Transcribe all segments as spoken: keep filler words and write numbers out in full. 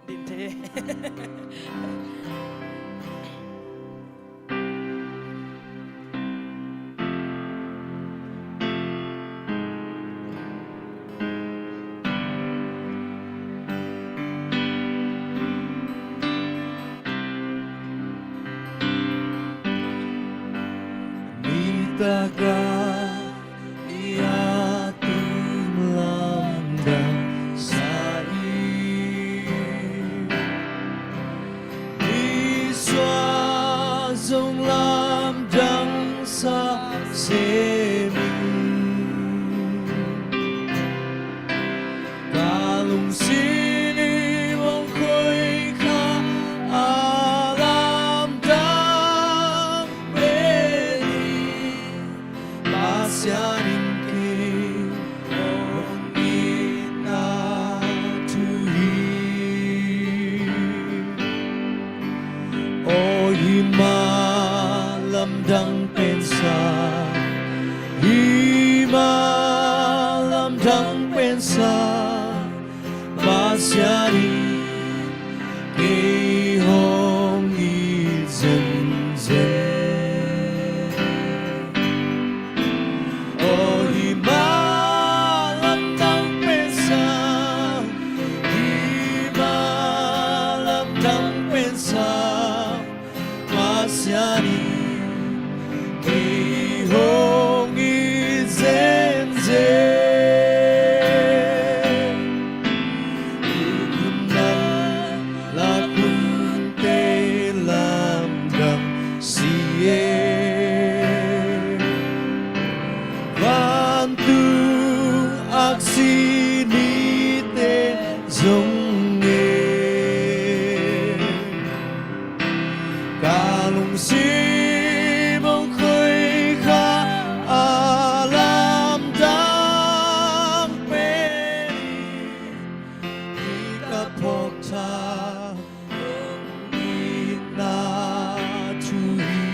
Din te. Nitaka i a tum lamdang sa i, i sua zong lamdang sa se mi. Ka lungsim hong khuai kha a lamdang pen hi, Pasian in kei hong itna thu hi. Aw, hih mah lamdang pensa, hih mah lamdang pensa, Pasian in kei hong it zenzen. Aw, hih mah lamdang pensa, hih mah lamdang pensa, Pasian in kei hong it zenzen. Uk hun nan lak hunte lamdang si e, vantung aksi nite zong e. Ka lungsim hong khuai kha a lamdang pen hi, ka phawk thak hong itna thu hi.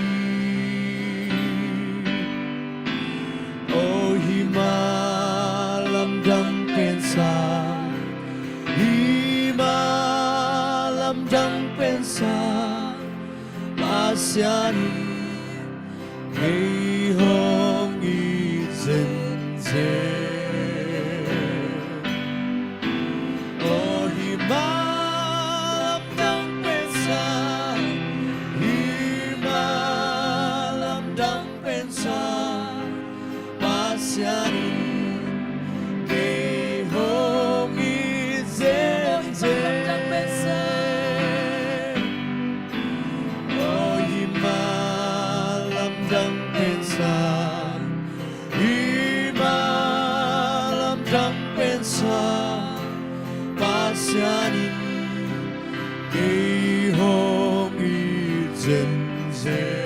Aw, hih mah lamdang pensa, hih mah lamdang pensa, Pasian in kei hong it zenzen. Aw, hih mah lamdang pensa, hih mah lamdang pensa, Pasian in kei hong it zenzen. Aw, hih mah lamdang pensa, hih mah lamdang pensa, Pasian in kei hong it zenzen.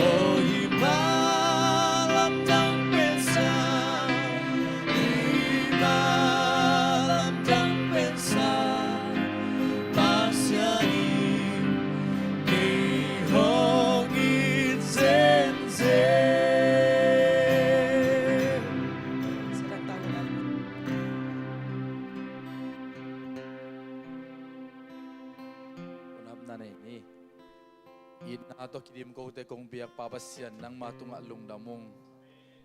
Aw, hih mah lamdang pensa, hih mah lamdang pensa, Pasian in kei hong it zenzen. Hong apna nei ni. Itna tawh kidim kote kong biak Pa Pasian, nangma tungah lungdam ung.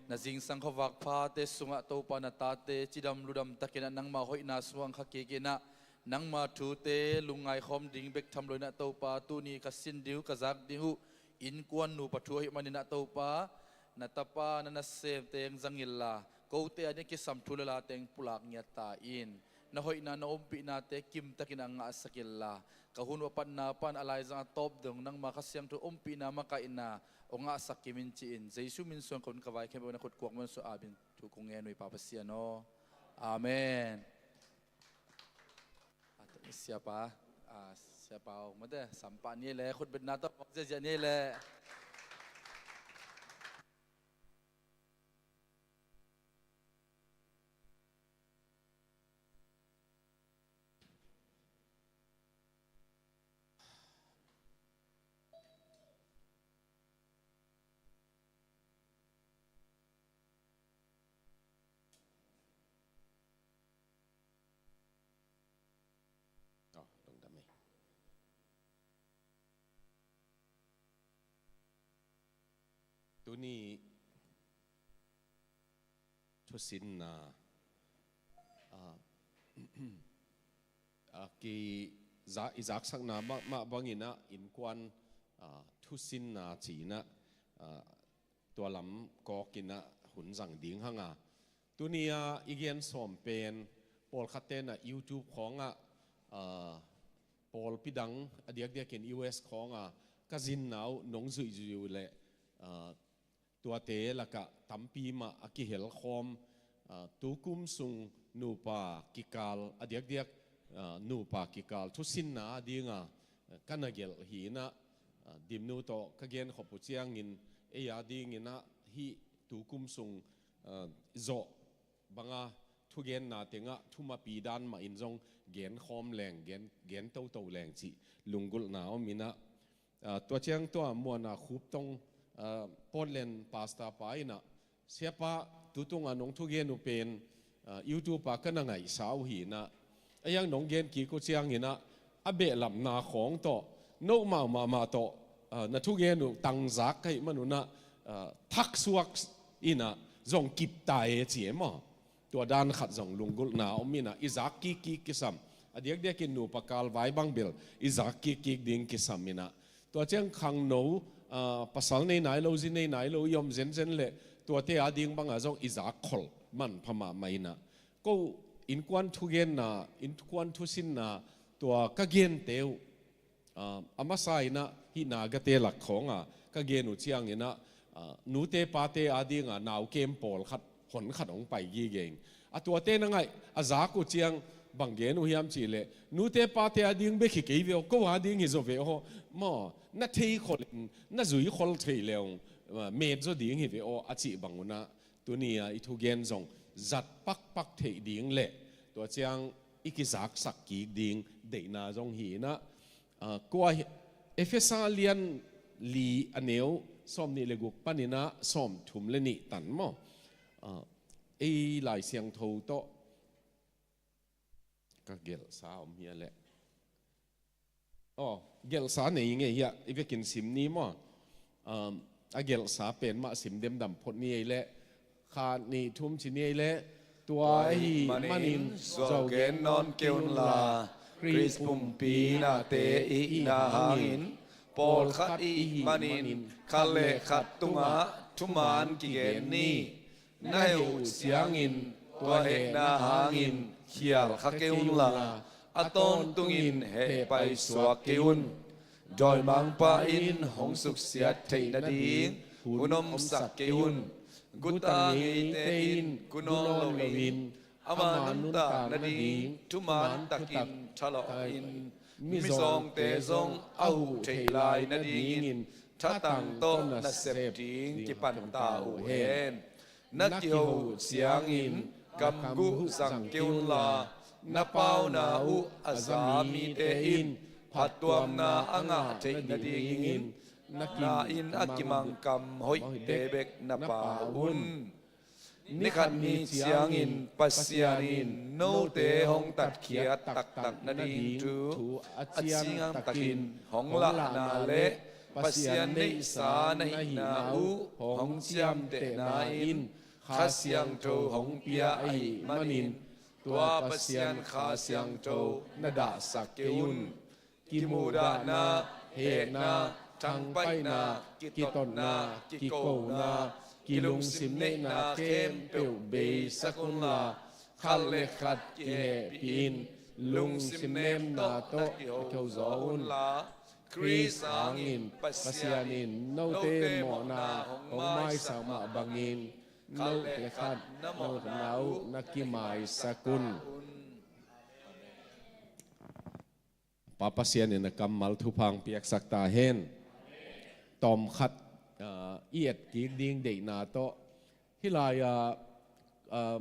Na zingsang khuavak phate sungah Topa, na tate cidam ludam takin ah nangma hoihna sungah hong kha kik in ah, nangma thute lungngai khawm ding bek tham lo in ah Topa, tuni ka sin ding uh, ka zak ding uh innkuan nupa thu ahih manin ah Topa, na tapa, na nasemte hong zang inla, kote ading a kisam thu le late hong pulak ngiat ta in. Na hoihna, na ompihnate kimtakin ah ngahsak inla, ka hun uh a patna pan a laizang a tawp dong nangma Kha Siangtho ompihna, makaihna hong ngahsak kim in ci-in, Jesu min suang ka hun ka vai khempeuh na khut kuak man suah, amen. Thu kong ngen uh hi Pa Pasian aw. Amen. Siapa, ah, siapa aw, mate, sampah ni le, khutbetna tawh mawk ziahziah ni le. Ni thusinna, a, a, ki za, i zaksakna mah, mah bangin ah innkuan, a, thusinna ci-in ah, a, tua lam kawkin ah hun zang ding hang a. Tuni a i gen sawm pen pawlkhatte'n ah YouTube khawngah, a, pawlpi dang a diakdiakin U S khawngah ka zinna uh nong zuihzuih uh leh, a, tuate lakah tampi mah a kihelkhawm, a, tukum sung nupa kikal a diakdiak, a, nupa kikal thusinna adinga, a, ka na gelh hi-in ah, a, Dimnu tawh ka genkhop uh ciangin ei adingin ah hih tukum sung, a, zawh banga thugenna tengah thumapi dan mahin zong genkhawm leng, gen, gen toto leng cih lunggulhna om in ah, a, tua ciang tua Muana Khup Tong, a, Portland pastor pa in ah, "Siapa, tutung a nong thugen uh pen, a, YouTube a ka na ngaihsa uh hi-in ah, a iang nong gen kik uh ciangin ah a behlapna khawng tawh, note mahmah mah tawh, a, na thugen uh tangzak ka hih manun ah, a, thaksuak in ah zong kip ta e," ci e maw. Tua dan khat zong lunggulhna om in ah i zak kikkik kisam. A diakdiakin nupa kal vai bang bel i zak kikkik ding kisam in ah. Tua ciang khangno, a, pasal nei nai lo, zi nei nai lo i om zenzen leh tuate ading bangah zong i zak khol manpha mahmah in ah. Ko innkuan thugenna, innkuan thusinna tua ka gente uh, a, a masa in ah hih Nagate lak khawngah ka gen uh ciangin ah, a, nute pate adinga nau kem pawlkhat, honkhat hong pai gige ing. A tuate na ngaih a zak uh ciang bang gen uh hiam cih leh, "Nute pate ading bek hi kei ve aw, ko ading hi zaw ve aw, maw, na thei khol in, na zui khol thei le ung, a, met zaw ding hi ve aw," a cih bangun ah tuni a i thugen zong zat pakpak theih ding leh tua ciang i kizaksak kik ding deihna zong hi-in ah, a, kua hi, Efesa lian li a neu sawmnih le guk panin ah sawmthum le nih tan maw. A, ei Lai Siangtho tawh ka gelhsa om hi a leh. Aw, gelhsa nei ngei hi a, i vekin sim ni maw. Um, a gelhsa pen mah sim demdam phot ni ei leh, khat nih thum ci ni ei leh, tua ahih manin zuau gen nawn kei unla, Khrih pumpi nate i hihna hangin, pawlkhat i hih manin khat le khat tungah thuman kigen ni. Na heh uh ciangin tua hehna hangin khial kha kei unla, a tawntungin heh paisuak kei un. Dawimangpa in hong suksiat theih nading hun omsak kei un. Guta ngeite in gunaw loin ama nuntak nading thuman takin thalawh in, mizawngte zong a huh theih lai nadingin thatang tawh nasep ding kipan ta uh hen. Na kiho uh ciangin gamguh zang kei unla, na pauna uh a za mite in phattuamna a ngah theih nadingin na inn a kimangkam hoihte bek na pau un. Ni khat ni ciangin Pasian in note hong tatkhiat taktak nading thu a ciangtakin hong lahna le Pasian neihsa na hihna uh hong ciamtehna in Kha Siangtho hong pia ahih manin tua Pasian Kha Siangtho na dahsak kei un. Kimuhdahna, hehna, thangpaihna, kitotna, kikona, kilungsim neihna khempeuh beisak unla, khat le khat kihehpih in lungsim nemna tawh na kiho zaw unla, Khrih hangin Pasian in note mawhna hong maisak mah bangin khat le khat na mawhna uh na kimaisak un. Pa Pasian in a kammal thupha piaksak ta hen. Tawmkhat, ah, i et kik ding deihna tawh hih lai-ah, ah,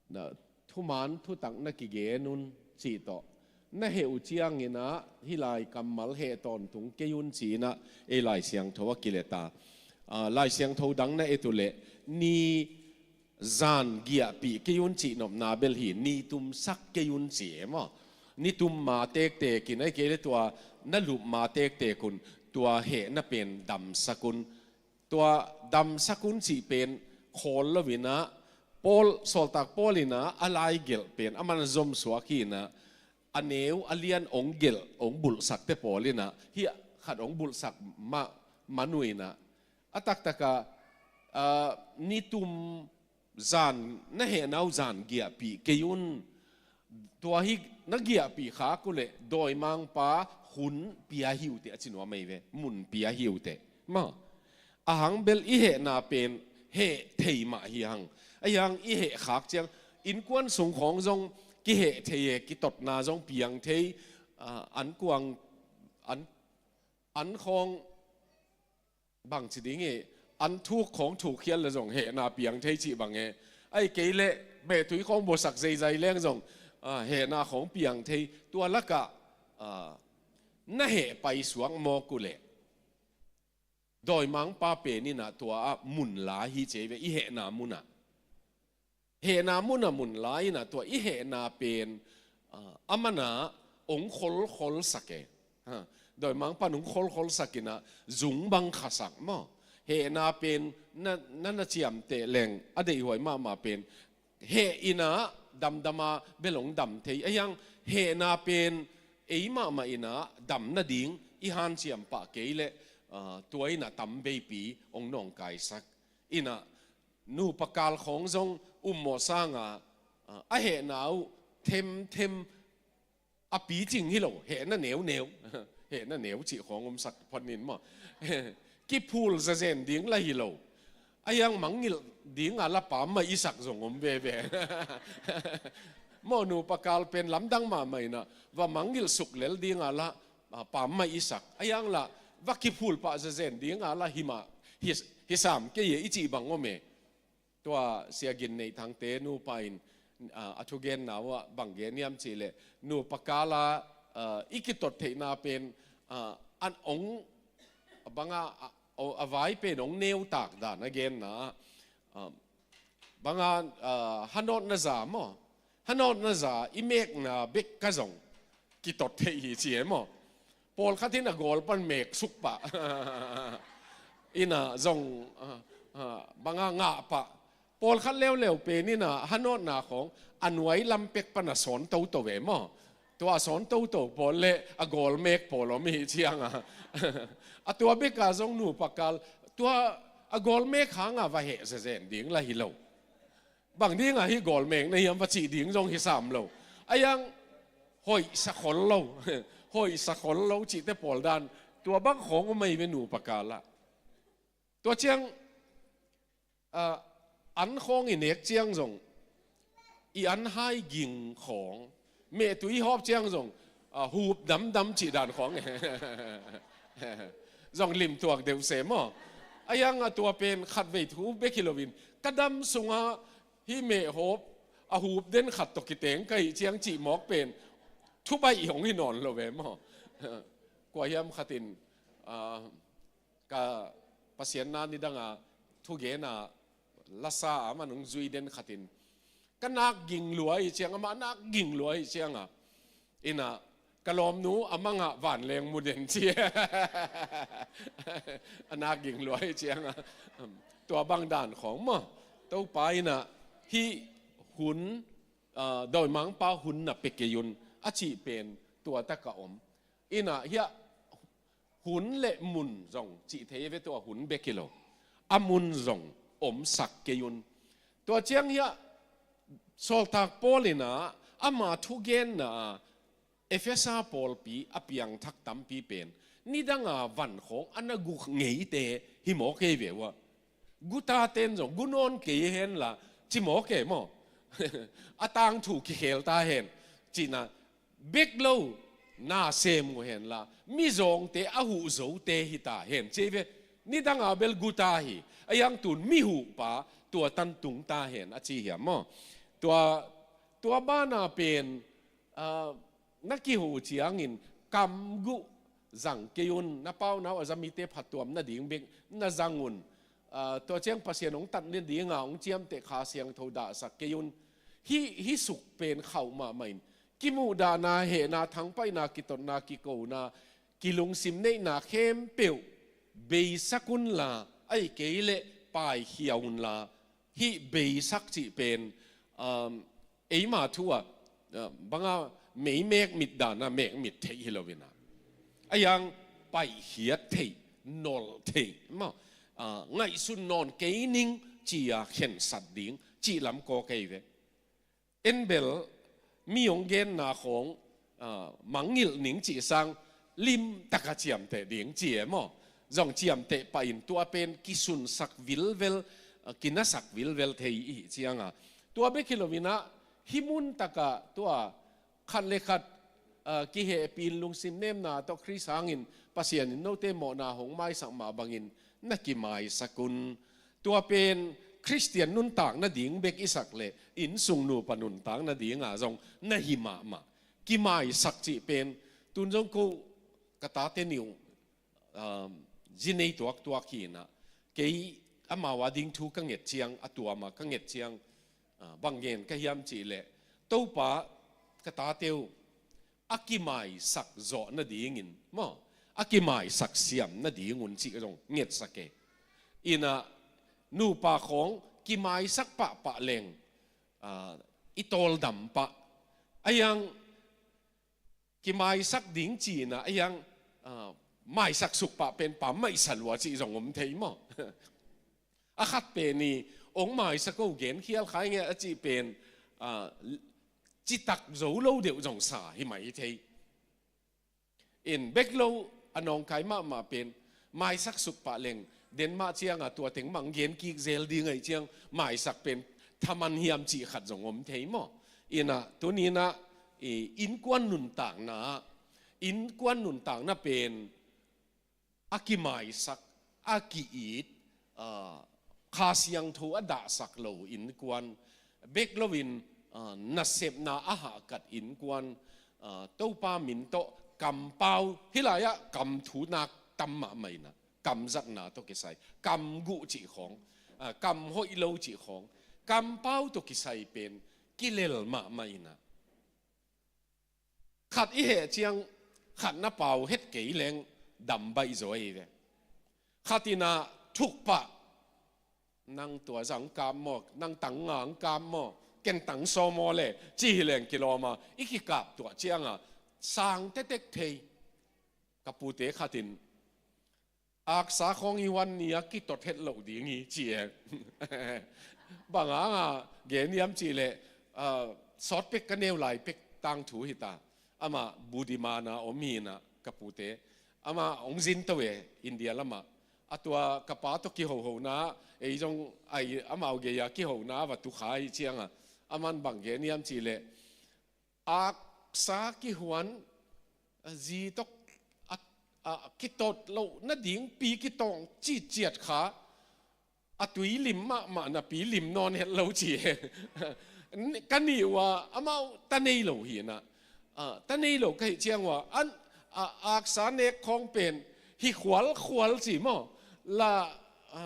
na, thuman thutak na kigen un cih tawh na heh uh ciangin ah hih lai kammal heh tawntung kei un ci-in ah ei Lai Siangtho a kilet a. Ah, Lai Siangtho dang na et uh leh ni zan giahpih kei un cih nopna bel hi, ni tumsak kei un ci e maw. Ni tum ma tektek in, ahih kei leh tua na lup ma tektek un, tua heh na pen damsak un. tua damsak un cih pen khawl lo inah, Paul, sawltak Paul inah a lai gelh pen a man a zomsuak hi inah, a neu a lian ong gelh, ong bulhsakte pawl inah, hih khat ong bulhsak mah man uh inah, a taktaka, ah, nitum zan, na hehna uh zan giahpih kei un. Tua hi, na giahpih khak uh leh dawimangpa hun pia hi uh teh a ci nuam ahi ve, mun pia hi uh teh. Maw, a hang bel i hehna pen heh thei mah hi hang. Ahi hang i heh khak ciang, innkuan sung khawng zong kiheh thei e, kitotna zong piang thei, ah, an kuang, an, an khawng bangci ding e, an thuk khawng thuk khial le zong hehna piang thei cih bang e. Ahi kei leh mehtui khawng buasak zeizai leng zong, ah, hehna khawng piang thei. Tua lakah, ah, na heh paisuak mawk uh leh dawimangpa pen inah tua ah mun la hi ci ve, i hehna munah. Hehna munah mun la inah tua i hehna pen, ah, a manah ong kholkholsak e. Ha, dawimangpan ong kholkholsak inah zung bang khasak maw. Hehna pen na, na, na ciamteh leng a deihhuai mahmah pen heh inah damdama bel ong dam thei. Ahi hang hehna pen ei mahmah inah dam nading i hanciam pah kei leh, ah, tua inah tambeipi ong nawngkaisak. Inah nupa kal khawng zong ummawh sanga, ah, a hehna uh themthem a picing hi lo, hehna neuneu. Hehna neu cih khawng omsak phonin maw. Kiphul zazen ding la hi lo. Ahi hang mangngilh dinga la pam mah i sak zong om veve. Maw, nupa kal pen lamdang mahmah inah va mangngilh suk lel dinga la, ah, pam mah i sak. Ahi hang la va kiphul pah zazen dinga la hi mah, hi, hi sam kei e i cih bang om e. Tua Sia Gin Nei Thangte nupa in, ah, a thugenna uh ah bang gen hiam cih leh, nupa kal ah, ah, i kitot theihna pen, ah, an ong banga, ah, a vai pen ong neutak dan a genna ah, ah, banga, ah, hanawtna za maw, hanawtna za i mekna bek ka zong kitot theih hi ci e maw. Pawlkhat in a gawl pan mek suk pah. Inah zong, ah, ah, banga ngah pah. Pawlkhat leuleu pen inah hanawtna khawng a nuai lam pek pan a sawn toto ve maw. Tua a sawn toto pawl le a gawl mek pawl om hi cianga, a tua beka zong nupa kal, tua a gawl mek hanga va heh zazen ding la hi lo. Bang dinga hih gawl mekna hiam va cih ding zong hi sam lo. Ahi hang hoihsa khol lo. Hoihsa khol lo cihte pawl dan, tua bang khawng om ahi ve nupa kal ah. Tua ciang, ah, an khawng i nek ciang zong i an hai ging khawng, mehtui hawp ciang zong, ah, hup damdam cih dan khawng zong limtuak deuh se maw. Ahi hang a tua pen khatvei thu bek hi loin, ka dam sungah hih meh hawp a hup den khat tawh kiteng ka hih ciang cih mawk pen thubaih hong hi nawn lo ve maw. Kua hiam khat in, ah, ka Pasian na nidanga thugena lasa a man hong zui den khat in, ka nak ging lua hi cianga, amah nak ging lua hi cianga, inah ka lawmnu amah ngah vanleng mu den ci. A nak ging lua hi cianga, tua bang dan khawng maw. Topa inah hih hun, ah, dawimangpa hun na pia kei un a cih pen tua taka om. Inah hiah hun le mun zong cih thei ve, tua hun bek hi lo, a mun zong omsak kei un. Tua ciang hiah sawltak Paul inah ama thugenna ah Efesa pawlpi a piangthak tampi pen nidanga van khawng a na gu ngeite hi mawk hi ve uh ah. Guta ten zong gu nawn kei henla ci mawk e maw. A tangthu kikhel ta hen cihna bek lo, na sem uh henla mizawngte a huh zote hi ta hen ci ve. Nidanga bel guta hi, ahi hang tun mi huhpa tua tan tung ta hen a ci hiam maw. Tua, tua bana pen, ah, na kihuh ciangin kam guh zang kei un, na paunau a za mite phattuam nading bek na zang un. Ah, tua ciang Pasian hong tat nadinga hong ciamteh Kha Siangtho dahsak kei un. Hih, hih suk pen khauh mahmah in, kimuhdahna, hehna, thangpaihna, kitotna, kikona, kilungsim neihna khempeuh beisak unla, Ahih kei leh paikhia unla, hih beisak cih pen, um, eima thu ah, uh, banga meimek mit dan a mekmit theih hi lo in a, a yang paihkhiat theih, nolh theih maw, uh, ngaihsun nawn kei ning ci-a khensat ding cih lam kawk ahi ve. En bel mi hong genna khawng, ah, mangngilh ning cih sang limtaka ciamteh ding ci e maw? Zong ciamteh pah in tua pen kisunsak vilvel, ah, kinasak vilvel thei i hih cianga, tua bek hi lo in a, hih muntakah tua khat le khat, ah, kihehpih in lungsim nemna tawh Khrist hangin Pasian in note mawhna hong maisak mah bangin na kimaisak un. Tua pen Khristian nuntak nading bek i sak leh innsung nupa nuntak nadinga zong na hi mahmah. Kimaisak cih pen tun zong ko ka tate nih uh, um, zi nei tuaktuak hi in a, kei amau a ding thu ka nget ciang, a tuama ka nget ciang, uh, bang ngen ka hiam cih leh, Topa, ka tate uh a kimaisak zawh nadingin maw, a kimaisak siam nadingun cih zong ngetsak e. In a, nupa khawng kimaisak pahpah leng, ah, i tawldam pah. A yang kimaisak ding ci in a, a yang, ah, maisak suk pah pen pammaih sa lua cih zong om thei maw? A khat pen i, ong maisak o, genkhial khai nge a cih pen, ah, citak zo lo deuh zong sa hi mai thei. In bek lo, a nawngkai mahmah pen maisak suk pah leng, den mah cianga tua teng mang gen kik zel ding ahih ciang maisak pen thaman hiam cih khat zong om thei maw? In a, tuni in a, i, innkuan nuntakna, innkuan nuntakna pen a kimaisak, a ki-it, ah, Kha Siangtho a dahsak lo innkuan, bek loin, ah, nasepna a hahkat innkuan, ah, Topa min tawh kampau, hih lai-ah kam thunak tam mahmah in a, kam zatna tawh kisai, kam guh cih khawng, ah, kam hoih lo cih khawng, kampau tawh kisai pen kilel mahmah in a, khat i heh ciang khat na pau het kei leng dam baih zaw hi ve. Khat in a thuk pah, nang tua zah hong kap maw, nang tang nga hong kap maw, ken tang sawm maw le, ci hi leng kilawm a, i kikap tuah cianga sang tektek thei. Ka pute khat in, aksa khawng i huan ni-a kitot het loh ding hi ci e. Bang hanga gen hiam cih leh, ah, sawt pek ka neu lai pek tangthu hi ta. Amah Budiman a om hi in a, ka pute. Amah hong zin to e, India lamah. A tua ka pa tawh kihohona, ei zong ai amau gei-a kihona va tukha hi cianga, aman bang gen hiam cih leh, aksa kihuan, a zi tawh a, a, kitot loh nading pi kitawng ciciat kha, a tui lim mahmah napi lim nawn het lo ci e. Ka nih uh a, amau ta nei lo hi in a, a, ta nei lo ka hih ciang uh a, an, a, aksa nek khawng pen hi khualkhual ci maw? La, a,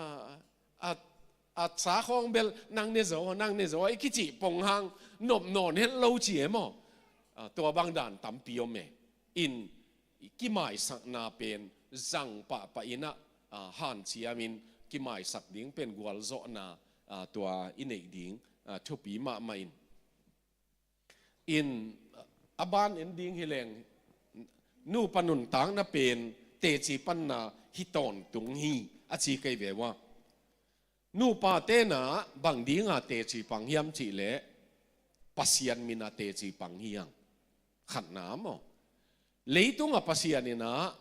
a, aksa khawng bel nang ne zaw, nang ne zaw, i kicih pong hang nop nawn het lo ci e maw? A, tua bang dan tampi om e. In, kimaisakna pen zang pahpah in a, a, hanciamin kimaisak ding pen gualzawhna, a, tua i neih ding, a, thupi mahmah in. In, a ban en ding hi leng, nupa nuntakna pen teci panna hi tawntung hi, a ci kei ve ua. Nupa tena bang dinga teci pang hiam cih leh, Pasian mina teci pang hi hang. Khatna maw? Leitunga Pasian in a,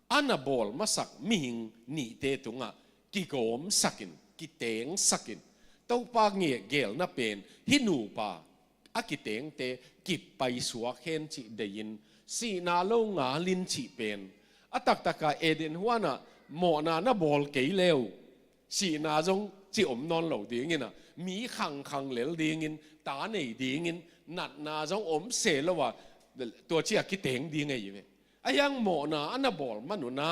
a na bawl masak mihing nihte tungah kigawmsakin, kitengsakin, Topa nge gelna pen hih nupa a kitengte kip paisuak hen cih deihin, sihna lo ngalin cih pen a taktaka Eden huanah mawhna na bawl kei le uh, sihna zong ci om nawn lo dingin a, mi khangkhang lel dingin, ta nei dingin, natna zong om se lo a, tua ci-a kiteng ding ahi ve. A hiang mawhna a na bawl man un a,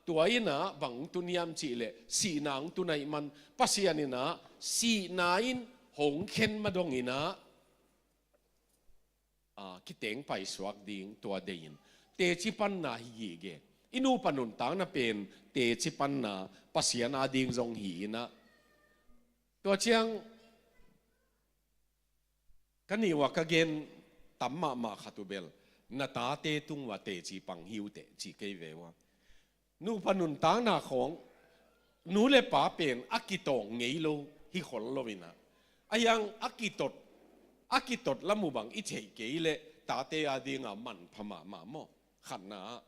tua in a bang tun hiam cih leh sihna hong tun ahih man, Pasian in a sihna in hong khen ma dongin a, a, kiteng paisuak ding tua deihin teci panna hi gige. I nupa nuntakna pen teci panna Pasian ading zong hi in ah, tua ciang ka nih uah ka gen tam mahmah khat uh bel, na tate tung uah teci pang hi uh teh ci kei ve uh a. Nupa nuntakna khawng nu le pa pen a kitawng ngei lo hi khol lo in ah, a hiang a kitot, a kitot lam uh bang i theih kei leh tate ading a manpha mahmah maw? Khatna ah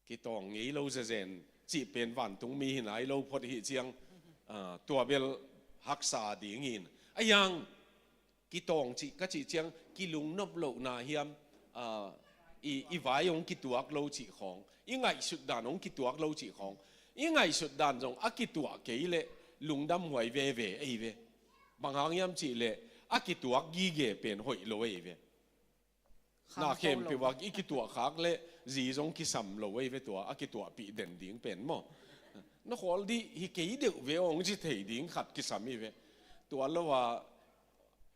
kitawng ngei lo zezen cih pen vantungmi hi nai lo phot hi ciang, ah, tua bel haksa ding in, a hiang kitawng cih ka cih ciang kilungnop lohna hiam, ah, i, i vai hong kituak lo cih khawng, i ngaihsut dan hong kituak lo cih khawng, i ngaihsut dan zong a kituah kei leh lungdam huai veve ei ve. Bang hang hiam cih leh a kituak gige pen hoih lo ei ve. Na khempeuh ah i kituah khak leh zi zong kisam lo ei ve, tua a kituahpih den ding pen maw? Na khawl dih hi kei deuh ve hong ci thei ding khat kisam hi ve. Tua lo ah,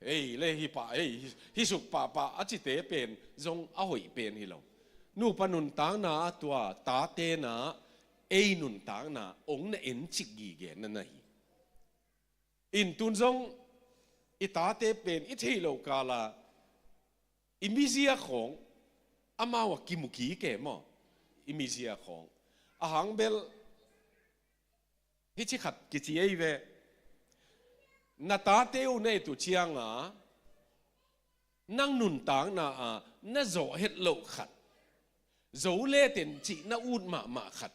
ei le hi pah, ei hi, hi suk pahpah a cite pen zong a hoih pen hi lo. Nupa nuntakna ah tua tate na ei nuntakna hong na en cik gige na na hi. In tun zong i tate pen i theih loh kala i mizia khawng amau a kimu kik e maw? I mizia khawng a hang bel hici khat kici ei ve. Na tate uh na et uh cianga nang nuntakna a na zawh het loh khat, zo leten cih na ut mahmah khat,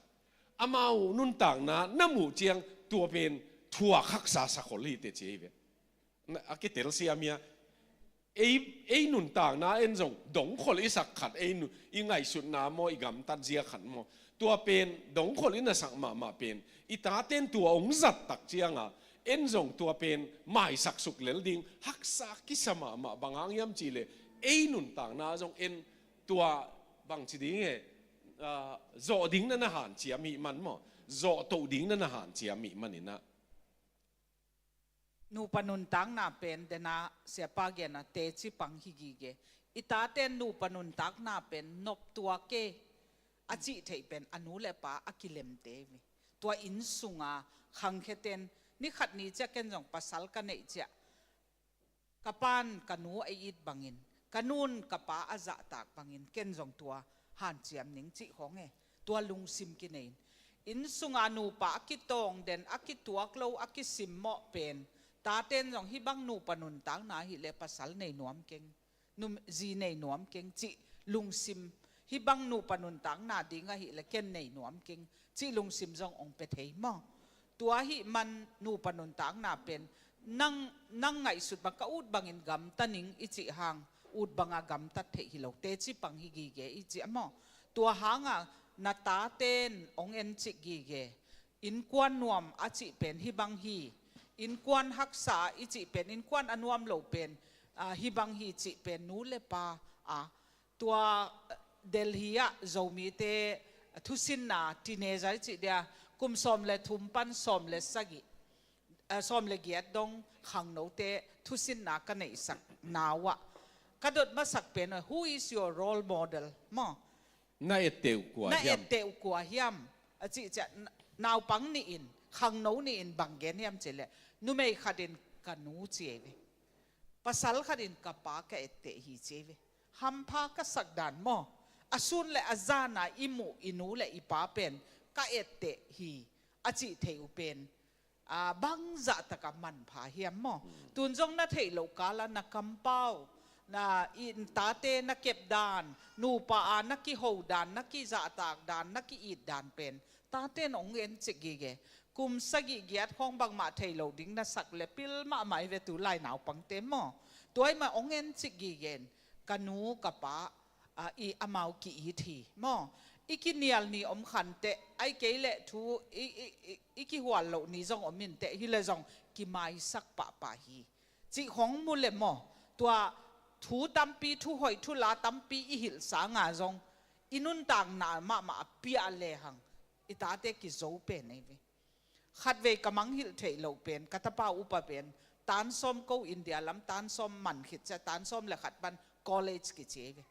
amau nuntakna na muh ciang tua pen thuak haksa sa khol hi teh ci ei ve. Na, a kitel siam hi a. Ei, ei nuntakna en zong dongkhol i sak khat, ei nu-, i ngaihsutna maw, i gamtat zia khat maw, tua pen dongkhol i na sak mahmah pen i taten tua hong zat tak cianga en zong tua pen maisak suk lel ding haksa kisa mahmah. Bang hang hiam cih leh ei nuntakna zong en tua bangci ding e, ah, zawh ding na na hanciam hih man maw, zawh toh ding na na hanciam hih man in ah. Nupa nuntakna pen dena siapa gena teci pang hi gige. I taten nupa nuntakna pen nop tuak e a cih theih pen a nu le pa a kilemte ve. Tua inn sunga khangkheten ni khat ni ciah ken zong pasal ka neih ciah ka pan ka nu a it bangin, ka nun ka pa a zahtak bangin ken zong tua hanciam ning cih khawng e. Tua lungsim kinei in, inn sunga nupa a kitawng den, a kituak lo, a kisimmawh pen taten zong hih bang nupa nuntakna ahih leh pasal nei nuam keng, num-, zi nei nuam keng cih lungsim, hih bang nupa nuntakna ding ahih leh ken nei nuam keng cih lungsim zong hong pia thei maw? Tua ahih man nupa nuntakna pen nang, nang ngaihsut bang ka ut bangin gamta ning i cih hang, ut banga gamtat theih hi lo, teci pang hi gige i cih a maw? Tua hanga na taten hong en cik gige. Innkuan nuam a cih pen hih bang hi. Innkuan haksa i cih pen, innkuan a nuam lo pen, ah, hih bang hi cih pen nu le pa a, tua, eh, Delhi ah Zomite thusinna teenager i cih dia, kum sawm le thum pan sawm le sagih, eh, sawm le giat dong khangnote thusinna ka neihsak nau ah ka dot masak pen, who is your role model maw? Na etteh uh kua hiam? Na etteh uh kua hiam? A cih ciah, na-, naupang nih in, khangno nih in bang gen hiam cih leh, numei khat in ka nu ci ei ve. Pasal khat in ka pa ka etteh hi ci ei ve. Hampha ka sak dan maw? A sun le a zana i muh i nu le i pa pen ka etteh hi a cih theih uh pen, ah, bangzah taka manpha hiam maw? Hmm. Tun zong na theih loh kala na kampau, na i tate na kep dan, nupa a na kiho dan, na kizahtak dan, na ki-it dan pen taten hong en cik gige. Kum sagih giat khawng bangmah thei lo ding na sak le pil mahmah i ve tu lai naupangte maw? Tua i mah hong en cik gige in, ka nu ka pa, ah, i amau ki-it hi maw? I kinial ni om khanteh, ai kei leh thu i, i, i, i kihual loh ni zong om inteh, hi le zong kimaisak pahpah hi cih khawng mu le maw? Tua thu tampi, thu hoih thu la tampi i hilh sanga zong i nuntakna mahmah a piah lehang i tate kizo pen ei ve. Khatvei ka mangngilh theih loh pen, ka tapa upa pen, tan sawm ko India lam, tan sawm man khit ciah, tan sawm le khat pan college kici ei ve.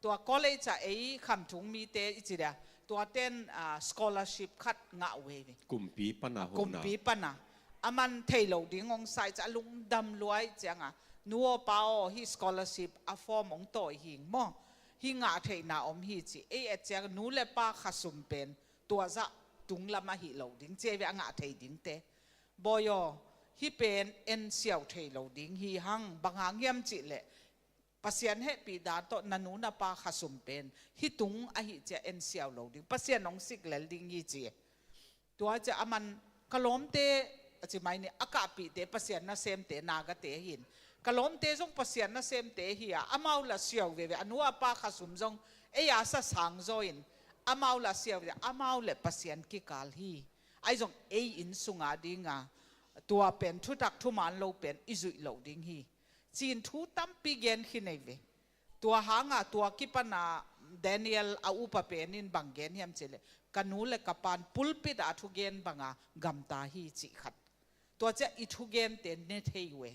Tua college ah ei khamthung mite i ci dia, Tua ten, ah, scholarship khat ngah uh hi ve. Kumpi pana hona. Kumpi pana. Aman thei lo ding hong sa ciang a lungdam lua ciang a, nu aw pa aw, hih scholarship a form hong tawi hing maw. Hih ngah theihna om hi ci. Ei et ciang nu le pa khasum pen tua zah tunglam ahi lo ding ci ei ve, a ngah thei dingte. Bawi aw, hih pen en siau thei lo ding hi hang, bang hang hiam cih leh Pasian hehpih dan tawh na nu na pa khasum pen hih tung ahi ciang en siau lo ding, Pasian hong sik lel ding hi ci. Tua ciang aman ka lawmte a ci mai ni, a kahpihte Pasian nasemte, nagate hi in. Ka lawmte zong Pasian nasemte hi a, amau la siau veve, a nu a pa khasum zong ei a sa sang zaw in, amau la siau veve, amau le Pasian kikal hi. Ahi zong ei inn sung a ding a, tua pen thutak thuman lo pen i zuih lo ding hi. Ci in thu tampi gen khin ei ve. Tua hang a tua kipan a Daniel a upa pen in bang gen hiam cih leh, ka nu le ka pa'n pulpit a thugen bang a gamta hi cih khat. Tua ciang i thugente ne thei uh e.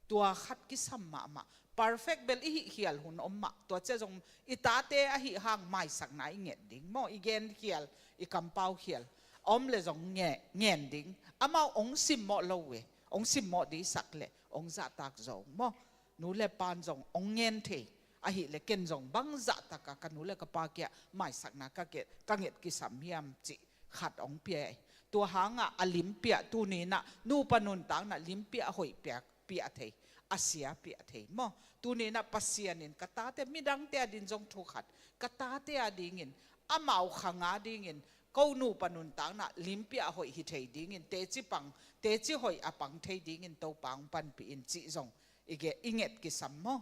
Tua khat kisam mahmah. Perfect bel i hih khial hun om mah. Tua ciang zong i tate ahi hang maisakna i nget ding maw, i gen khial, i kampau khial. Om le zong nge-, ngen ding. Amau hong simmawh lo uh e. Hong simmawh ding i sak leh hong zahtak zaw maw. Nu le pa'n zong hong ngen thei. Ahih leh ken zong bang zahtak a ka nu le ka pa kiang maisakna ka nget, ka nget kisam hiam cih khat hong pia hi. Tua hang a a limpiak, tuni in a nupa nuntakna limpiak hoih piak, piak thei, a sia piak thei maw. Tuni in a Pasian in ka tate, midangte a ding zong thu khat, ka tate a dingin, amau khang a dingin, ko nupa nuntakna limpiak hoih hi thei dingin, teci pang, teci hoih a pang thei dingin Topa hong panpih in cih zong i ge-, i nget kisam maw.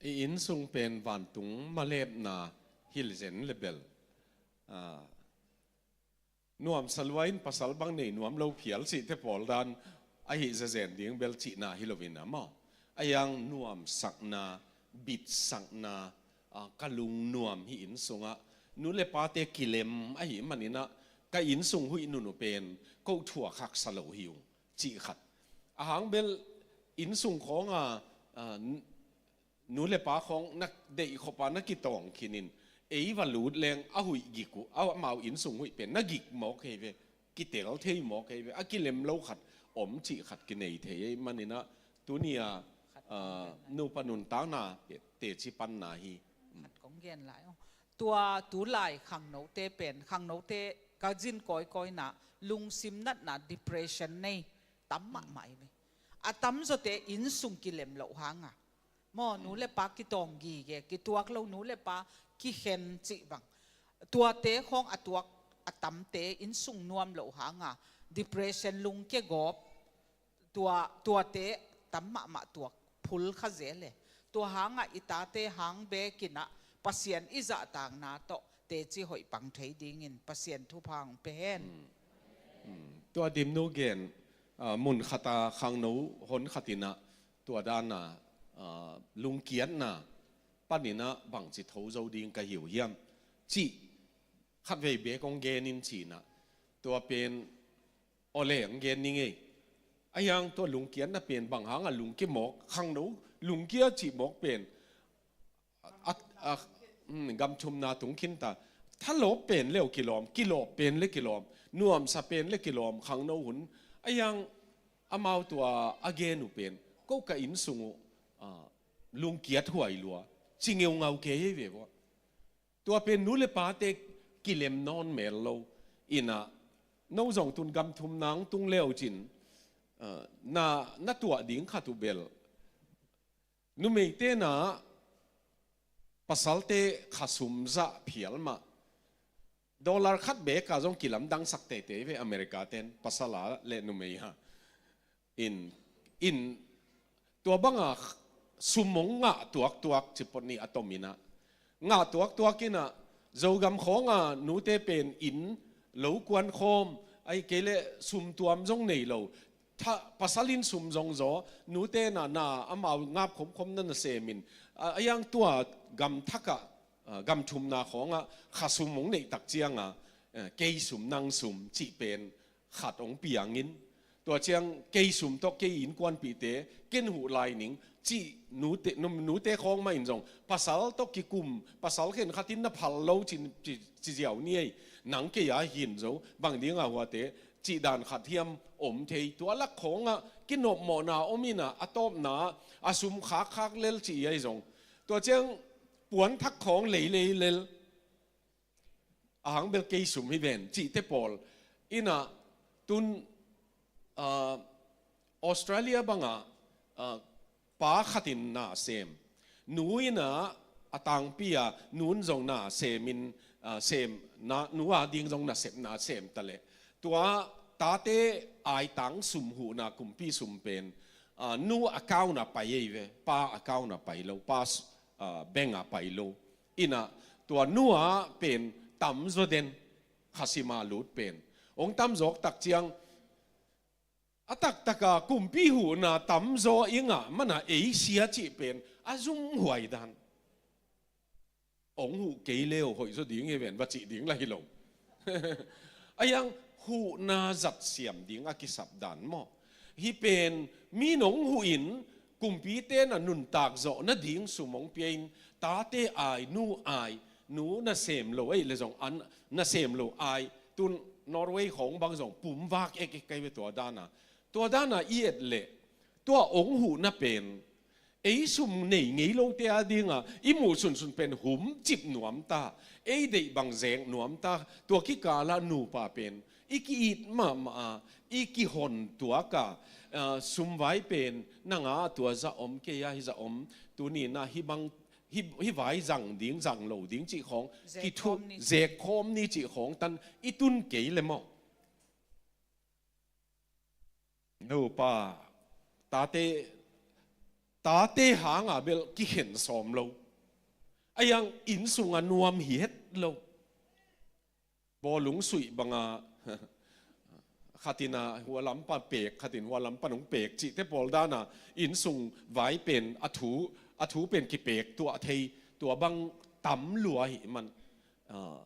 I inn sung pen vantung malepna hi zen le bel, ah, nuamsa lua in pasal bang nei nuam lo phial cihte pawl dan ahi zezen ding bel cihna hi lo in a maw. A yang nuamsakna, bitsakna, ah, ka lungnuam hih inn sungah nu le pate kilem ahih manin a ka inn sung huih nunu pen ko thuak haksa lo hi ung cih khat. A hang bel inn sung khawng a, ah, nu le pa khawng na deih khop a na kitawng khin in, ei va lut leng a huih gik uh, a amau inn sung huih pen na gik mawk hi ve, kitel thei mawk hi ve, a kilem lo khat om cih khat kinei thei ei manin a, tuni a, ah, nupa nuntakna teci panna hi. Khat kong gen lai aw. Tua tulai khangnote pen, khangnote ka zin kawikawi in a lungsim natna, depression nei tam mahmah hi ve. A tamzawte inn sung kilem loh hang a maw, nu le pa kitawng gige, kituak lo, nu le pa kikhen cih bang. Tuate khawng a tuak a tamte inn sung nuam loh hang a, depression, lungkia gawp, tua, tuate tam mahmah tuak phul kha zel e. Tua hang a i tate hang bek in a Pasian i zahtakna tawh teci hoih pang thei dingin Pasian thupha hong pia hen. Hmm. Hmm. Tua Dimnu gen, ah, mun khat a khangno hon khat in a tua dan a, ah, lungkiatna panin a bangci tho zo ding ka hi uh hiam cih khatvei bek hong gen in ci in a, tua pen aw le hong gen ning ei. A yang tua lungkiatna pen bang hang a lungkia mawk, khangno lungkia cih mawk pen a, a, hmm, gamthumna tung khin ta. Thalawp pen le uh kilawm, kilawp pen le kilawm, nuamsa pen le kilawm, khangno hun. A yang amau tua a gen uh pen, ko ka inn sung uh, ah, lungkiat huai lua, ci ngeungau kei hi ve vua. Tua pen nu le pate kilem nawn mel lo in a, no zong tun gamthumna hong tung le uh cin, ah, na, na tuah ding khat uh bel numeite na pasalte khasum zah phial mah. Dollar khat bek a zong kilamdangsak teitei ve America ten, pasal a le numei a. In, in, tua bang a sum hong ngah tuaktuak ci pawt ni a tom in a. Ngah tuaktuak in a, Zogam khawng a nute pen inn lo kuan khawm, ahih kei leh sum tuam zong nei lo. Tha, pasal in sum zong zaw, nute na, na amau ngap khomkhom na nasem in, a, a yang tua gam thak ah, a, gam thumna khawng ah, kha sum hong neih tak ciang a, eh, kei sum nang sum cih pen khat hong piang in, Tua ciang kei sum tawh kei innkuanpihte ken huh lai ning cih nute, nu-, nute khawng mah in zong pasal tawh kikum, pasal khenkhat in na phal lo ci, ci, ci ziau ni ei, nang kei a hin zo, bang dingah huate cih dan khat hiam om thei, tua lak khawngah kinopmawhna om inah a tawpna a sum khakkhak lel ci ahi zong. Tua ciang puanthak khawng leilei lel, a hang bel kei sum hi ven cihte pawl inah tun, ah, Australia bangah, ah, pa khatin na sem, nu inah a tangpi a nun zong na semin, ah, sem na, nu a ding zong na sep na sem ta leh tua tate aitang sum huhna kumpi sum pen, ah, nu account a pai ei ve, pa account a pai lo, pa s-, ah, bank a pai lo. Inah tua nu a pen tamzaw den, khasima lut pen hong tamzawk tak ciang a taktaka kumpi huhna tamzaw i ngah mana ei sia cih pen a zumhuai dan. Hong huh kei leu hoih zaw ding hi ven, va cih ding la hi lo. A yang huhna zat siam ding a kisap dan maw? Hih pen mi nong huhin kumpite na nuntak zawh nading sum hong pia in, tate ai, nu ai, nu na sem lo ei le zong an na sem lo ai, tun Norway khawng bang zong pumvak ekek kai ve tua dana. Tua dana i et leh tua hong huhna pen ei sum nei ngei lote a dinga i muh sunsun pen humcip nuamta, ei deih bang zek nuamta, tua kikala nupa pen i ki-it mahmah a, i kihon tuaka, ah, sumvai pen nanga tua zah om, kei a hi zah om, tunina hi bang, hi, hi vai zang ding, zang lo ding cih khawng, zek kithu khawm ni, zek khawm ni cih khawng tan i tun kei le maw? Nupa, tate, tate hanga bel kikhen sawm lo. A yang inn sunga nuam hi het lo. Bawlung suih banga khatina hua lampa pek, khatin hua lampa nong pek cihte pawl dana inn sung vai pen a thu, a thu pen kipek tuah thei, tua bang tam lua hi man. Ah,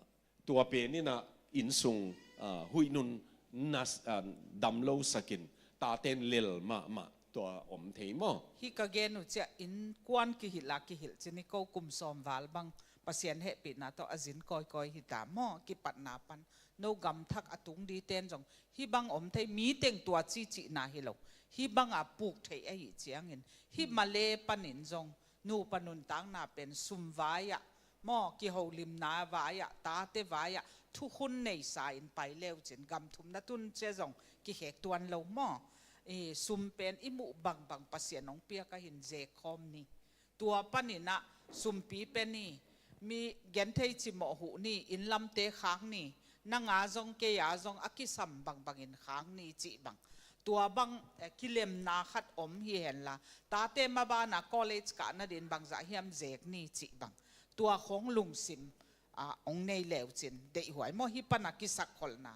tua pen inah inn sung, ah, huih nun na, ah, dam lo sakin, taten lel mahmah tua om thei maw? Hi ka gen uh ciah innkuan kihilh a kihilh cin i ko kum sawm val bang Pasian hehpihna tawh a zin kawikawi hi ta maw? Kipatna pan no gamthak a tung diten zong hi bang om thei, mi teng tua ci cihna hi lo. Hi banga puk thei ahi ciangin hi male panin zong nupa nuntakna pen sum vai-ah maw, kiholimna vai-ah, tate vai-ah thukhun neisa in pai leu cin gam thumna tun cia zong kikhek tuan lo maw? I sum pen i muh bangbang Pasian hong piak ahin zek khawm ni. Tua paninah sumpi pe ni, mi genthei cimawh huh ni, inn lamte khak ni, nanga zong keia zong a kisam bangbangin khak ni cih bang. Tua bang, eh, kilemna khat om hi henla, tate mabana college kahna din bangzah hiam zek ni cih bang. Tua khawng lungsim, ah, hong nei leu cin deihhuai maw, hi pana kisakkholhna.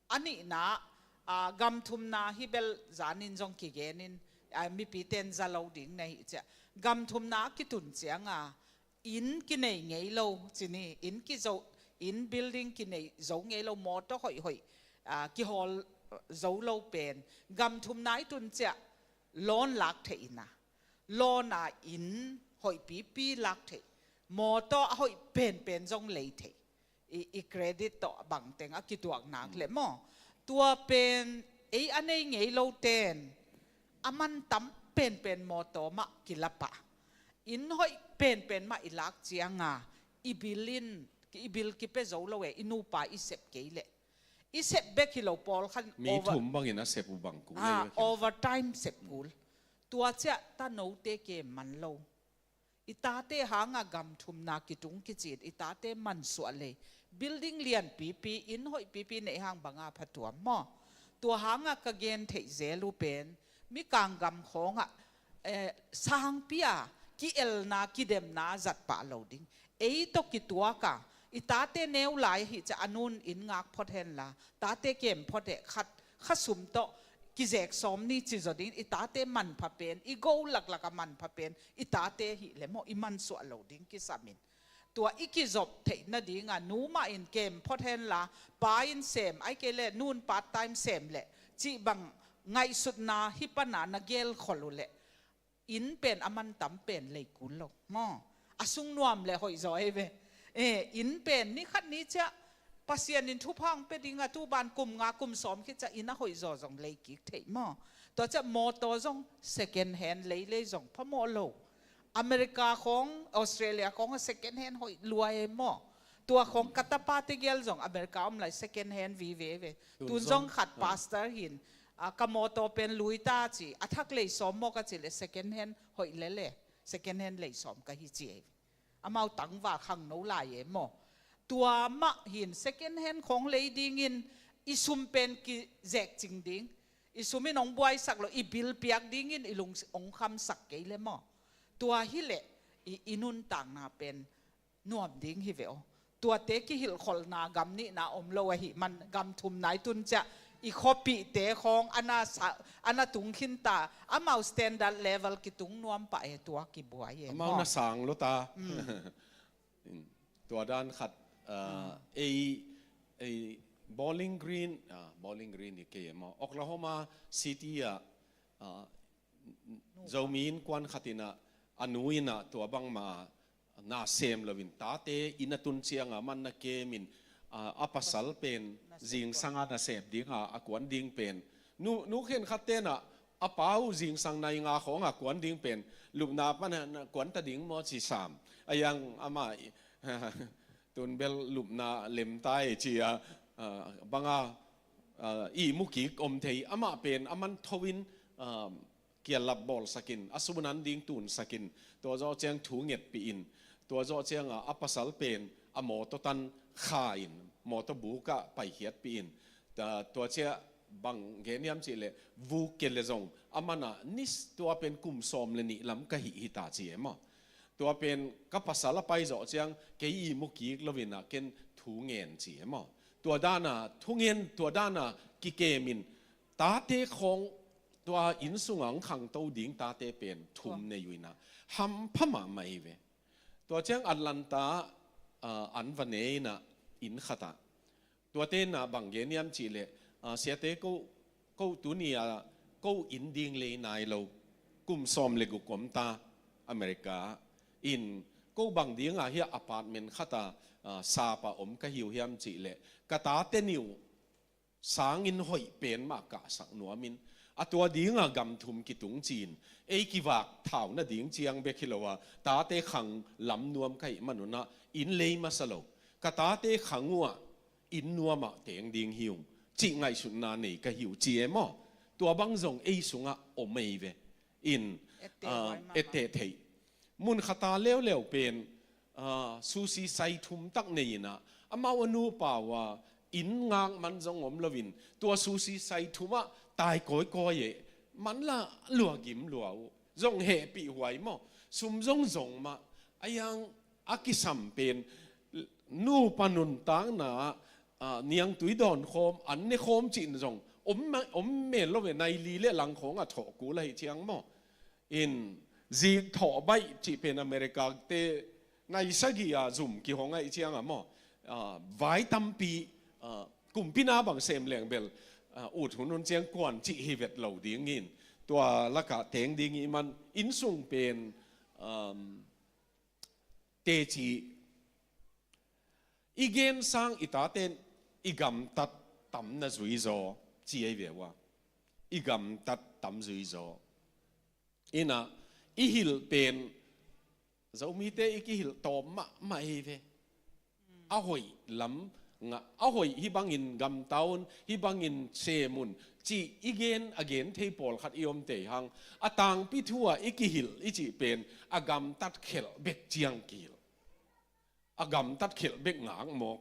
A nihna, ah, gam thumna hi bel zanin zong kigenin, ah, mipiten za lo ding na hi ciah. Gam thumna a kitun cianga inn kinei ngei lo cini, inn kizo, inn building kinei zo ngei lo, mawtaw hoihhoih, ah, kihawl zo lo pen gam thumna i tun ciah loan lak theihna. Loan a inn hoihpipi lak theih, mawtaw a hoih penpen zong lei theih. I, i credit tawh bangteng a kituak nak le maw? Tua pen ei a nei ngei lo ten a man tam penpen mawtaw mah kilapah, inn hoih penpen mah i lak cianga i bil in, i bil kipe zo lo e, i nupa i sep kei leh. I sep bek hi lo, pawlkhat mi over, thum bangin a sep uh bang kul, ah, overtime sep kul. Tua ciah ta note ke man lo. I tate hanga gam thumna kitung kicin, i tate mansuah lei. Building lianpipi, inn hoihpipi neih hang banga phatuam maw? Tua hanga ka gen theih zel uh pen, Mikang gam khawngah, eh, sangpi a ki-elna, kidemna zat pah lo ding. Ei tawh kituaka, i tate neu lai hi ciah a nun inn ngak phot henla, tate kem phot heh, khat, kha sum tawh kizek sawm ni ci zaw ding, i tate manpha pen, i go laklak a manpha pen i tate hi le maw, i mansuah lo ding kisamin. Tua i kizop theih nadinga nu mah in kem phot henla, pa in sem, ai kei le nun part time sem le cih bang ngaihsutna hih pana na gelkhol uh leh inn pen a mantam pen lei kul lo maw. A sung nuam le hoih zaw ei ve. Eh, inn pen ni khat ni ciah Pasian in thupha hong pia ding a, tu ban kum nga kum sawm khit ciah inn a hoih zaw zong lei kik theih maw. Tua ciah mawtaw zong second hand lei lei zong phamawh lo. America khawng, Australia khawng a second hand hoih lua ei maw. Tua khawng ka tapa tegel zong America om lai second hand vive ve. Tun zong khat pastor hin a, ka mawtaw pen lui ta ci, a thak lei sawm maw ka ci le second hand hoih le le, second hand lei sawm ka hi ci ei. Amau tangval khangno lai e maw. Tua mah hin second hand khawng lei dingin i sum pen kizek cing ding, i sum in hong buaisak lo, i bil piak dingin i lung hong khamsak kei le maw. Tua hileh i, i nuntakna pen nuam ding hi ve aw. Tuate kihilhkholhna gam nihna om lo ahi man gam thum nai tun ciah i khuapihte khawng a na sa, a na tung khin ta, amau standard level kitung nuam pah e, tua kibuai e maw. Amau na sang lo ta. Tua dan khat, ah, ei, ei Bowling Green, ah, Bowling Green hi kei e maw, Oklahoma City ah, ah, Zomi innkuan khat in ah, a nu in ah tua bangmah na sem loin tate inn a tun ciangah man na kemin, ah, a pasal pen zingsang a nasep ding a, a kuan ding pen nu, nu khenkhat ten ah a pa uh zingsang nai nga khawng a kuan ding pen lupna pan a na kuan ta ding maw ci sam. A yang amah tun bel lupna lem ta e ci a, ah, banga, ah, ihmu kik om thei. Amah pen a man tho in, ah, kiallap bawlsakin, a sunan ding tunsakin, tua zawh ciang thu ngetpih in, tua zawh ciangah a pasal pen a mawtaw tan kha in, mawtaw bukah paikhiatpih in, ta, tua ciah bang gen hiam cihleh vuk ke le zong a manah nis tua pen kum sawm le nih lam ka hih hita ci e maw. Tua pen ka pasal a pai zawh ciang kei ihmu kik loin ah ken thu ngen ci e maw. Tua dana thu ngen, tua dana kikemin tate khawng tua inn sungah hong khangto ding tate pen thum nei uh in ah hampha mahmah ei ve. Tua ciang Atlanta, ah, an va ne in ah inn khatah. Tuate in ah bang gen hiam cihleh, ah, siate ko, ko tuni a ko inn ding lei nai lo. Kum sawm le guk om ta America in ko bang dingah hia apartment khatah, ah, sapa om ka hi uh hiam cihleh ka tate nih uh sangin hoih pen mah kahsak nuamin a tua dinga gam thum kitung ci-in ei kivak thau nading ciang bek hi lo a, tate khang lam nuam ka hih manun ah inn lei masa lo. Ka tate khang uh ah inn nuamah teng ding hi ung cih ngaihsutna nei ka hi uh ci e maw. Tua bang zong ei sungah om ei ve. In, etteh, ah, huai mahmah, etteh theih. Mun khata leuleu pen, ah, sushi sai thum tak nei in ah amau a nupa uh a inn ngak man zong om loin tua sushi sai thum ah tai kawikawi e, man la lua gim lua uh. Zong hehpih huai maw. Sum zong zong mah. A yang a kisam pen nupa nuntakna ah, ah, niangtui dawnkhawm, an nekhawm cihna zong om ma-, om mel lo ve, nai li le lang khawng a thawh kul ahih ciang maw. In zik thawh baih cih pen America te nai sagih a zum kihong ahih ciang a maw. Ah, vai tampi, ah, kumpi na bang sem leng bel, ah, ut hun hun ciang kuan cih hi vet lo dingin tua lakah teng ding ih man inn sung pen, um, teci i gen sang i taten i gamtat tam na zui zaw ci ei ve ua. I gamtat tam zui zaw. Ina i hilh pen Zomite i kihilh tawm mahmah ei ve. A hoih lam ngah, a hoih hih bangin gamta un, hih bangin sem un cih i gen, a gen thei pawlkhat i om tei hang. A tangpi thu ah i kihilh i cih pen a gamtat khelh bek ciang kihilh. A gamtat khelh bek ngak mawk.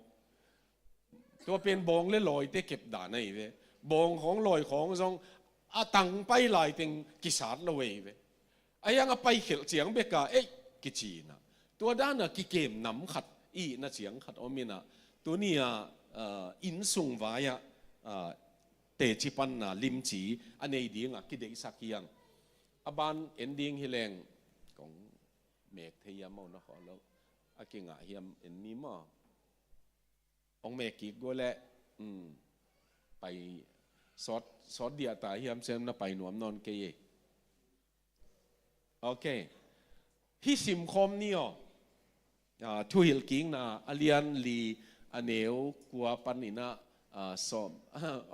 Tua pen bawng le lawite kep dan ahi ve. Bawng khawng lawi khawng zong a tang pai lai teng kisat lo ahi ve. A hiang a pai khelh ciang bek a ei kici ina. Tua dan a kikem nam khat i na ciang khat om ina. Tuni a, ah, inn sung vai ah, ah, teci panna limci a nei ding a kideihsak hiang. A ban en ding hi leng kong mek thei hiam maw na khaw lo. A kingah hiam en ni maw. Hong mek kik gua leh, um, pai Sawt, sawt diah ta hiam sem na pai nuam nawn kei ei. Ok. Hih simkhawm ni aw. Ah, Thuhilhkikna a lian li a neu kua panin ah, ah, sawm.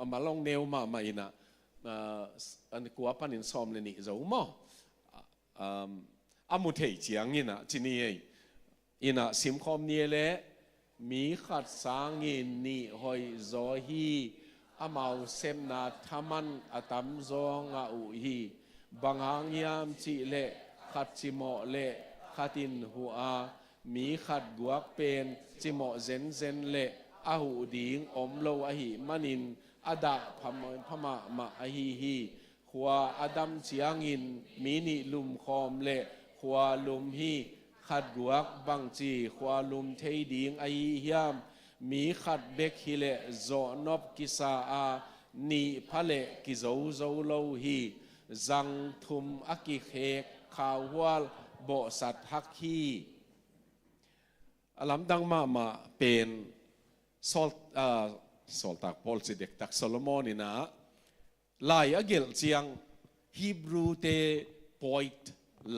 A malong neu mahmah in ah, ah, s-, a kua panin sawm le nih zo maw. Ah, um, a mu thei ciangin ah, ci ni ei. In ah simkhawm ni leh, mi khat sangin nih hoih zaw hi, amau sepna thaman a tamzaw ngah uh hi. Bang hang hiam cih leh khat cimawh leh khat in huh a, mi khat guak pen cimawh zenzen leh a huh ding om lo ahih manin a dah pha, pha mahmah ahi hi. Khua a dam ciangin mi nih lumkhawm leh khua lum hi. Khat guak bangci khua lum thei ding ahi hiam? Mi khat bek hileh zawhnop kisa a, nih pha leh kizozo lo hi. Zang thum a kikhek khauhual bawhsat hak hi. A lamdang mahmah pen Sawl, ah, Sawltak Paul ci dektak Solomon in ah lai a gelh ciang Hebrew-te poet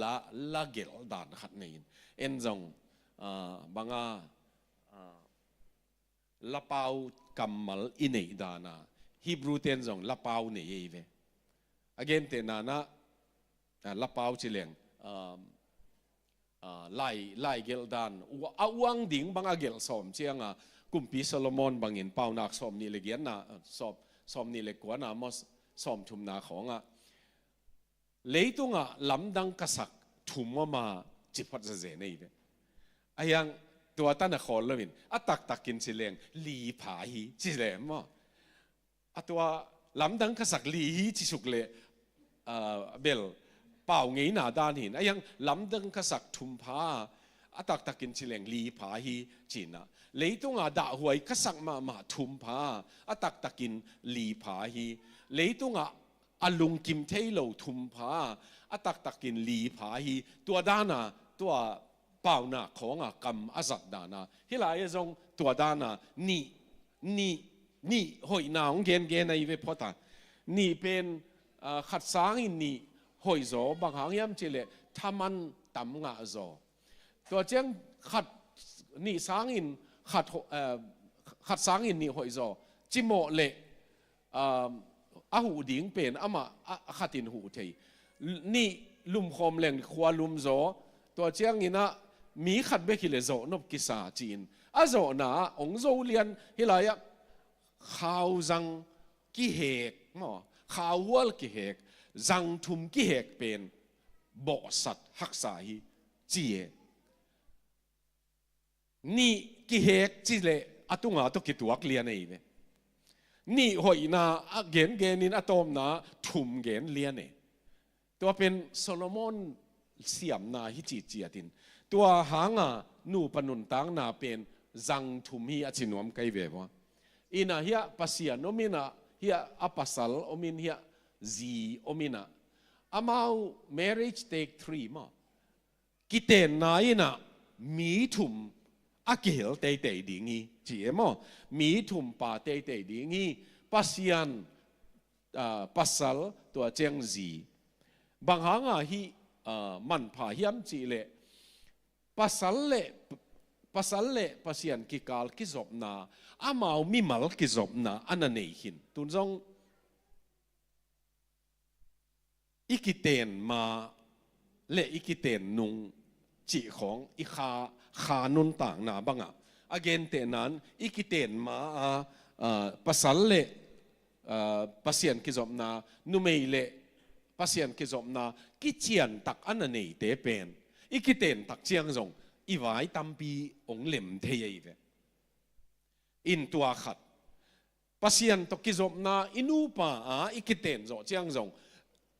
la, la gelh dan khat nei in. En zong, ah, bang a, ah, lapau kammal i neih dan a Hebrew-ten zong lapau nei ei ve. A gentehna in ah, ah, lapau ci leng, um, ah, lai, lai gelh dan, ua-, a uang ding bang a gelh sawm ciang a, Kumpi Solomon bangin Paunak sawm nih le giatna, ah, sawm, sawm nih le kuana maw, sawm thumna khawng ah, leitungah lamdang ka sak thum om a, ci phot zazen ei ve. A hiang tua tan a khawl loin, a taktakin ci leng li pha hi, ci leng maw. A tua lamdang ka sak li hi ci suk leh, ah, bel pau ngeina dan hi in. A hiang lamdang ka sak thum pha, a taktakin ci leng li pha hi, ci in ah. Leitungah dahhuai ka sak mahmah thum pha, a taktakin li pha hi. Leitungah a lungkim thei lo thum pha, a taktakin li pha hi. Tua dan a, tua Paunak khawng a kam a zat dan a, hih lai ah zong tua dan a nih, nih, nih hoihna hong gengen ahi ve phot a. Nih pen, ah, khat sangin nih hoih zaw, bang hang hiam cih leh thaman tam ngah zaw. Tua ciang khat, nih sangin khat ho-, ah, khat sangin nih hoih zaw, cimawh leh, um, a huh ding pen amah a, a khat in huh thei. Nih lumkhawm leng khua lum zaw, tua ciangin ah mi khat bek hileh zawhnop kisa ci-in. A zawhna ah hong zo lian, hih lai ah khauzang kihek maw, khauhual kihek, zang thum kihek pen bawhsat haksa hi, ci e. Nih kihek ci leh a tunga tawh kituak lian ei ve. Nih hoihna a gengenin a tawpna thum gen lian e. Tua pen Solomon siamna hi ciciatin, tua hanga nupa nuntakna pen zang thum hi a ci nuam kei ve vua. In ah hiah Pasian om in ah, hiah a pasal om in, hiah zi om in ah, amau marriage take three maw. Kitenna in ah mi thum a kihel teitei ding hi, ci e maw. Mi thum pa teitei ding hi. Pasian, ah, pasal, tua ciang zi. Bang hanga hih, ah, manpha hiam cih leh, pasal le, pasal le Pasian kikal kizopna, amau mimal kizopna a na nei khin. Tun zong i kiten ma le i kiten nung cih khawng i kha, kha nuntakna bangah a gentehna in i kiten ma a, ah, pasal le, ah, Pasian kizopna, numei le Pasian kizopna kiciantak a na neite pen i kiten tak ciang zong i vai tampi hong lem thei ahi ve. In tua khat, Pasian tawh kizopna i nupa a i kiten zawh ciang zong,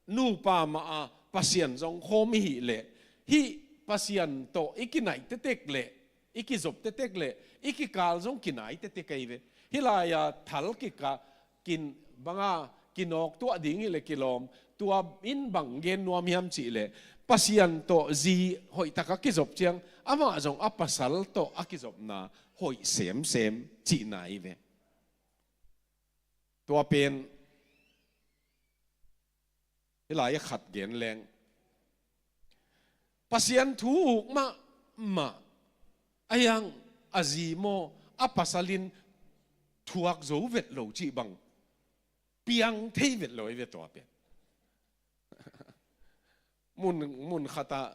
nupa mah a Pasian zong khawm i hih leh, hih Pasian tawh i kinaih tektek leh, i kizop tektek leh, i kikal zong kinai tektek ahi ve. Hih lai-a thal kika, kin, banga kinawk tuah ding hileh kilawm, tua in bang gen nuam hiam cih leh, Pasian tawh zi hoih taka kizop ciang, amah zong a pasal tawh a kizopna hoih semsem cihna hi ve. Tua pen Hih lai a khat gen leng, Pasian thu uk mahmah a hiang a zi maw, a pasal in thuak zo vet lo cih bang piang thei vet lo ei ve tua pen. Mun, mun khatah,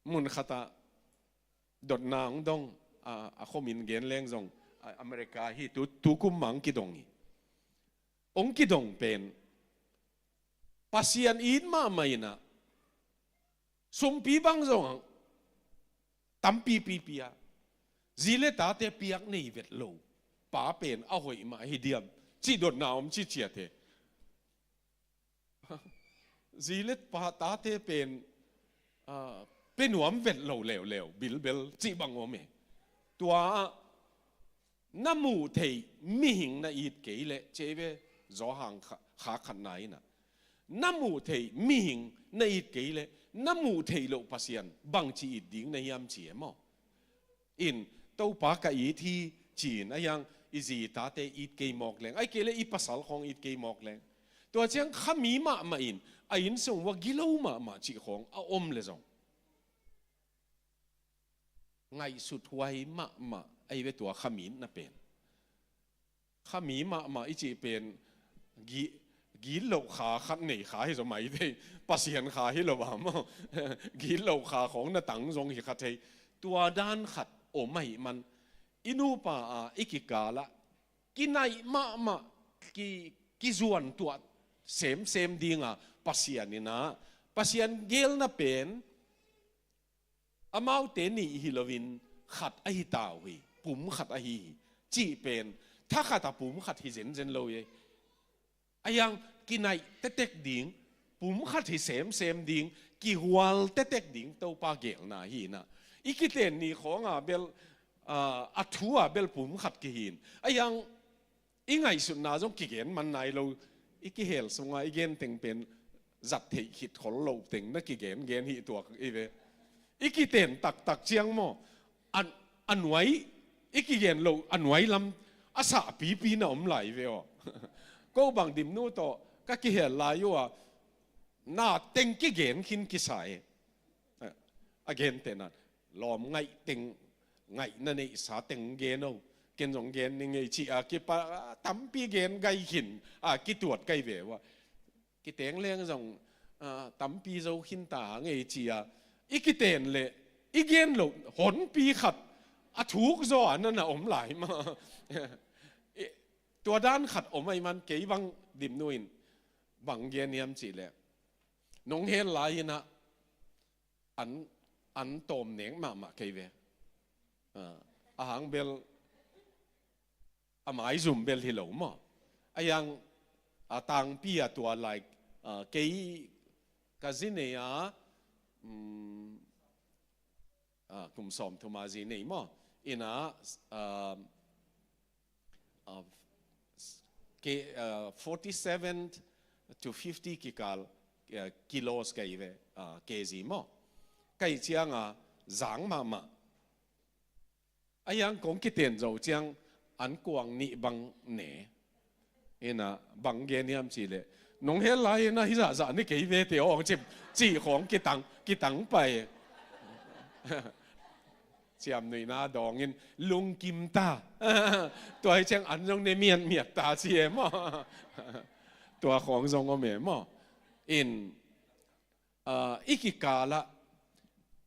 mun khatah dotna hong dong, a, a khomin gen leng zong, a, America hi tu, tu kum mah hong kidong hi. Hong kidong pen Pasian it mahmah inah, sumpi bang zong tampi pipi a, zi le tate piak nei vet lo pa pen a hoih mah hi diam, cih dotna om ci ciat hi. Zi le pa tate pen, ah, pe nuam vet lo leuleu, bilbel cih bang om e. Tua ah na muh theih mihing na it kei leh, ci ei ve, Johan kha, kha khatna inah, na muh theih mihing na it kei leh, na muh theih loh Pasian bangci it ding na hiam ci e maw? In, Topa ka it hi ci-in a hiang i zi i tate it kei mawk leng, ahih kei leh i pasal khawng it kei mawk leng, tua ciang khami mahmah in a inn sung uah gilo mahmah cih khawng a om le zong, ngaihsut huai mahmah ei ve tua khami itna pen. Khami mahmah i cih pen, gi, gitloh kha khat nei kha hi zaw mai thei, Pasian kha hi lo a maw? Gitloh kha khawng na tang zong hi kha thei. Tua dan khat om ahih man, i nupa a i kikal ah kinaih mahmah, ki, kizuan tuah semsem dinga Pasian inah, Pasian gelna pen amaute nih hi loin khat ahi ta uh hi, pum khat ahi hi, cih pen thakhat a pum khat hi zenzen lo hi. A hiang kinaih tetek ding, pum khat hi semsem ding, kihual tetek ding Topa gelna hi inah, i kiten ni khawnga bel, ah, a thu a bel pum khat kihi in, a hiang i ngaihsutna zong kigen man nai lo. I kihel sunga i gen teng pen zat theih khit khol lo teng na kigen gen hi tuak i ve. I kiten taktak ciang maw, a, a nuai, i kigen lo a nuai lam a sahpipi na om lai ve aw. Ko bang Dimnu tawh ka kihel lai uh a, na teng kigen khin kisa e. A, a gen tena lawm ngaih teng, ngaihna neihsa teng gen o, ken zong gen ni ngei ci a kipa, a, tampi gen gai khin a kituat kai ve uh a. Kiteng leng zong, a, tampi zo khin ta ngei ci a, i kiten le i gen lo honpi khat a thuk zaw a na na om lai mah. I, tua dan khat om ahih man kei bang Dimnu in bang gen hiam cih leh, nong hel lai inah an, an tawm nek mahmah kei ve. Ah, a hang bel a maizum bel hi lo maw? A hiang a tangpi a tua, like, ah, kei ka zi nei a, mm, ah, kum sawm thum a zi nei maw? Inah, ah, ah, ke, ah, forty seven to fifty kikal, ah, kilos ka hi ve, ah, K G maw? Ka hih cianga zang mahmah. A hiang kong kiten zo ciang an kuang nih bang ne. Inah bang gen hiam cih leh, nong hel lai inah hi zahzah ni kei ve te awng cip cih khawng kitang, kitang pai. Ciamnuihna dawngin lungkim ta. Tua hi ciang an zong ne miatmiat ta ci e maw? Tua khawng zong om e maw? In, ah, i kikalah,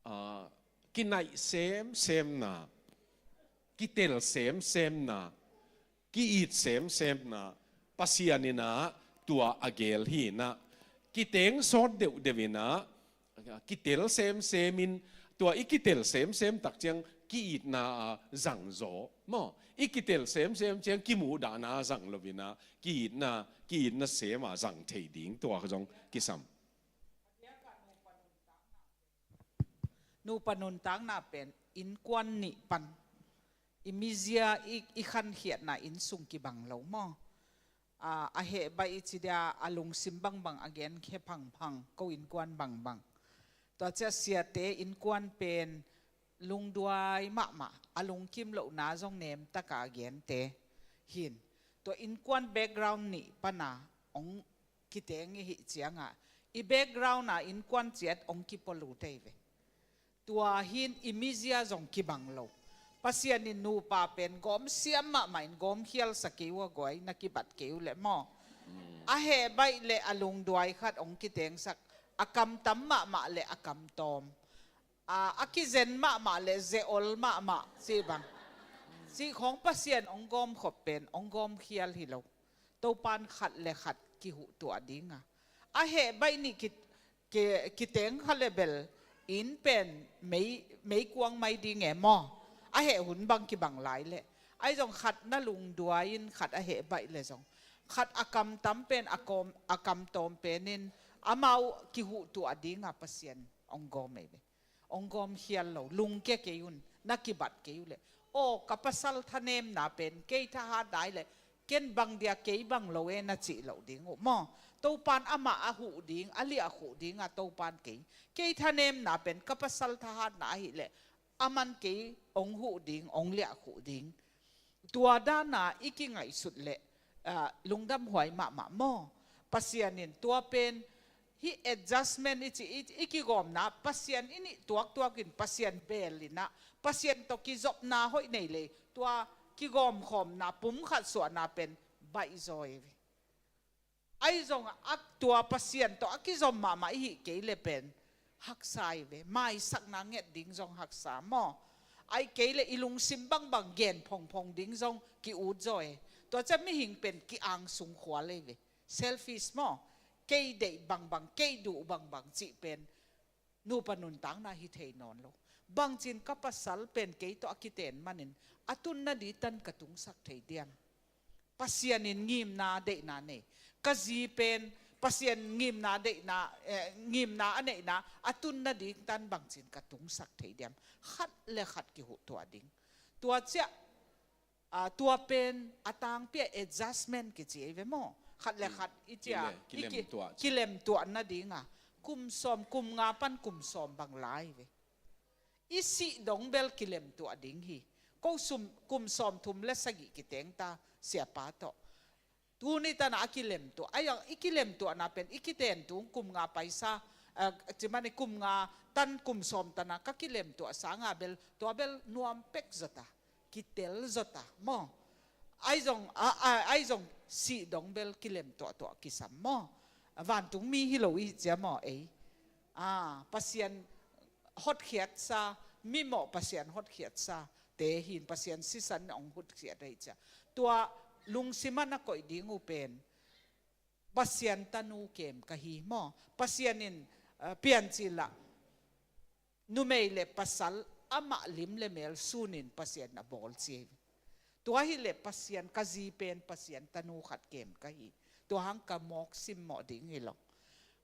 ah, kinaih semsemna, kitel semsemna, ki-it semsemna, Pasian inah tua a gel hi inah, kiteng sawt deuhdeuh inah, kitel semsem in, tua i kitel semsem tak ciang ki-itna a zang zaw maw? I kitel semsem ciang kimuhdahna a zang lo inah, ki-itna, ki-itna sem a zang thei ding tua zong kisam. Nupa nuntakna pen innkuan nih pan i mizia i, i khankhiatna inn sung kibang lo maw? A, a heh baih i ci dia, a lungsim bangbang a genkhia phangphang, ko innkuan bangbang. Tua ciah siate innkuan pen lungduai mahmah, a lungkim lohna zong nemtaka a gente hi in. Tua innkuan background nih pana hong kiteng i hih ciangah I background a innkuan ciat hong kipua lut ei ve. Tua hi-in i mizia zong kibang lo. Pasian in nupa pen gawm siam mahmah in gawm khial sa kei uh a guai, na kibat kei uh leh maw. A heh baih leh a lungduai khat hong kitengsak, a kam tam mahmah leh a kam tawm. A, a kizen mahmah leh ze-ol mahmah cih bang. Cih khawng Pasian hong gawm khop pen hong gawm khial hi lo. Topa'n khat leh khat kihuh tuah ding a, a heh baih nih ki, ki, kiteng kha leh bel inn pen mei, meikuang mai ding e maw. A heh hun bang kibang lai leh. Ahi zong khat na lungduai in khat a heh baih leh zong, khat a kam tam pen a kam, a kam tawm pen in amau kihuh tuah ding a Pasian hong gawm ei ve. Hong gawm khial lo, lungkia kei un, na kibat kei uh leh. Aw, ka pasal thanemna pen kei thahatna hi leh, ken bang dia kei bang lo e na cih loh ding uh maw. Topa'n amah a huh ding, a liahkhuh ding a, Topa'n kei, kei thanemna pen ka pasal thahatna ahi leh, aman kei hong huh ding, hong liahkhuh ding. Tua dan a i kingaihsut leh, ah, lungdamhuai mahmah maw. Pasian in tua pen, hih adjustment i cih, i, i kigawmna, Pasian i nih tuaktuak in, Pasian beel in a, Pasian tawh kizopna hoih nei leh, tua kigawmkhawmna pumkhat suahna pen baihzaw ei ve. Ahi zong a, tua Pasian tawh a kizom mahmah i hih kei leh pen haksa ei ve. Maisakna nget ding zong haksa maw. Ahih kei leh i lungsim bangbang gen phongphong ding zong ki-ut zaw e. Tua ciang mihing pen ki-angsung khual ei ve. Selfish maw. Kei deih bangbang, kei duh bangbang cih pen nupa nuntakna hi thei nawn lo. Bangci-in ka pasal pen kei tawh a kiten manin a tunna ding tan ka tungsak thei diam? Pasian in ngimna deihna nei. Ka zi pen Pasian ngimna deihna, eh, ngimna a neihna a tunna ding tan bangci-in ka tungsak thei diam? Khat leh khat kihuh tuah ding. Tua ciang, ah, tua pen a tangpi a adjustment kici ei ve maw. Khat leh khat i ciang, kilem, i ki, kilem tuah ci. Kilem tuah nading a. Kum sawm, kum nga pan kum sawm bang lai ve. I sih dong bel kilem tuah ding hi. Ko sum, kum sawm thum leh sagih kiteng ta, siapa tawh. Tuni tan a kilem tuah. Ahi zong i kilem tuahna pen, i kiten tung kum nga paisa, eh, ci manin kum nga tan kum sawm tan a ka kilem tuah sang a bel, tua bel nuam pek zaw ta. Kitel zaw ta maw. Ahi zong, a, a, ahi zong sih dong bel kilem tuahtuah kisam maw. Vantung mi hi lo i hih ciang maw ei. A, Pasian hotkhiatsa, mimawh Pasian hotkhiatsa te hi-in Pasian sisan hong hotkhiat ahih ciang. Tua lungsim ah na koih ding uh pen Pasian tanu kem ka hi maw. Pasian in, eh, Piancil ah numei leh pasal amah lim leh mel sunin Pasian a bawl ci hi. Tua hi leh Pasian, ka zi pen Pasian tanu khat kem ka hi. Tua hang ka mawk simmawh ding hi lo.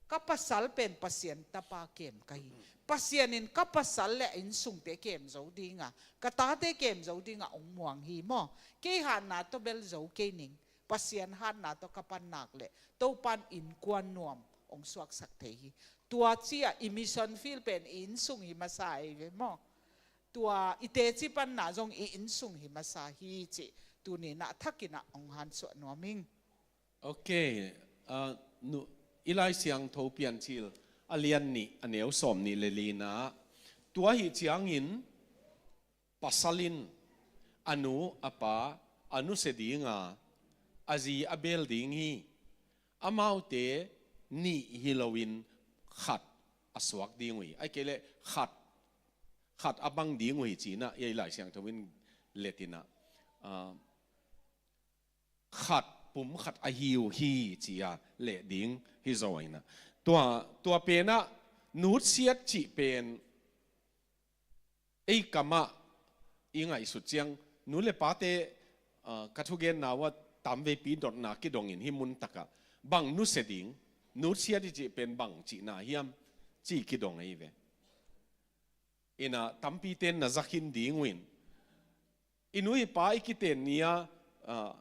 Ka pasal pen Pasian tapa kem ka hi. Pasian in ka pasal leh a innsungte kem zo ding a, ka tate kem zo ding a hong muang hi maw. Kei hatna tawh bel zo kei ning. Pasian hatna tawh ka pan nak leh Topa'n innkuan nuam hong suaksak thei hi. Tua ci-a i mission field pen i innsung hi masa ei ve maw. Tua i teci panna zong i innsung hi masa hi cih tuni-in a thakin ah hong hansuah nuam ing. Ok, ah, nu, i Lai Siangtho Piancil a lian nih, a neu sawm nih leh li-na, tua ahih ciangin pasal in a nu a pa a nusia ding a, a zi a beel ding hi. Amaute nih hi loin khat a suak ding uh hi. Ahih kei leh khat, khat a bang ding uh hi ci-in ah, ei Lai Siangtho in let in ah, ah, khat, pum khat ahi uh hi ci-a leh ding hi zaw in ah. Tua, tua pen ah nutsiat cih pen ei kam ah i ngaihsut ciang, nu leh pate, ah, ka thugenna uh ah tamveipi dotna kidongin hih mun tak ah bang nusia ding, nutsiat i cih pen bang cihna hiam cih kidong ahi ve. In ah tampite'n na za khin ding uh in, i nu i pa i kiten ni-a, ah,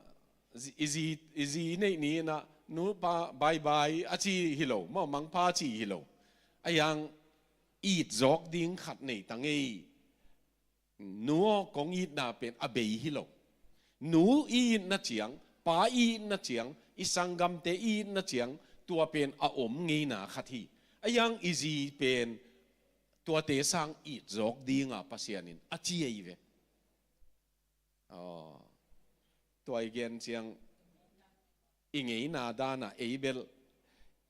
zi, i zi, i zi i neih ni-in ah, nu pa bye bye a ci hi lo, maw, mangpha a ci hi lo. Ahi zong it zawk ding khat nei ta ngei. Nu aw, kong itna pen a bei hi lo. Nu i itna ciang, pa i itna ciang, i sanggamte i itna ciang, tua pen a om ngeina khat hi. A iang i zi pen tuate sang it zawk dinga Pasian in a ci ahi ve. Aw, tua i gen ciang i ngeina dana ei bel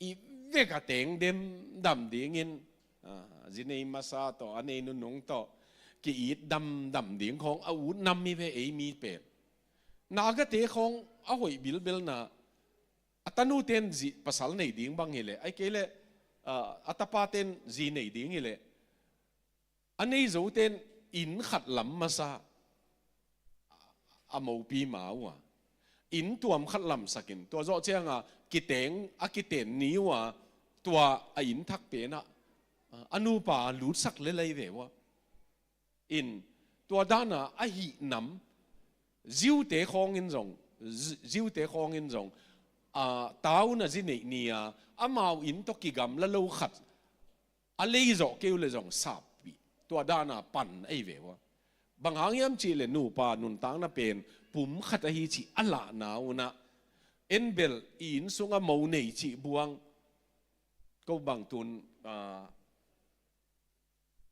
i vek a teng dem dam dingin, ah, zi nei masa tawh, a nei nunung tawh ki-it damdam ding khawng a ut nam hi ve ei mi pen. Nagate khawng a hoih bilbelna, a tanuten zi pasal nei ding bang hileh, ai kei leh, ah, a tapaten zi nei ding hileh, a nei zoten inn khat lam masa a mopi ma uh a, inn tuam khat lamsakin, tua zawh cianga kiteng a kiten ni uh a, tua a inn thak penah a nupa lutsak lelai ve uh a. In tua dana a hihnam, ziute khawngin zong, zi-, ziute khawngin zong, a, tauna zi neih ni-a amau inn tawh kigamla lo khat a lei zawh kei uh leh zong sappih, tua dana pan ahi ve uh a. Bang hang hiam cihleh nupa nuntakna pen pum khat ahi cih a lahna unah, en bel i inn sunga mo nei cih buang, ko bang tun, ah,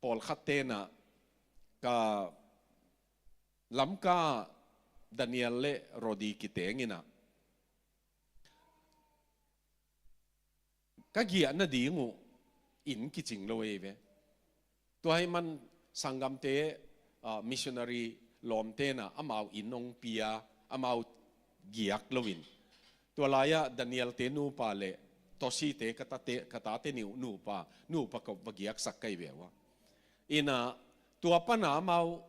pawlkhat tenah ka Lamka Daniel le Rodi kitenginah ka giahna ding uh inn kicing lo ei ve. Tua hih man sanggamte, ah, missionary lawmtenah amau inn hong pia, amau giak loin, tua lai-ah Daniel-te nupa le Tosi-te ka tate, ka tate ni uh nupa, nupa kop va giaksak ka hi ve uh a. Innah tua pana amau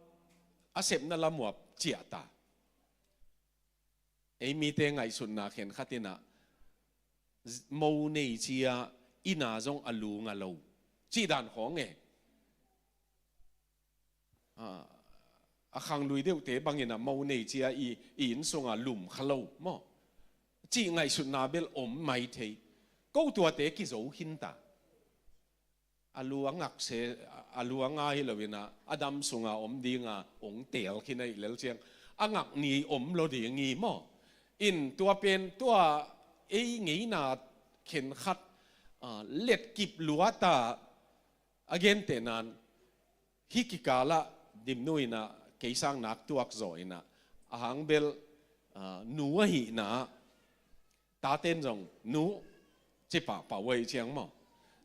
a sepna lam uh a ciah ta. Ei mite ngaihsutna khenkhat innah mo nei cia inn-a zong a lu nga lo cih dan khawng e. Ah, a khanglui deuhte banginah mo nei cia i, i inn sunga lum kha lo maw, cih ngaihsutna bel om mai thei. Ko tuate kizo khinta. A lu a ngak se, a lu a nga hi loinah a dam sunga om dinga hong teel khin ahih lel ciang a ngak ni om lo ding hi maw. In tua pen tua ei ngeina khenkhat, ah, letkip luata a gentehnan, hih kikalah Dimnu innah kei sang nak tuak zawh innah, a hang bel, ah, nu ahihna ah taten zong nu ci pahpah uh ahih ciang maw,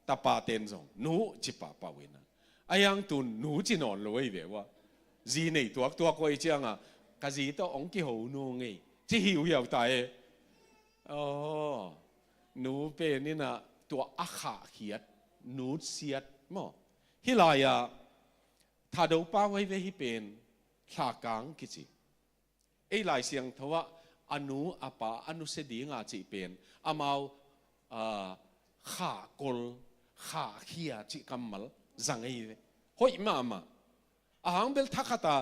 tapaten zong nu ci pahpah uh innah, a hiang tun nu ci nawn lo ahi ve uh a. Zi nei tuaktuak uh ahih cianga ka zi tawh hong kiho nu ngei ci hi uh hiau ta e. Aw, nu pen innah tua a khahkhiat, nutsiat maw. Hih lai-ah Thado pau ahi ve hih pen, thlakang kici. Ei Lai Siangtho ah a nu a pa a nusia dinga cih pen amau, ah, khahkol, khahkhia cih kammal zang ahi ve. Hoih mahmah. A hang bel thakhat a,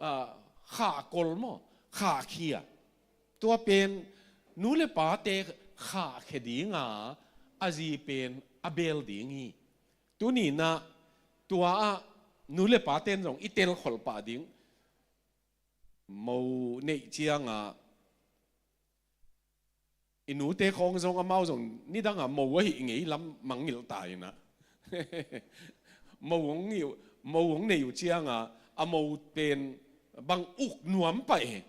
ah, khahkol maw, khahkhia. Tua pen nu le pate khahkhia dinga a zi pen a beel ding hi. Tuninah tua ah nu le paten zong i telkholh pah ding. Mo neih cianga i nute khawng zong amau zong nidanga mo ahih ngei lam mangngilh ta innah. Mo hong ngih, mo hong neih uh cianga a mo pen bang uk nuam pah e.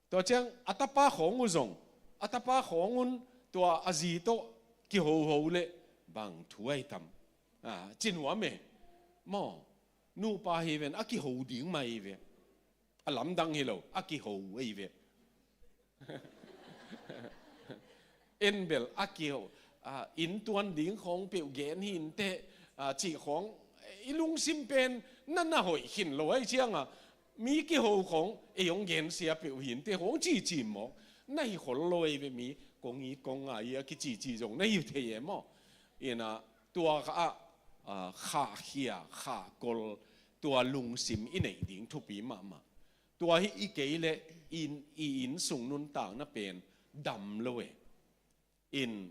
Tua ciang a tapa khawng uh zong, a tapa khawng un tua a zi tawh kihoho leh bang thu ahi tam, ah, ci nuam e. Maw, nupa hi ven a kiho ding mah hi ve. A lamdang hi lo, a kiho ahi ve. En bel a kiho, ah, inntuan ding khawng peuh gen hi inteh, ah, cih khawng i lungsim pen na na hoih khin lo ahih cianga mi kiho khawng ei hong gensia peuh hi inteh khawng cici mawk na hi khol lo ahi ve. Mi kong it kong ngai a kicici zong na hi thei e maw. Innah tua kha ah, ah, khahkhia, khahkol, tua lungsim i neih ding thupi mahmah. Tua hi i kei leh in, i inn sung nuntakna pen dam lo e. In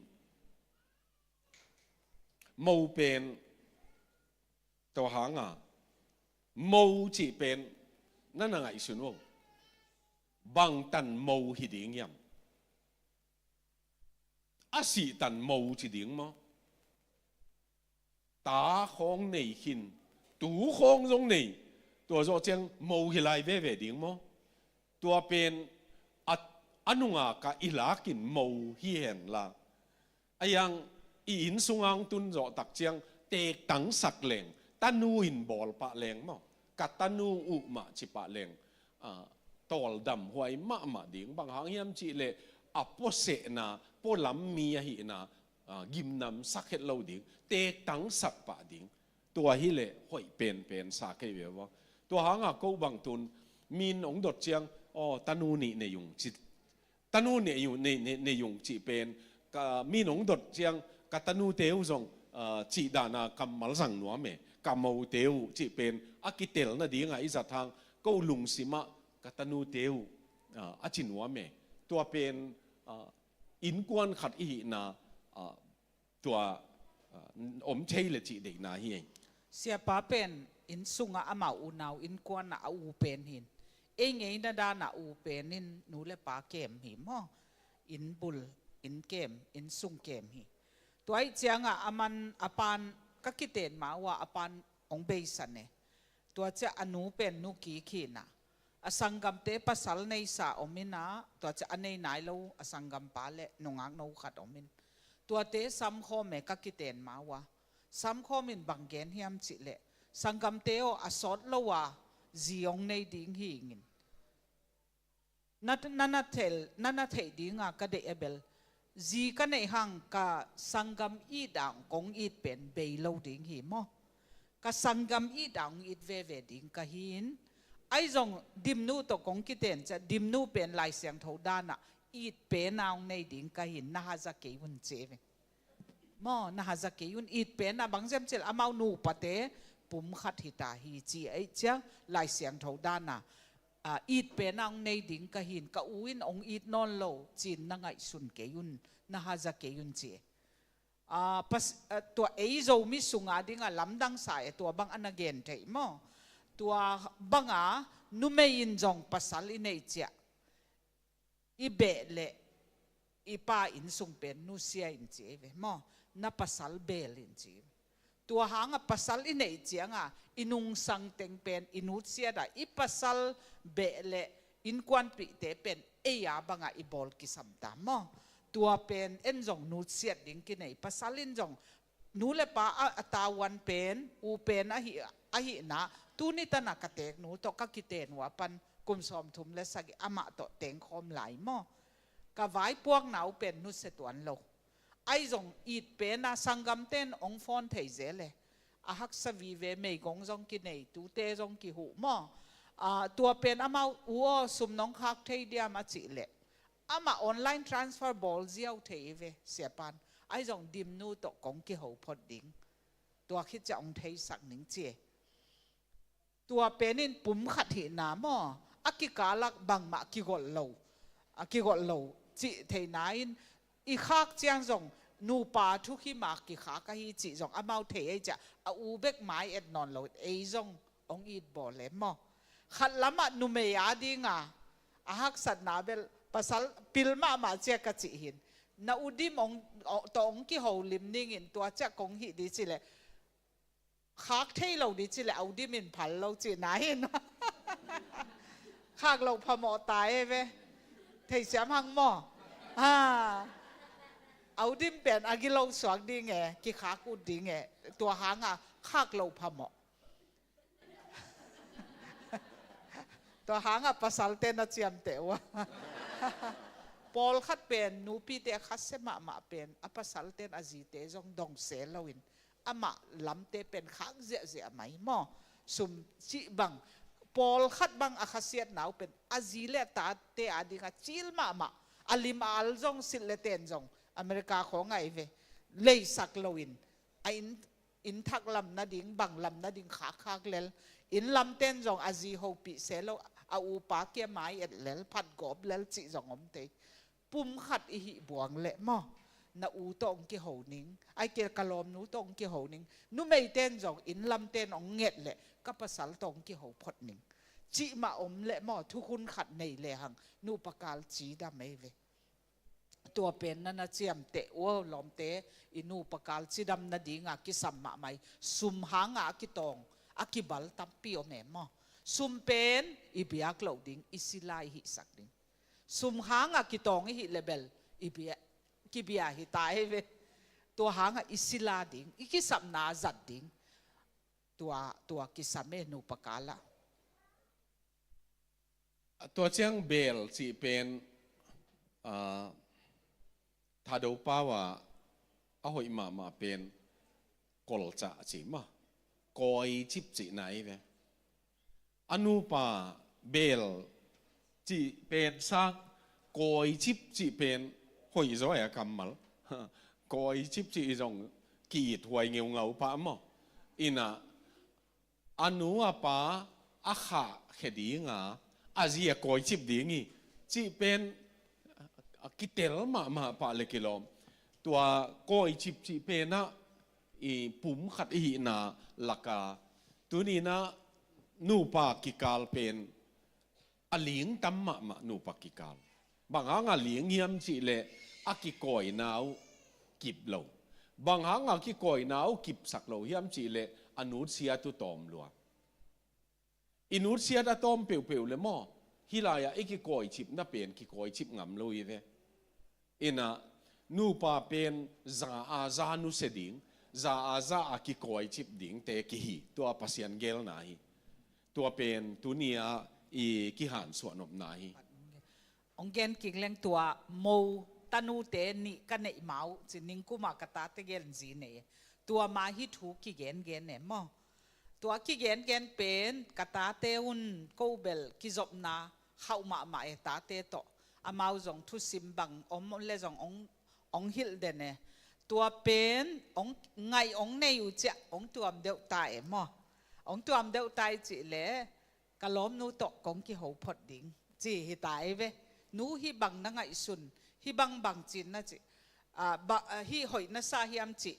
mo pen tua hanga mo cih pen na na ngaihsun uh. Bangtan mo hi ding hiam? a sihtan mo ci ding maw? Ta khawng nei khin, tu khawng zong nei, tua zawh ciang mo hi lai veve ding maw? Tua pen a, a nunga ka i lakin mo hi hen la. A yang i inn sungang tun zawh tak ciang tektangsak leng, tanu in bawl pah leng maw, ka tanu uh mah ci pah leng, a, tawldam huai mahmah ding. Bang hang hiam cih leh a puasehna, pualam mi ahihna, a, gimnamsak het lo ding, tektangsak pah ding. Tua hi leh hoih penpen sa kei ve ua. Tua hanga ko bang tun min ong dot ciang, aw, tanu nih nei ung ci, tanu nih nei, nei, nei ung cih pen, ka min ong dot ciang ka tanute uh zong, a, cih dana kammal zang nuam e, ka mote uh cih pen a kitel nadinga i zat hang ko lungsimah ka tanute uh, a, a ci nuam e. Tua pen, a, innkuan khat i hihna, a, tua, a, om thei le cih deihna hi ei. Siapa pen inn sungah amau unau innkuanah a u pen hin, ei ngeina danah u pen in nu le pa kem hi maw? Inn bul, inn kem, inn sung kem hi. Tua ih ciangah a man a pan ka kiten ma uh a, a pan ong beisan e. Tua ciah a nu pen nu kik hi na, a sanggamte pasal neisa om ina, tua ciah a nei nai lo a sanggampa le nungak no khat om in. Tuate samkhawm e ka kiten ma uh a. Samkhawm in bang gen hiam cih leh, sanggamte aw, a sawt lo a zi ong nei ding hi ingin. Na, na, na thel, na, na theih dinga ka deih a bel, zi ka neih hang ka sanggam it ang kong it pen bei lo ding hi maw? Ka sanggam it ang it veve ding ka hin. Ai zong Dimnu tawh kong kiten ciah, Dimnu pen Lai Siangtho danah it pen ang nei ding ka hin, na haza kei un ci ve. Maw, na haza kei un, it pen a bang ziam cil amau nupate pum khat hita hi ci ei ciang Lai Siangtho dana, a, it pen a ong nei ding ka hin, ka u in ong it nawn lo cin na ngaihsun kei un, na haza kei un ci. A, pas, a, tua ei Zomi sunga dinga lamdang sa e, tua bang a na gen thei maw? Tua banga numei in zong pasal i nei ciah i beh leh i pa inn sung pen nusia in ci ei ve maw? Na pasal bel in ci. Tua hanga pasal i neih cianga i nungsang teng pen i nutsiat a, i pasal beh leh innkuanpihte pen ei a banga i bawl kisam ta maw? Tua pen en zong nutsiat ding kinei, pasal in zong nu le pa a, a tavuan pen, u pen ahi, ahihna, tuni tana ka teknu tawh ka kiten uh a pan kum sawmthum le sagih amah tawh tengkhawm lai maw? Ka vaipuakna uh pen nusia tuan lo. Ai zong it pen a sanggamten ong phone thei zel e. A haksa vive, meigong zong kinei, tute zong kihuh maw? A, tua pen amau u aw, sum nong khak thei diam a cih leh, amah online transfer bawl ziau thei ve, siapan. Ai zong Dimnu tawh kong kiho phot ding. Tua khit ciah ong theisak ning ci e. Tua pen in pum khat hihna maw? A kikalak bangmah kigolh lo. A kigolh lo cih theihna in i khak ciang zong nupa thukhima kikhak ahi cih zong amau thei ei ciah a u bek mai et nawn lo, ei zong ong it bawl e maw? Khat lamah numei a dinga a haksatna bel pasal pil mahmah ciah ka cih hin. Na u Dim ong, ong, tawh ong kiho lim ningin tua ciah kong hih di ci leh khak thei lo di ci leh a u Dim in phal lo cihna hin. Khak lo phamawh ta e ve. Theisiam hang maw? Ha. A u Dim pen a gilo suak ding e, kikhak ut ding e. Tua hanga khak lo phamawh. Tua hanga pasalte na ciamteh uh a. Pawlkhat pen nupite a khasia mahmah pen a pasalten a zite zong dong se loin amah lamte pen khak ziahziah mai maw? Sum cih bang, pawlkhat bang a khasiatna uh pen a zi le a tate a dinga cil mahmah, a lim a al zong silh le ten zong America khawng ahi ve, leisak loin a inn, inn thak lam nading, bang lam nading khakkhak lel. Inn lamten zong a zi hopih se lo, a upa kia mai et lel, phatgawp lel cih zong om thei. Pum khat i hih buang leh maw, na u tawh ong kiho ning, ai kei ka lawmnu tawh ong kiho ning. Numeiten zong inn lamten ong nget leh ka pasal tawh ong kiho phot ning cih mah om leh maw, thukhun khat nei lehang nupa kal cidam ei ve. Tua pen na na ciamteh uh aw lawmte, i nupa kal cidam nadinga kisam mahmah hi. Sum hanga a kitawng, a kibal tampi om e maw. Sum pen i biak loh ding, i sila i hihsak ding. Sum hanga kitawng i hih le bel i bia, kibia hi ta ei ve. Tua hanga i sila ding, i kisapna zat ding. Tua, tua kisam e nupa kal ah. Tua ciang bel cih pen, ah, Thado pau ah a hoih mahmah pen kolcah a ci mah. Kawicip cihna hi ve. A nupa bel cih pen sang, kawicip cih pen hoih zaw e a kammal. Kawicip cih zong ki-it huai ngeungau pah maw. Inah a nu a pa a khahkhia dinga, a zi a kawicip ding hi cih pen a kitel mahmah pah le kilawm. Tua kawicip cih penah i pum khat i hihna laka, tuninah nupa kikal pen a ling tam mahmah nupa kikal. Bang hanga ling hiam cihleh a kikawina uh kip lo. Bang hanga kikawina uh kipsak lo hiam cihleh a nutsiat uh tawm lua. I nutsiat a tawm peuhpeuh le maw, hih lai-ah i kikawicipna pen kikawicip ngam lo hi ve. Inah nupa pen za a za nusia ding, za a za a kikawicip dingte kihi, tua Pasian geelna hi. Tua pen tuni-ah i kihansuah nopna hi. Hong gen kik leng tua mo tanute nih ka neih ma uh ci, ningkuma ka tate gel zi nei. Tua ma hih thu kigengen e maw. Tua kigengen pen ka tate un ko bel kizopna khauh mahmah e tate tawh. Amau zong thusim bang om le zong ong, ong hilh den e. Tua pen ong ngaih ong nei uh ciah ong tuam deuh ta e maw. Ong tuam deuh ta i cih leh ka lawmnu tawh kong kiho phot ding ci hi ta ei ve. Nu hih bang na ngaihsun, hih bang bang cin na cih, ah, ba, ah, hih hoih na sa hiam cih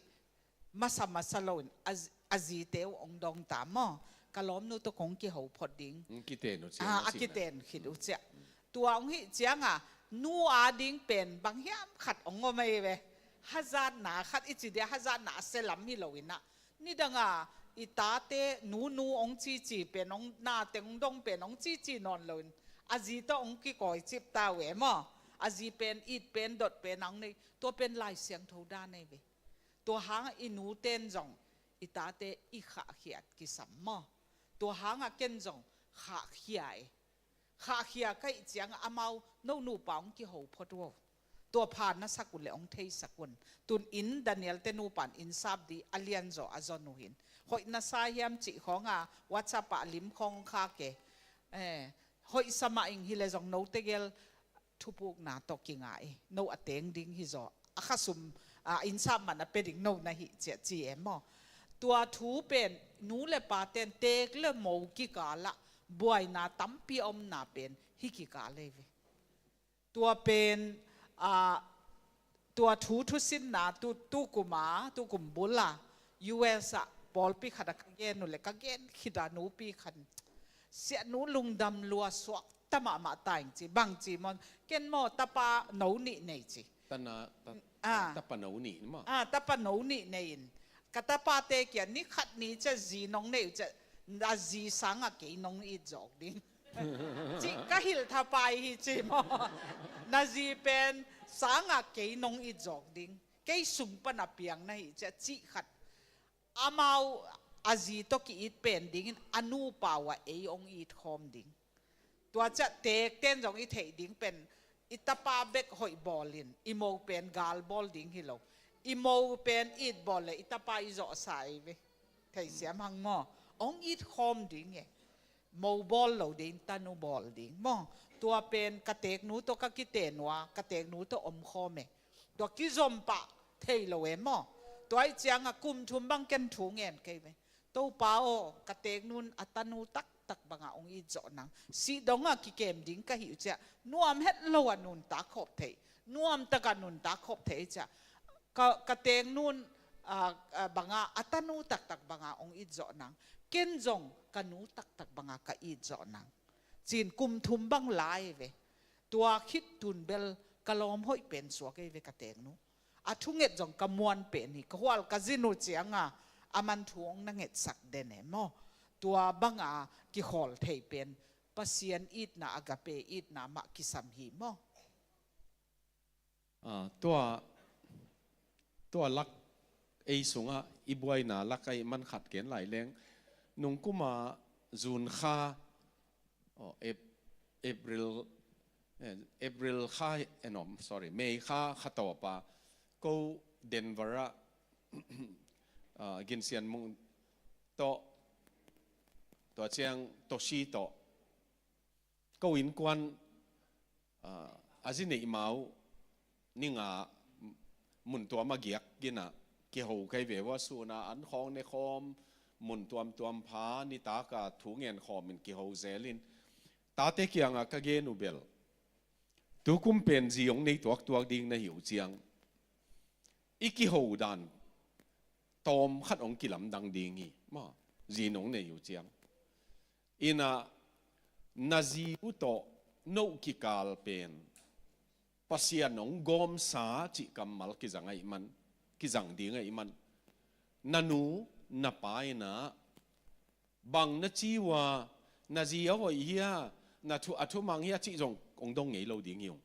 masa masa loin a, a zite uh ong dong ta maw. Ka lawmnu tawh kong kiho phot ding. Kiten uh ciang, ah, a kiten khit uh ciah. Tua ong hih cianga nu a ding pen bang hiam khat ong om ei ve. Hazatna khat i ci dia, hazatna a sia lam hi loinah. Nidanga i tate nunu ong cici pen, ong nateng ong dong pen ong cici nawn loin a zi tawh ong kikawicip ta uh e maw. A zi pen it pen dot pen ang nei, tua pen Lai Siangtho dan ei ve. Tua hanga i nuten zong i tate i khahkhiat kisam maw. Tua hanga ken zong khahkhia e. Khahkhia ka hih cianga amau no nupa ong kiho phot uh aw. Tua pha na sak uh le ong theisak un. Tun in Daniel te nupan in sap di a lianzaw a zon uh hin. Hoih na sa hiam cih khawnga WhatsApp ah lim khawng khak e. Eh, hoih sa mah ing hi le zong note gel thupukna tawh kinga e. No a teng ding hi zaw. A khasum, a, in sap man a pia ding no na hih ciah ci e maw. Tua thu pen nu le paten teek le mo kikalah buaina tampi a omna pen hih kikal ei ve. Tua pen, ah, tua thu thusinna tu, tukuma, tukum bula U S ah pawlpi khat a ka gen uh le ka gen khita nupi khan siahnu lungdam lua suak ta mahmah ta ing ci, bang ci maw, ken maw tapa no nih nei ci. Tana, ta, ah, tapa no nih maw. Ah, tapa no nih nei in. Ka tapate kia ni khat ni cia zi nong nei uh cia, na zi sanga kei nong it zawk ding. Ci ka hilh thapai hi ci maw. Na zi pen sanga kei nong it zawk ding. Kei sung pana piang na hi cia ci khat. Amau a zi tawh ki-it pen dingin a nupa uh a ei ong it khawm ding. Tua ciah teekten zong i theih ding pen i tapa bek hoih bawlin i mo pen gal bawl ding hi lo. I mo pen it bawl le i tapa i zawhsa ei ve. Thei siam hang maw. Ong it khawm ding e. Mo bawl lo ding, tanu bawl ding maw. Tua pen ka teeknu tawh ka kiten uh a, ka teeknu tawh om khawm e. Tua kizom pah thei lo e maw. Tua ih cianga kum thum bang ken thu ngen kei ve. Topa aw, ka teeknun a tanu taktak banga ong it zawh nang. Sih donga kikem ding ka hih uh ciah nuam het lo a nuntak khop thei, nuam taka nuntak khop thei ciah ka, ka teeknun, ah, ah, banga a tanu taktak banga ong it zawh nang. Ken zong ka nu taktak banga ka it zawh nang. Cin kum thum bang lai ve. Tua khit tun bel Ka lawm hoih pen suak ei ve ka teeknu. A thunget zong ka muan pen hi, ka hual ka zinu cianga a man thu hong na ngetsak den e maw. Tua banga kikhawl thei pen Pasian itna, agape itna mah kisam hi maw. Ah, tua, tua lak ei sungah i buaina lak ei man khat ken lai leng, nungkuma June kha, oh, Ap-, April, eh, April kha, eh, no, sorry, May kha kha tawpa ko Denver ah, ah, Ginsian Mung tawh, tua ciang Toshi tawh, ko innkuan, ah, a zi neih ma uh ni nga mun tuam a giak ginah kiho kei ve ua, suna an khawng ne khawm, mun tuamtuam pha nitaka thu ngen khawmin kiho zelin, tate kiangah ka gen uh bel, tukum pen zi hong nei tuaktuak ding na hi uh ciang, i kiho dan tawm khat hong kilamdang ding hi maw, zi nong nei uh ciang. Inah na zi uh tawh no kikal pen Pasian hong gawmsa cih kammal kizang ahih man, kizang ding ahih man, na nu na pa inah bang na ci uh a, na zi a hoih hia, na thu a thumang hia cih zong hong dong ngei lo ding hi ung.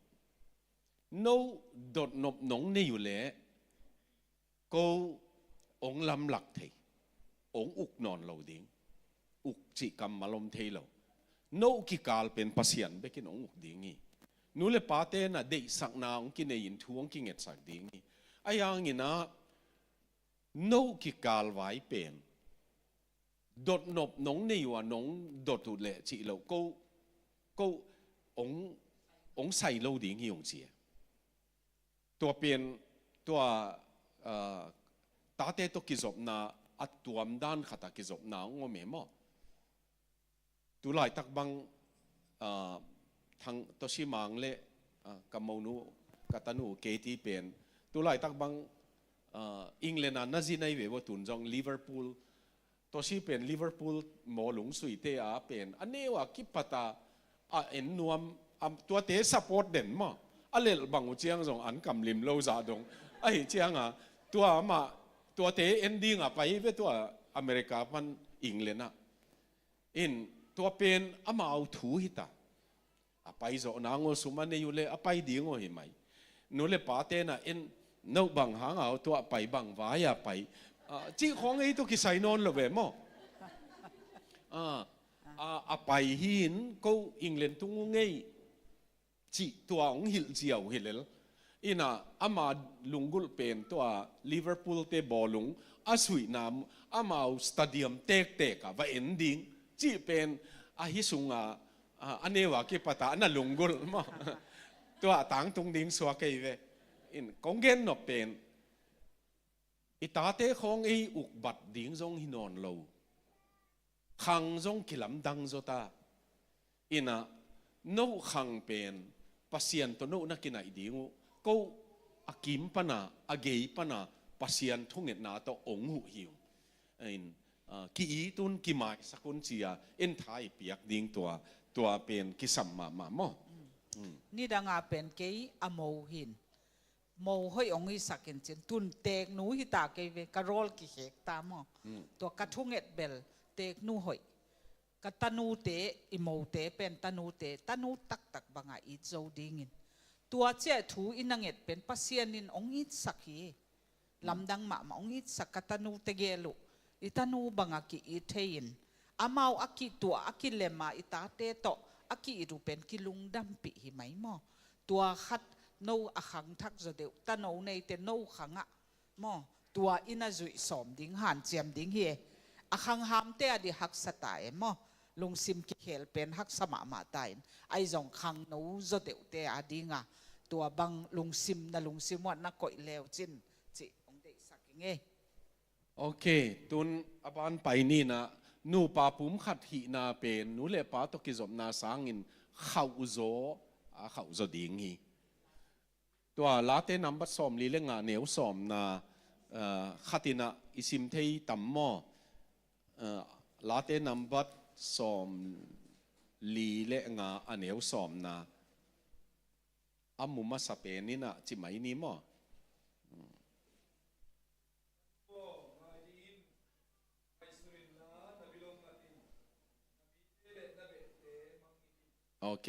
No dotnop nong nei uh leh ko hong lamlak thei, hong uk nawn lo ding. Uk cih kammal om thei lo. No kikal pen Pasian bekin hong uk ding hi. Nu le pate na deihsakna hong kinei in thu hong kingetsak ding hi. Ahi hanginah no kikal vai pen dotnop nong nei uh a nong dot uh leh cih lo ko, ko hong, hong sai lo ding hi ung ci e. Tua pen, tua, ah, tate tawh kizopna a tuamdan khatah kizopna hong om e maw. Tulaitak bang, ah, Thang Toshi Mang le, ah, ka monu, ka tanu Katie pen tulaitak bang, ah, England a na zi nai ve ua, tun zong Liverpool, Toshi pen Liverpool bawlung suite a pen a neu a kipata a en nuam, a, tuate support den maw. A lelh bang uh ciang zong an kamlim lo zah dong. Ahi cianga tua amah tuate en dinga pai ve tua America pan England ah. In tua pen amau thu hita. A pai zawh nang aw, sum a nei uh leh a pai ding aw hi mai. Nu le pate na en, no bang hang aw, tua pai bang vai a pai, ah, cih khawng ei tawh kisai nawn lo ve maw. Ah, ah, a pai hi in ko England tung uh ngei cih tua hong hilh ziau hi lel. Inah ama lunggulh pen tua Liverpool te bawlung a suihna, amau stadium tektek ah va en ding cih pen ahi sunga, a, a neu a kipata na lunggulh maw. Tua tangtung ding suak ei ve. In kong gen nop pen i tate khawng ei ukbat ding zong hi nawn lo. Khang zong kilamdang zaw ta. Inah no khang pen Pasian tawh no na kinaih ding uh. Ko a kim pana, a gei pana Pasian thungetna tawh hong huh hi uh. In, ah, ki-it un, kimaisak un ci-a en tha i piak ding tua, tua pen kisam mahmah maw. Nidanga pen kei a mo hin, mo hoih hong hisak in cin, tun teeknu hita kei ve, ka rawl kikhek ta maw. Tua ka thunget bel teeknu hoih. Ka tanute, i mote pen tanute, tanu taktak banga it zo dingin. Tua ciah thu i na nget pen Pasian in hong itsak hi. Lamdang mahmah hong itsak, ka tanute gel uh i tanu banga ki-it thei in. Amau a kituah, a kilem a, i tate tawh a ki-it uh pen kilungdampih hi mai maw. Tua khat no a khangthak zaw deuh, tano neite no khangah maw, tua i na zuih sawm ding, hanciam ding hi e. A khanghamte a dih haksa ta e maw. Lungsim kikhel pen haksa mahmah ta in. Ahi zong khangno zaw deuhte a dinga tua bang lungsim, na lungsim uah na koih leu cin cih hong deihsak ing e. Ok, tun a ban pai ninah nupa pum khat hihna pen nu le pa tawh kizopna sangin khauhzaw, a khauhzaw ding hi. Tua Late nambat sawmli le nga neu sawmna, ah, khatinah i sim thei tam maw? Ah, Late nambat sawmli le nga a neu sawmna. a mu masa pen in ah ci mai ni maw? Ok.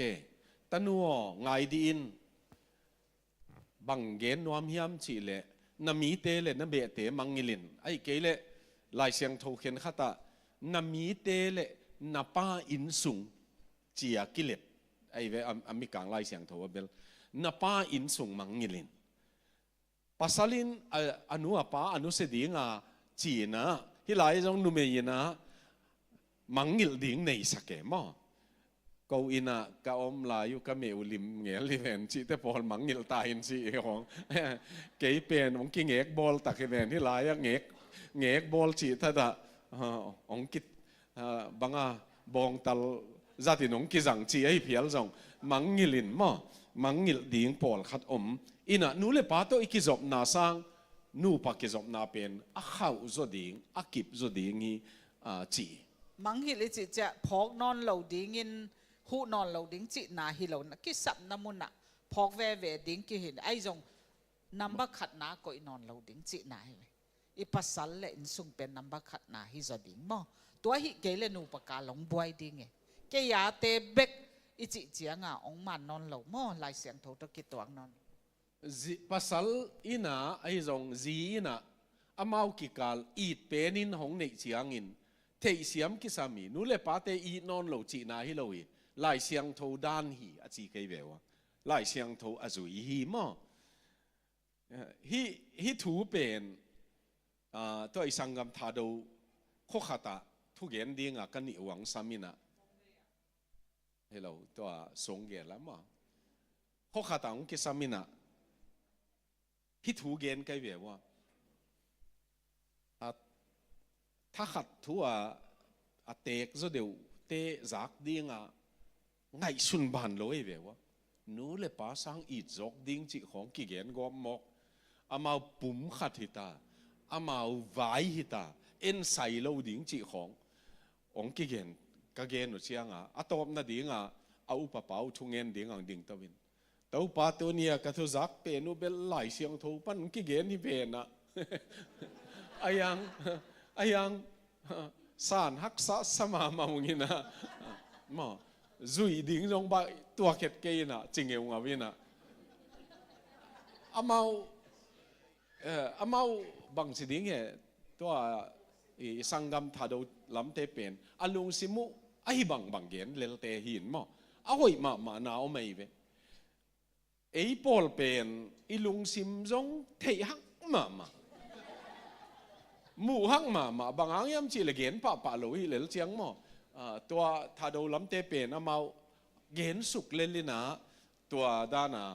Tanu aw, ngai dih in. Bang gen nuam hiam cih leh, na mite le na behte mangngilh in. Ahih kei leh Lai Siangtho khen khat ah, na mite le na pa innsung ci-a kilep. Ahi ve, a, a mikang Lai Siangtho a bel, na pa innsung mangngilh in. Pasal in a, a nu a pa a nusia ding a ci-in ah, hih lai zong numei in ah mangngilh ding neisak e maw? Ko inn ah ka om lai uh ka meh uh lim ngel hi ven cihte pawl mangngilh ta in ci hi hong. Kei pen hong kingek bawl tak hi ven, hih lai ah ngek, ngek bawl cih thadah, ah, hong ki, ah, bang a bawngtal zat in hong kizang ci ahi phial zong mangngilh in maw? Mangngilh ding pawlkhat om. In ah nu le pa tawh i kizopna sang nupa kizopna pen a khauh zaw ding, a kip zaw ding hi, ah, ci. Mangngilh i cih ciang phawk nawn lo dingin, huh nawn lo ding cihna hi lo, na kisapna mun ah phawk veve ding kihi in, ahi zong number khatna koih nawn lo ding cihna hi ve. I pasal le innsung pen number khatna hi zaw ding maw? Tua ahih kei leh nupa kal hong buai ding e. Kei a te bek i cih ciang a hong man nawn lo maw? Lai Siangtho tawh kituak nawn. Zi, pasal in ah, ahi zong zi in ah, amau kikal it pen in hong neih ciangin, theihsiam kisam hi, nu le pate it nawn lo cihna hi lo hi, Lai Siangtho dan hi, a ci kei ve ua. Lai Siangtho a zui hi maw? Hih, hih thu pen, ah, tua i sanggam Thado khua khat ah thugen ding a ka nih uang sam in ah. Hello, tua song gel a maw? Khua khat ah hong kisam in ah, hih thu gen kei ve ua. A thakhat thu a, a teek zaw deuhte zak ding a ngaihsun ban lo hi ve ua. Nu le pa sang it zawk ding cih khawng kigen gawp mawk. Amau pum khat hi ta, amau vai hi ta, ensai lo ding cih khawng hong kigen, ka gen uh ciang a, a tawpna ding a, a upa pa uh thungen ding ang ding to in. Topa, tuni a ka thuzak pen uh bel Lai Siangtho pan kigen hi ven ah. A hiang, a hiang, san haksa sa mahmah ung in ah. Maw, zuih ding zong bah tuak het kei in ah, ci ngeungau in ah. Amau, eh, amau bang ci ding he, tua i, i sanggam Thado lamte pen a lungsim uh ahi bangbang gen lelte hi in maw? A hoih mahmah na om ahi ve. Ei pawl pen i lungsim zong theih hak mahmah, muh hak mahmah, bang hang hiam cih leh gen pahpah lo hi lel ciang maw? Ah, tua Thado lamte pen amau gen suk lel in ah, tua dan a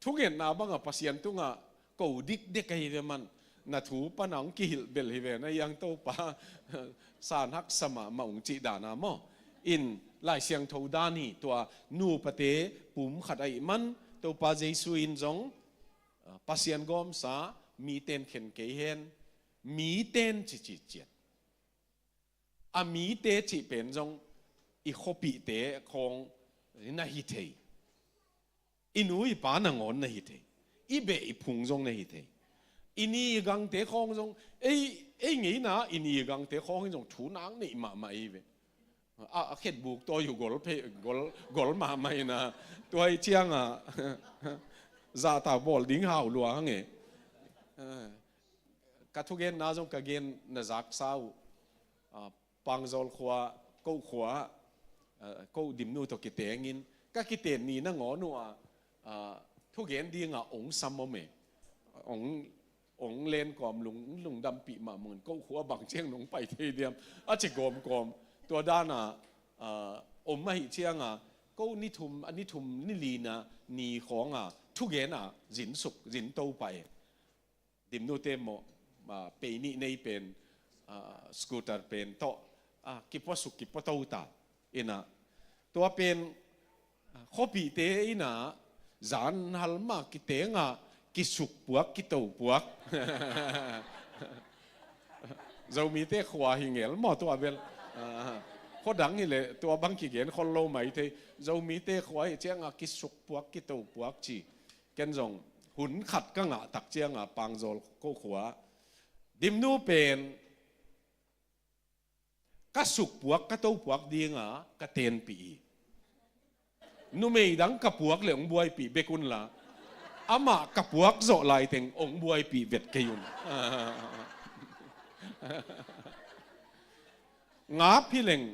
thungetna bang a Pasian tungah ko dikdek ahi ve man, na thu pan a hong kihilh bel hi ve, na hiang Topa, san haksa mahmah ung cih dan a maw? In Lai Siangtho dan hi, tua nupate pum khat ahih man, Topa Jesu in zong, ah, Pasian gawmsa, miten khen kei hen, miten ci ci ciat. A mite cih pen zong i khuapihte khawng na hi thei. I nu i pa nangawn na hi thei. I beh i phung zong na hi thei. I ni i gangte khawng zong, ei, ei ngeina i ni i gangte khawng in zong thu nak neih mahmah i ve. A, a khetbuk tawi uh gol phe, gol, gol mahmah in ah, tua i ciang a zahtak bawl ding hau lua hang e. Ka thugenna zong ka gen na zaksa uh, ah, Pangzawl khua, ko khua, ah, ko Dimnu tawh kitengin, ka kiten ni nangawn uh ah, ah, thugen ding a ong sam om e. Ong, ong len kawm lung, lungdampih mahmah in, ko khua bang ciang nong pai thei diam, a ci kawmkawm. Tua dan a, ah, om ahih ciang a, ko ni thum, a ni thum ni li na ni khawng a thugen a zin suk, zin to pah e. Dimnute maw, ah, pei nih nei pen, ah, scooter pen tawh, ah, kipuasuk kipuato ta. In ah, tua pen, ah, khuapihte in ah, zan hal mah kiteng ah, kisuk puak, kito puak. Zomite khua hi ngel maw tua bel. Ah, khuadang hi leh tua bang kigen khol lo mai thei. Zomite khua hi ciang ah, kisuk puak, kito puak ci. Ken zong hun khat ka ngah tak cianga Pangzawl ko khua Dimnu pen ka sukpuak, ka topuak dinga ka tenpih hi. Numei dang ka puak le hong buaipih bek unla, amah ka puak zawh laiteng hong buaipih vet kei un. Ngap hi leng,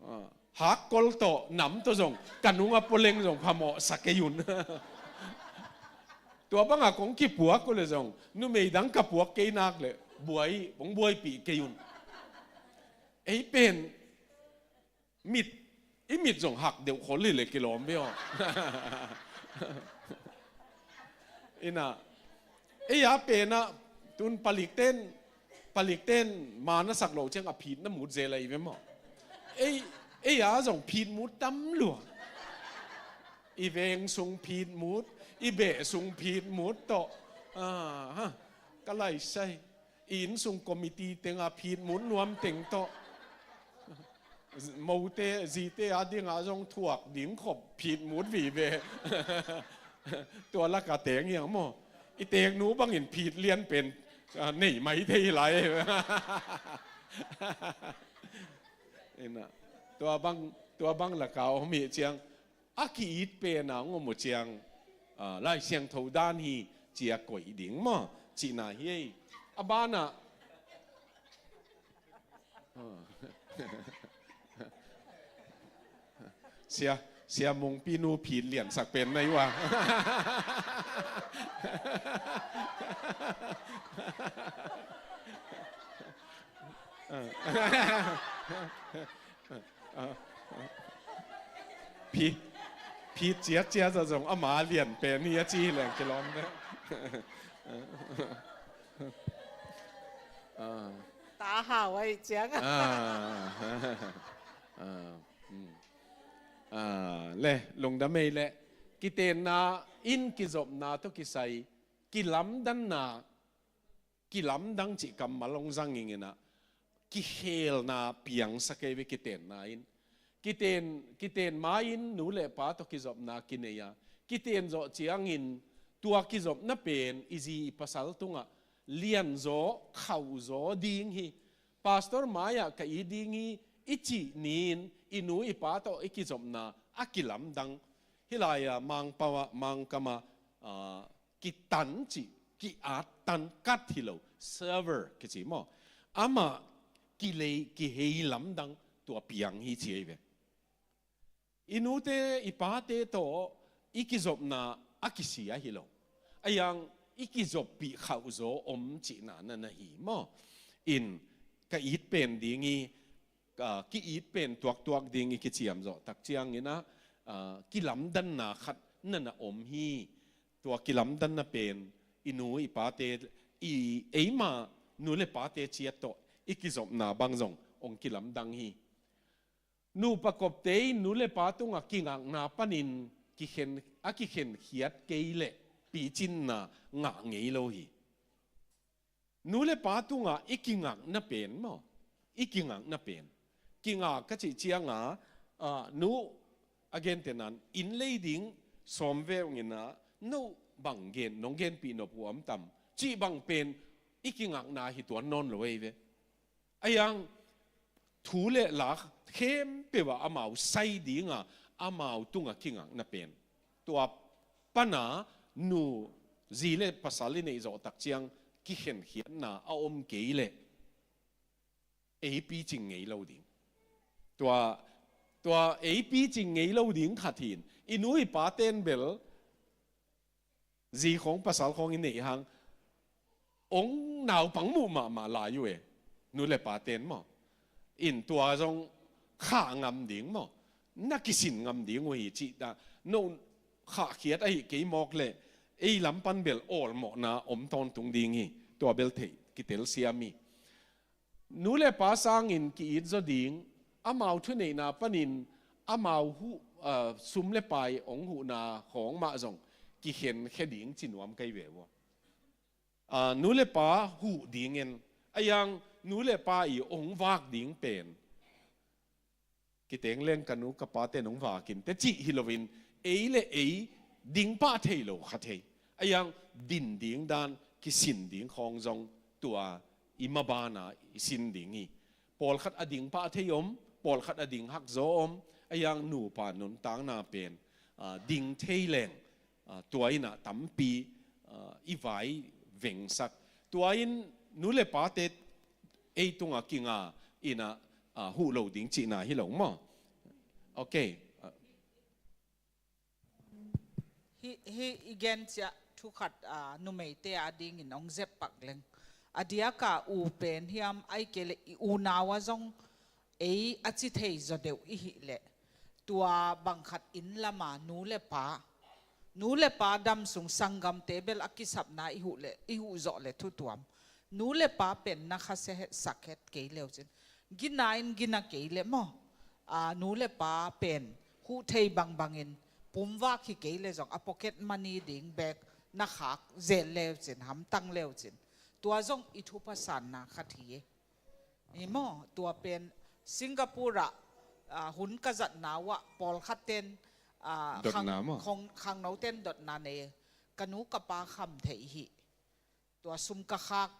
ah, hakkol tawh, nam tawh zong ka nunga pua leng zong phamawhsa kei un. Tua banga kong kipuak uh le zong, numei dang ka puak kei nak le buai, hong buaipih kei un. Ei pen mit, i mit zong hak deuh khol hi le kilawm ve aw. Ina, ei a pena tun palikten, palikten ma na sak lo ciang a phit na mut zel ahi ve maw? Ei, ei a zong phit mut tam lua. I veng sung phit mut, i beh sung phit mut tawh. Ah, ha, ka laisai. I innsung committee tenga phit mut nuam teng tawh. Mote, zite a dinga zong thuak ding khop phit mut vive. Tua laka teng hiang maw? I teknu bangin phit lian pen, ah, nei mai thei lai. Ina, tua bang, tua bang laka om hi ciang, a ki-it pena hong om uh ciang, ah, Lai Siangtho dan hi ci-a koih ding maw? Cihna hi ei. A banah, ah. Sia, Sia Mungpi nu phit liansak pen na hi uh a. Phi, phi ciatciat a zong ama lian pen hi a ci hi leng kilawm de. Ah. Ta hau ahi ciang. Ah. Ah. Hmm. Ah, le, lungdam ei le, kitenna in kizopna tawh kisai, kilamdanna, kilamdang cih kammal hong zang ing ina, kikhelna piangsak ei ve kitenna in. Kiten, kiten ma-in nu le pa tawh kizopna kinei a, kiten zawh ciangin tua kizopna pen i zi i pasal tungah lianzaw, khauhzaw ding hi. Pastor mai-ah ka it ding hi, i cih ni-in i nu i pa tawh i kizopna a kilamdang. Hih lai-a Mangpau ah, Mangkam ah, ah, kitan cih, ki-at tan, kat hi lo, sever kici maw? Amah kilei, kihei lamdang tua piang hi ci ei ve. I nute, i pate tawh i kizopna a kisia hi lo. A yang i kizoppih khauhzaw om cihna na na hi maw? In ka it pen ding hi, ka ki-it pen tuaktuak ding i kiciamzawh tak ciangin ah, ah, kilamdanna khat na na om hi. Tua kilamdanna pen i nu i pate, i eima nu le pate ciat tawh i kizopna bang zong hong kilamdang hi. Nupa kopte in nu le pa tungah kingakna panin kikhen, a kikhenkhiat kei leh picinna ngah ngei lo hi. Nu le pa tungah i kingakna pen maw? I kingakna pen. Kingak ka cih cianga, ah, nu a gentehna in lei ding sawm veu ngina, no bang gen, nong genpih nop uh om tam cih bang pen i kingakna hi tuan nawn lo ei ve. A yang thu le la khempeuh ah amau sai dinga, amau tunga kingakna pen. Tua pana nu zi le pasal i neih zawh tak ciang kikhenkhiatna a om kei leh ei picing ngei lo ding. Tua, tua ei picing ngei lo ding khat hi in. I nu i paten bel zi khawng pasal khawng i neih hang, ong naupang muh mahmah lai uh e, nu le paten maw? In tua zong khah ngam ding maw? Na kisin ngam ding uh hi cih ta, no khahkhiat ahi kei mawk leh ei lam pan bel awlmawhna om tawntung ding hi. Tua bel theih kitelsiam hi. Nu le pa sangin ki-it zaw ding, amau thuneihna panin amau huh, ah, sum le pai hong huhna khawng mah zong kikhenkhia ding ci nuam kei ve uh. Ah, nu le pa huh ding en, a yang nu le pa i hong vak ding pen, kiteng leng ka nu ka paten hong vak in teh cih hi loin, ei le ei ding pah thei lo kha thei. A iang din ding dan kisin ding khawng zong tua i maban a i sin ding hi. Pawlkhat a ding pah thei om, pawlkhat a ding hakzaw om. A iang nupa nuntakna pen, ah, ding thei leng, ah, tua in ah tampi, ah, i vai vengsak. Tua in nu le pate ei tungah kinga in ah, ah, huh lo ding cihna hi lo maw? Ok. Ah. Hih, hih i gen ciah thu khat, ah, numeite a dingin hong zep pak leng. A diaka u pen hiam, ahih kei leh i unau ah zong ei a ci thei zaw deuh i hih leh, tua bang khat inn lam a nu le pa, nu le pa dam sung sanggamte bel a kisapna i huh leh, i huh zawh leh thutuam. Nu le pa pen na khasia het sak het kei leu cin, gina in gina kei leh maw, a, nu le pa pen huh thei bangbangin pumvak hi kei leh zong a pocket money ding bek na khak zel leu cin, hamtang leu cin, tua zong i thupha sanna khat hi e. I maw, tua pen Singapore ah, ah, hun ka zatna uah pawlkhat ten, ah, dotna khang-, maw? Khong-, khangno ten dotna nei. Ka nu ka pa kham thei hi. Tua sum ka khak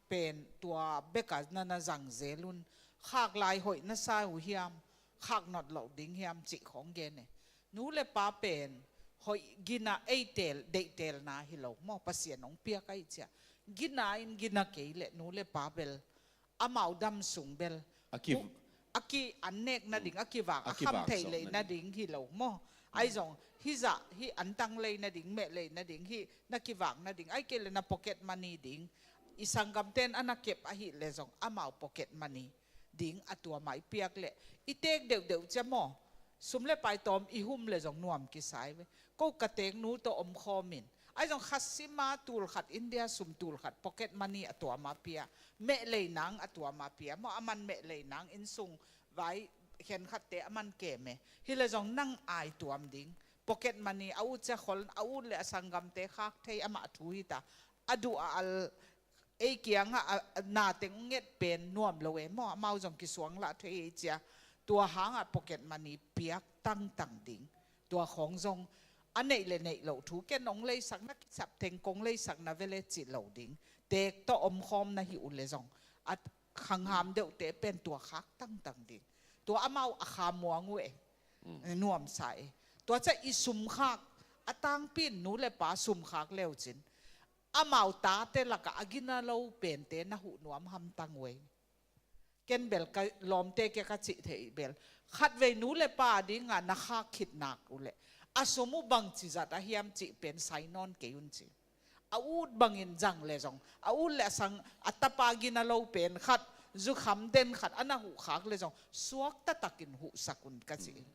pen tua bek a na na zang zel un. Khak lai hoih na sa uh hiam, khak not loh ding hiam cih khawng gen e. Nu le pa pen hoih gina ei teel, deihtelna hi lo maw, Pasian hong piak ahih ciah. Gina in gina kei leh nu le pa bel amau dam sung bel a ki, uh, a ki an nek nading, a kivak, a a kham kivak thei zawh lei nading. Nading hi lo maw? Ahi zong hih zah, hih antang lei nading, meh lei nading, hih na kivak nading, ahih kei leh na pocket money ding, i sanggamten a na kep ahih leh zong amau pocket money ding a tuam a i piak leh i teek deuhdeuh ciah maw? Sum le pai tawm i hum leh zong nuam kisai ve. Ko ka teek nu tawh omkhawm in, ahi zong khat sim a tul khat India sum tul khat pocket money a tuam a pia, meh lei nang a tuam a pia maw, a man meh lei nang inn sung vai khenkhatte a man kem e. Hi leh zong nang ai tuam ding, pocket money, a ut ciah khol, a ut leh a sanggamte khak thei, amah thu hi ta, a duh a al, ei kiangah a, a na teng nget pen nuam lo e maw, amau zong kisuang lah thei ei ciah. Tua hangah pocket money piak tangtang ding. Tua khawng zong a neih le neih loh thu, ken hong leisak na, kisap teng kong leisak na vele cih lo ding. Teek tawh omkhawm na hih uh leh zong a khangham deuhte pen tua khak tangtang ding. Tua amau a kha muang uh e. Mm. Nuamsa e. Tua ciah i sum khak, a tangpi in nu le pa sum khak leu cin, amau tate lakah a gina lo pente na huh nuam hamtang uh e. Ken bel ka lawmte kiang ka cih theih bel, khatvei nu le pa dingah na khak khit nak uh leh, a sum uh bangci zat a hiam cih pen sai nawn kei un ci. A ut bangin zang leh zong, a ut leh a sang, a tapa gina lo pen khat, zukham den khat a na huh khak leh zong, suakta takin huhsak un ka ci.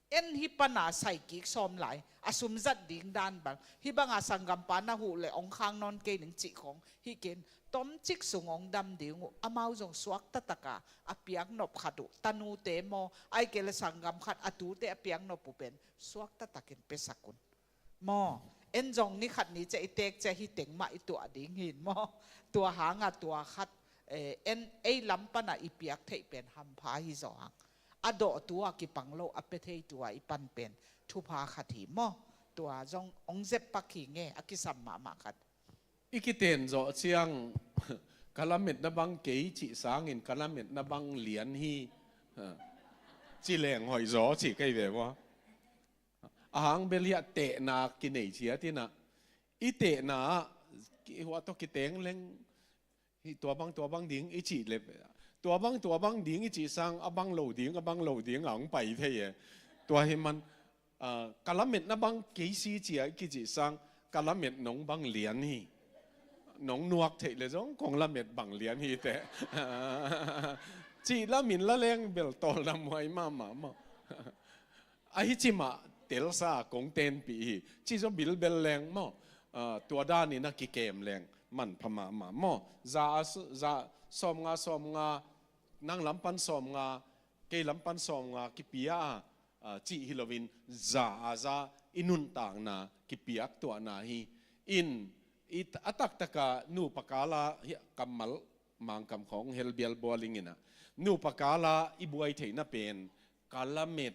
En hih pana sai kik sawm lai, a sum zat ding dan bang, hih banga sanggampa na huh leh hong khak nawn kei ning cih khawng hi ken, tomcik sung hong dam ding uh, amau zong suakta taka a piak nop khat uh, tanute maw, ahih kei leh sanggam khat a tute a piak nop uh pen suakta takin piasak un. Maw, en zong ni khat ni ciah i teek ciah hih teng mah i tuah ding hi in maw. Tua hangah tua khat, eh, en ei lam pana i piak theih pen hampha hi zaw hang. A dawhtu a kipang lo, a pia theitu a i pan pen thupha khat hi maw. Tua zong hong zep pak hi nge, a kisam mahmah khat. I kiten zawh ciang, ka lametna bang kei cih sangin ka lametna bang lian hi, ha, ci leng hoih zaw cih kei ve maw. A hang bel hiah tehna kinei ciat in ah, i tehna ah, ki, hua tawh kiteng leng, hi tua bang, tua bang ding i cih leh, tua bang, tua bang ding i cih sang, a bang lo ding, a bang lo ding a hong pai thei e. Tua hi man, ah, ka lametna bang kei si cia i kicih sang, ka lamet nong bang lian hi. Nong nuak theih leh zong kong lamet bang lian hi teh. Cih lamin la leng bel tawlna muai mahmah maw. Ahi ci mah telsa kong tenpih hi. Ci zaw bilbel leng maw. Ah, tua danin a kikem leng manpha mahmah maw. Za a s-, za sawmnga, sawmnga, nang lam pan sawmnga, kei lam pan sawmnga kipia a, ah, cih hi loin za a za i nuntakna kipiak tuahna hi. In, i t-, a taktaka nupa kala hi kammal Mangkam khawng hel bialbual ing in ah, nupa kala i buai theihna pen ka lamet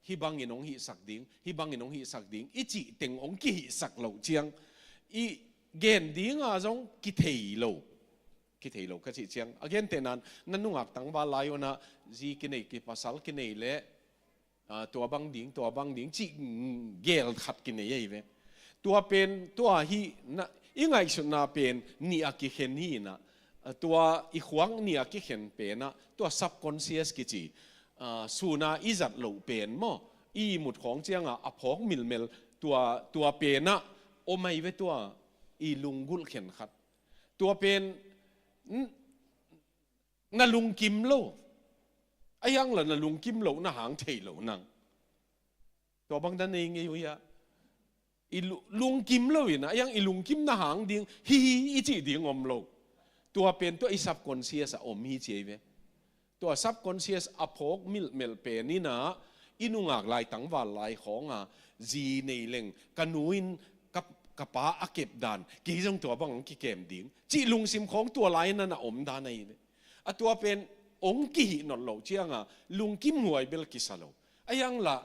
hih bangin hong hihsak ding, hih bangin hong hihsak ding i cih teng hong kihihsak loh ciang i gen dinga zong kithei lo. Kithei lo ka cih ciang a gentehna in, na nungak tangval lai un ah zi kinei, kipasal kinei leh, ah, tua bang ding, tua bang ding cih, mm, gel khat kinei ahi ve. Tua pen, tua hih na, i ngaihsutna pen nih a kikhen hi in ah, ah, tua i khuak nih a kikhen pen ah, tua subconscious kici, ah, sun a i zat loh pen maw, i ihmut khawng ciangah a phawk milmel, tua, tua pen ah om ahi ve, tua i lunggulh khen khat. Tua pen, n-, na lungkim lo. Ahi hang lah na lungkim loh na hang thei lo nang. Tua bang dan nei ngei uh hiah. I lu-, lungkim lo in ah, ahi hang i lungkim na hang ding, hi hi i cih ding om lo. Tua pen tua i subconscious ah om hi ci ahi ve. Tua subconscious a phawk milhmelh pen in ah, i nungak lai tangval lai khawng ah, zi nei leng, ka nu in ka, ka pa a kep dan, kei zong tua bang hong kikem ding cih lungsim khawng tua lai in ah na om dan ahi ve. A tua pen hong kihih nawn loh ciangah lungkim huai bel kisa lo. Ahi hang lah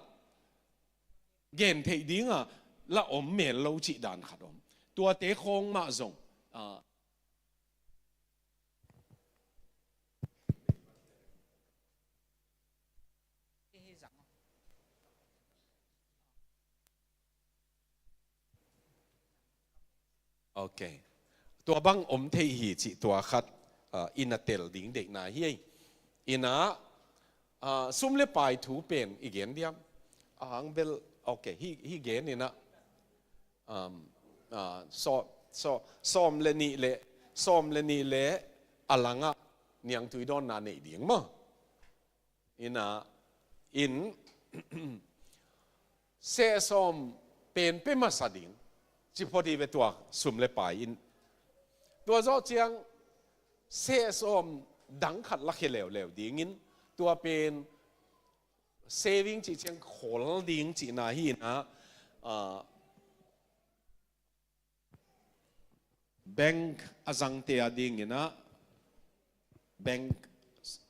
gen theih dingah lah om mel lo cih dan khat om. Tuate khawng mah zong, ah, Ok. Tua bang om thei hi cih tua khat, ah, i na tel ding deihna hi ei. In ah, ah, sum le pai thu pen i gen diam? A hang bel, ok, hi, hi gen in ah, um, ah, so, so, sawm le nih le, sawm le nih le a langah niangtui dawnna nei ding maw? In ah, in, sehsawm pen pia masa ding, ci phot hi ve tua sum le pai in. Tua zawh ciang, sehsawm dang khat lakhia leuleu dingin, tua pen saving cih ciang khol ding cihna hi in ah, ah, bank a zangte a dingin ah, bank,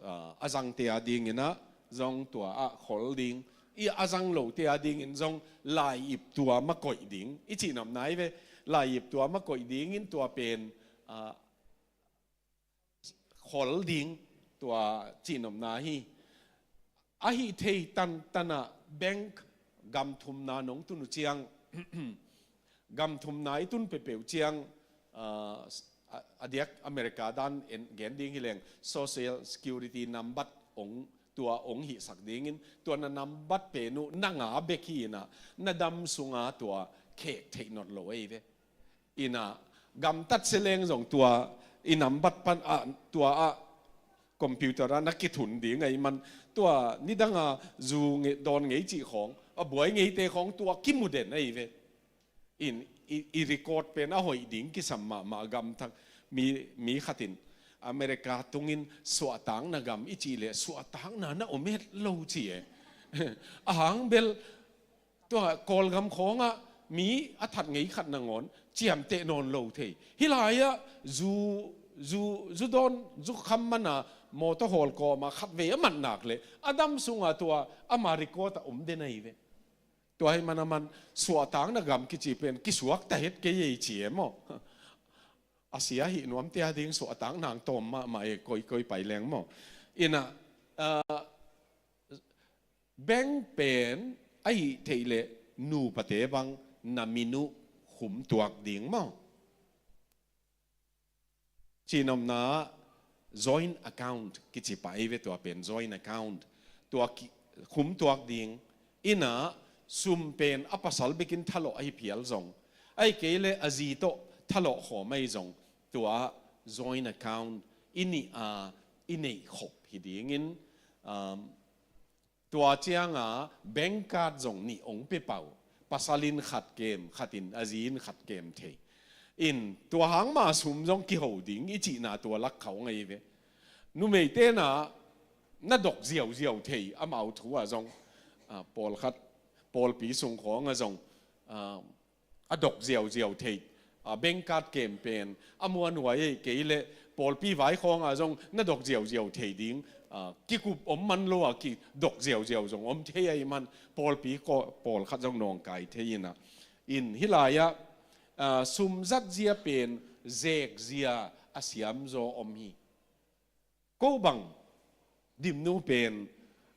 ah, a zangte a dingin ah, zong tua ah khol ding. I a zang lote a dingin zong lai-ip tua mah koih ding. I cihnopna hi ve, lai-ip tua mah koih dingin tua pen, ah, khol ding tua cihnopna hi. Ahi thei tantanah bank gam thumna nong tun uh ciang, gam thumna i tun peuhpeuh ciang, ah, a, a diak America dan en, gen ding hi leng, Social Security nambat ong, tua ong hihsak dingin, tua na nambat pen uh na nga bek hi in ah, na dam sunga tua khek theih nawn lo ei ve. In ah, gamtat se leng zong tua i nambat pan ah, tua ah computer ah na kithun ding ahih man, tua nidanga zu nge-, dawn ngei cih khawng, a buai ngeite khawng tua kimu den ahi ve. In, i, i record pen a hoih ding kisam mahmah gamthak mi, mi khatin America tungin suahtakna gam i cih leh suahtakna na om het lo ci e. A hang bel tua Kawlgam khawngah mi a that ngei khat nangawn ciamteh nawn lo thei. Hih lai-ah zu, zu, zu dawn, zu kham mana mawtaw hawl kawmah khatvei a mat nak leh a dam sungah tua ama record ah om den ahi ve. Tua ahih man a man suahtakna gam kici pen kisuakta het kei ei ci e maw. A sia hih nuamte a ding suahtakna ang tawm mahmah e, koikoi pai leng maw. In ah, ah, bank pen ahih theih leh nupate bang na min uh khum tuak ding maw? Cihnopna joint account kici pah ei ve, tua pen joint account. Tua ki-, khum tuak ding. In ah sum pen a pasal bekin thalawh ahi phial zong, ahih kei leh a zi tawh thalawh khawm ahi zong, tua joint account i nih a i neih khop hi dingin, um, tua cianga bank card zong nih ong pia pah uh. Pasal in khat kem, khat in, a zi in khat kem thei. In tua hang mah sum zong kiho ding i cihna tua lak khawng ahi ve. Numeite na, na dok ziauziau thei, amau thu ah zong, ah, pawlkhat, pawlpi sung khawng ah zong, ah, a dok ziauziau thei, ah, bank card kem pen a muanhuai ahih kei leh Pawlpi vai khawngah zong na dok ziauziau thei ding, ah, kikup om man lo a kidok ziauziau zong om thei ahih man pawlpi kaw-, pawlkhat zong nawngkai thei inah. In hih lai-ah, ah, sum zatzia pen zekzia a siamzaw om hi. Ko bang dimnu pen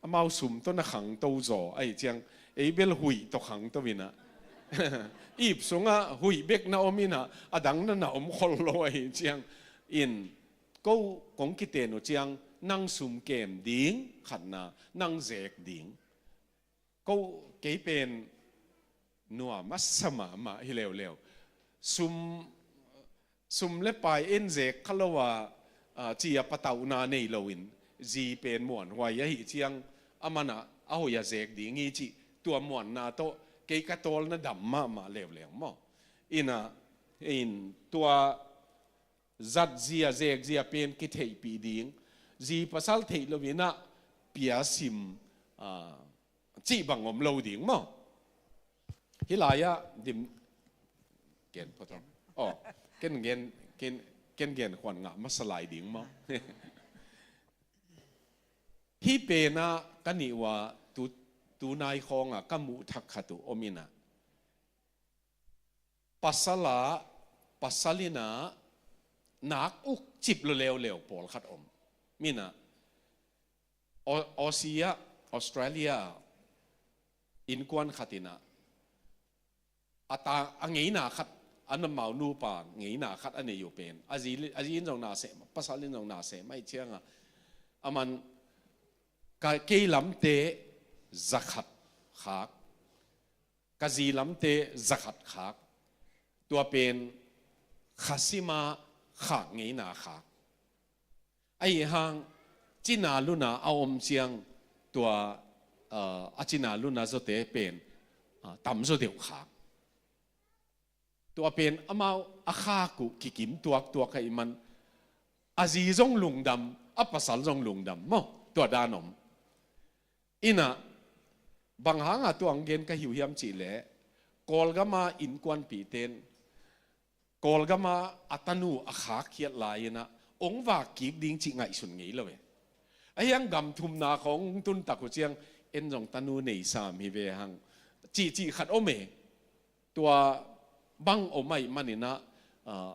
amau sum tawh na khangto zaw ahih ciang, ei bel huih tawh khangto inah, ip sungah huih bek na om inah, a dang na na om khol lo ahih ciang. In ko kong kiten uh ciang, nang sum kem ding khatna, nang zek ding. Ko, kei pen nuam a sa mahmah hi leuleu. Sum, sum le pai en zek kha lo a, ah, ci a patauhna nei loin, zi pen muanhuai ahih ciang, a manah a hoih a zek ding hi cih, tua muanna tawh kei ka tawlna dam mahmah leuleu maw. Inah, in tua zatzia, zekzia pen kitheihpih ding. Zi pasal theih lo inah pia sim, ah, cih bang om lo ding maw. Hih lai-ah dim, gen phot aw. Aw, ken gen, ken, ken gen khuan ngah masa lai ding maw. Hih penah ka nih uh a tu, tunai khawngah ka muh thak khat uh om inah. Pasal ah, pasal inah nak uk cip lo leuleu pawlkhat om. Minah, Au-, Aussie ah, Australia ah, innkuan khat inah, a ta, a ngeina khat, a namau nupa ngeina khat a nei uh pen. A zi, a zi in zong na seh, pasal in zong na seh, mah ciangah, a man, ka, kei lamte zakhat khak, ka zi lamte zakhat khak, tua pen khasima khak ngeina khak. Ahi hang, cina luna a om ciang tua, ah, a cina luna zawte pen, ah, tamzaw deuh khak. Tua pen amau a khak uh kikim tuaktuak ahih man, a zi zong lungdam, a pasal zong lungdam maw, tua dan om. Inah, bang hangah tua ang gen ka hi uh hiam cihleh, Kawlgama innkuanpihte in, Kawlgama a tanu a khak khiat lai inah, ong vak kik ding cih ngaihsun ngei lo e. Ahi hang gam thumna khawng tun tak uh ciang, en zong tanu nei sam hi ve hang, cihcih khat om e. Tua bang om ahih man inah, ah,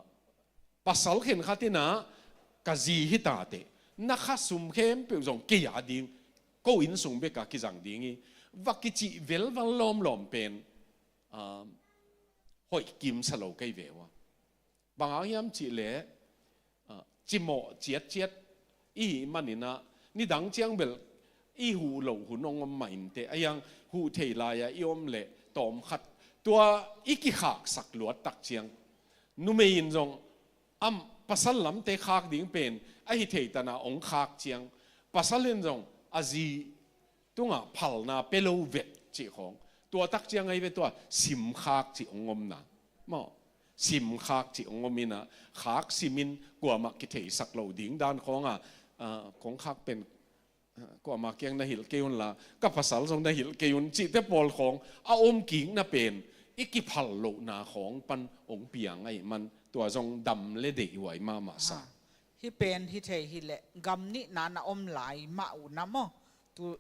pasal khenkhat inah, ka zi hi ta teh, na khasum khempeuh zong kei a ding, ko inn sung bek a kizang ding hi, va kicih velval lawmlawm pen, ah, hoih kimsa lo kei ve uh a. Bang hang hiam cihleh, ah, cimawh ciatciat i hih man inah, nidang ciang bel i huh loh hun hong om mah inteh, ahi hang huh thei lai-ah i om leh tawmkhat tua i kikhaksak luat tak ciang, numei in zong, am, pasal lamte khak ding pen a hi thei tan a ong khak ciang, pasal in zong a zi tungah phalna pia lo vet cih khawng. Tua tak ciang ahi ve, tua simkhak cih ong omna maw. Simkhak cih ong om inah, khak simin kuamah kitheisak lo ding dan khawngah, ah, kong khak pen, ah, kuamah kiang na hilh kei un la, ka pasal zong na hilh kei un cihte pawl khawng a om kikna pen, i kiphal lohna khawng pan ong piang ahih man, tua zong dam le deihhuai mahmah sa. Ah, hih pen hi thei hileh, gam nihna na om lai mah uh na maw. Tu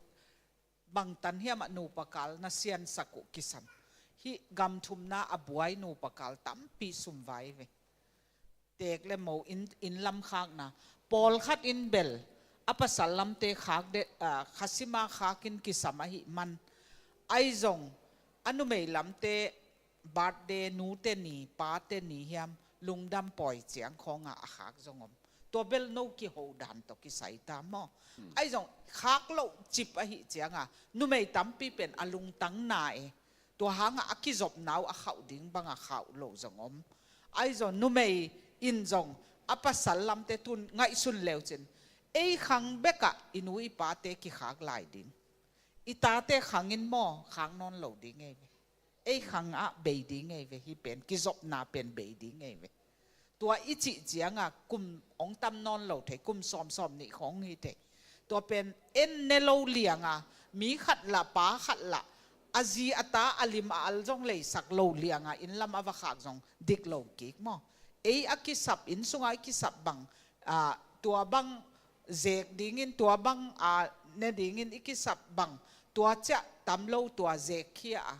bangtan hiamah nupa kal na siansak uh kisam. Hih gam thumna a buai nupa kal tampi sumvai ve. Teek le mo inn, inn lam khakna. Pawlkhat in bel a pasal lamte khak de, ah, khasima khak in kisam ahih man. Ahi zong a numei lamte birthday, nute ni, pate ni hiam, lungdam pawi ciang khawngah a khak zong om. Tua bel no kiho dan tawh kisai ta maw. Hmm. Ahi zong khak loh cip ahih ciangah, numei tampi pen a lungtang na e. Tua hangah a kizopna uh a khauh ding bangah khauh loh zong om. Ahi zong numei in zong a pasal lamte tun ngaihsun leucin, ei khang bekah i nu i pate kikhak lai ding. I tate khang in maw, khak nawn lo ding ei ve. Ei khang ah bei ding ei ve, hih pen kizopna pen bei ding ei ve. Tua i cih ciangah kum ong tam nawn lo thei, kum sawmsawm nih khawng hi thei. Tua pen en ne lo liangah, mi khat lah, pa khat lah, a zi a ta a lim a al zong leisak lo liangah inn lam a va khak zong dik lo kik maw. Ei a kisap, inn sungah i kisap bang a, tua bang zek dingin, tua bang a ne dingin i kisap bang, tua ciah tam lo tua zek khia a,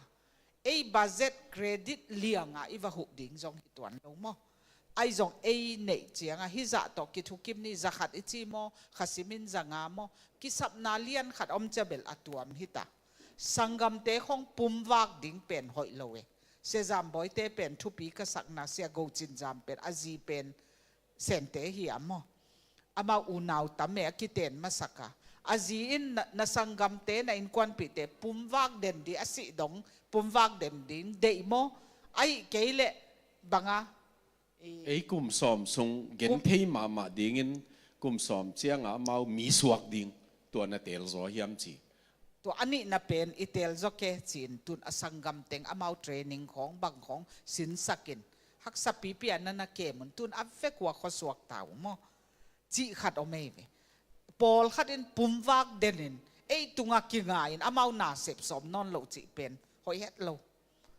ei budget credit lianga i va huh ding zong hi tuan lo maw? Ai zong ei neih cianga hizah tawh kithukim ni, za khat i ci maw, khasimin za nga maw, kisapna lian khat om cia bel a tuam hita. Sanggamte khong pumvak ding pen hoih lo e. Sia Zambawite pen thupi ka sakna, Sia Go Cin Zam pen, a zi pen Sente hi a maw? Amau unau tam e a kiten masaka. A zi in na, na sanggamte, na innkuanpihte pumvak den di a sih dong, pumvak den ding deih maw? Ahi kei leh banga, i- Ei kum sawm sung gen thei mahmah dingin kum sawm cianga amau mi suak ding tua na telzaw hiam ci. Tua a nihna pen i telzaw ke cin, tun a sanggam teng amau training khawng bang khawng sinsakin, haksa pipi a na na kem un, tun a vek ua khuasuak ta uh maw? Cih khat om ei ve. Pawlkhat in pumvak denin ei tunga kinga in amau nasep sawm nawn loh cih pen hoih het lo.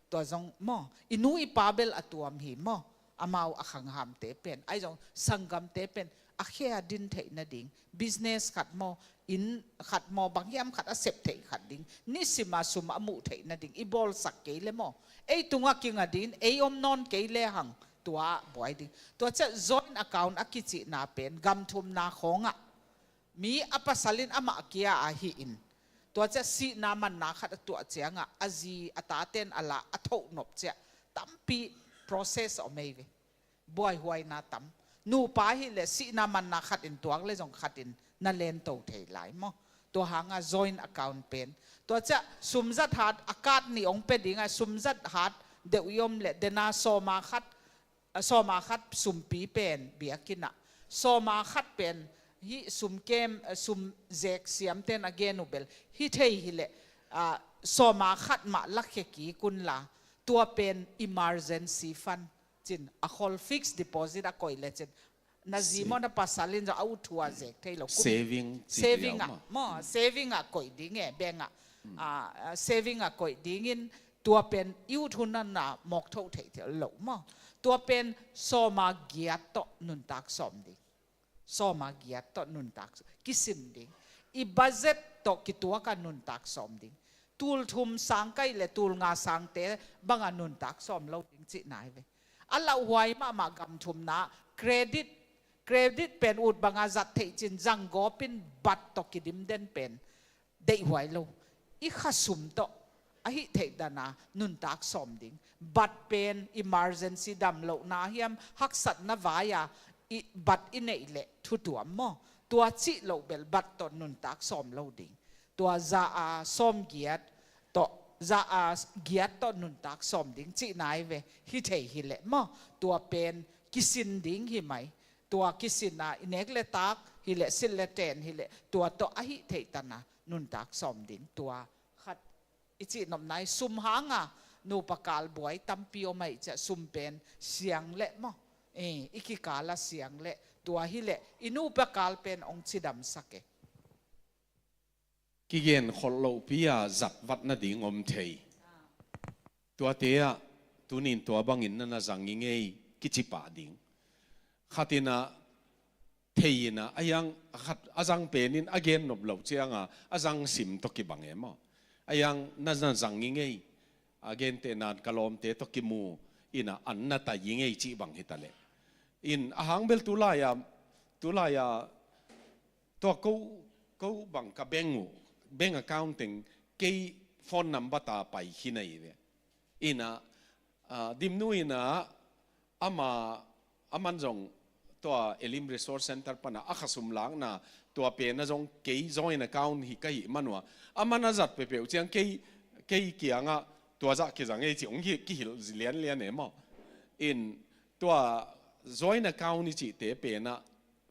Tua zong maw, i nu i pa bel a tuam hi maw? Amau a khanghamte pen, ai zong sanggamte pen a khe a din theih nading, business khat maw, inn khat maw, bang hiam khat a sep theih khat ding, nisima sum a muh theih nading i bawlsak kei le maw? Ei tunga kinga din ei om nawn kei le hang, tua buai ding. Tua ciah joint account a kicihna pen gam thumna khawngah mi a pasal in amah kia ahi in, tua ciah sihna manna khat a tuah ciangah a zi a taten a la a thoh nop ciah tampi process om ei ve. Buaihuaina tam. Nupa hileh sihna manna khat in tuak le zong khat in na lento thei lai maw? Tua hanga joint account pen, tua ciah sumzat hat a kat nih ong pe dinga, sumzat hat deuh i om leh dena sawma khat, a, sawma khat sumpi pen biakinah, sawma khat pen hih sumkem, a, sum zek siamten a gen uh bel hi thei hileh, a, sawma khat mah lakhia kik unla, tua pen emergency fund cin, a khol fixed deposit a koih le cin, na zi maw na pasal in zong a uthua zek thei lo kum. Saving ci saving dia ah maw, saving ah koih ding e, bank ah. Ah, ah, saving ah koih dingin tua pen i uthunna mawk tho thei thei lo maw? Tua pen sawma giat tawh nuntak sawm ding. Sawma giat tawh nuntak kisin ding. I budget tawh kituaka nuntak sawm ding. Tul thum sang kaih le tul nga sangte banga nuntak sawm lo ding cihna hi ve. A lauhuai mahmah gam thumna, credit, credit pen ut banga zat theih cin, zanggawpin bat tawh kidim den pen deihhuai lo. I khasum tawh a hih theih dana nuntak sawm ding. Bat pen emergency damlohna hiam, haksatna vai-a i bat i neih leh thutuam maw? Tua cih loh bel bat tawh nuntak sawm lo ding. Tua za a sawm giat tawh, za a giat tawh nuntak sawm ding cihna hi ve, hi thei hileh maw? Tua pen kisin ding hi mai. Tua kisinna i nek le tak hileh, silh le ten hileh, tua tawh a hih theih tana nuntak sawm ding. Tua khat i cihnopna i sum hanga nupa kal buai tampi om aih ciah sum pen siang leh maw? I, i kikala siang leh tua hileh i nupa kal pen ong cidamsak e. Kigen kholh lohpi-a zat vat nading om thei. Tuate ah tunin tua bangin na na zang i ngei kici pah ding. Khatin ah thei in ah a yang a khat a zang penin a gen nop loh cianga a zang sim tawh kibang e maw? A yang na na zang i ngei, a gentehna ka lawmte tawh kimu in ah an na tai i ngei cih bang hitaleh. In a hang bel tulai-a, tulai-a tua ko, ko bang ka bank uh, bank account teng kei phone number ta pai hi na hi ve. In ah, ah, Dimnu in ah ama, aman zong tua Elim Resource Center pana a khasum lakna tua pena zong kei joint account hi ka hih man uh a, aman a zat peuhpeuh ciang kei, kei kiangah tua zah kizang ei ci ong hi, kihilh lianlian e maw? In tua joint account i cihte pena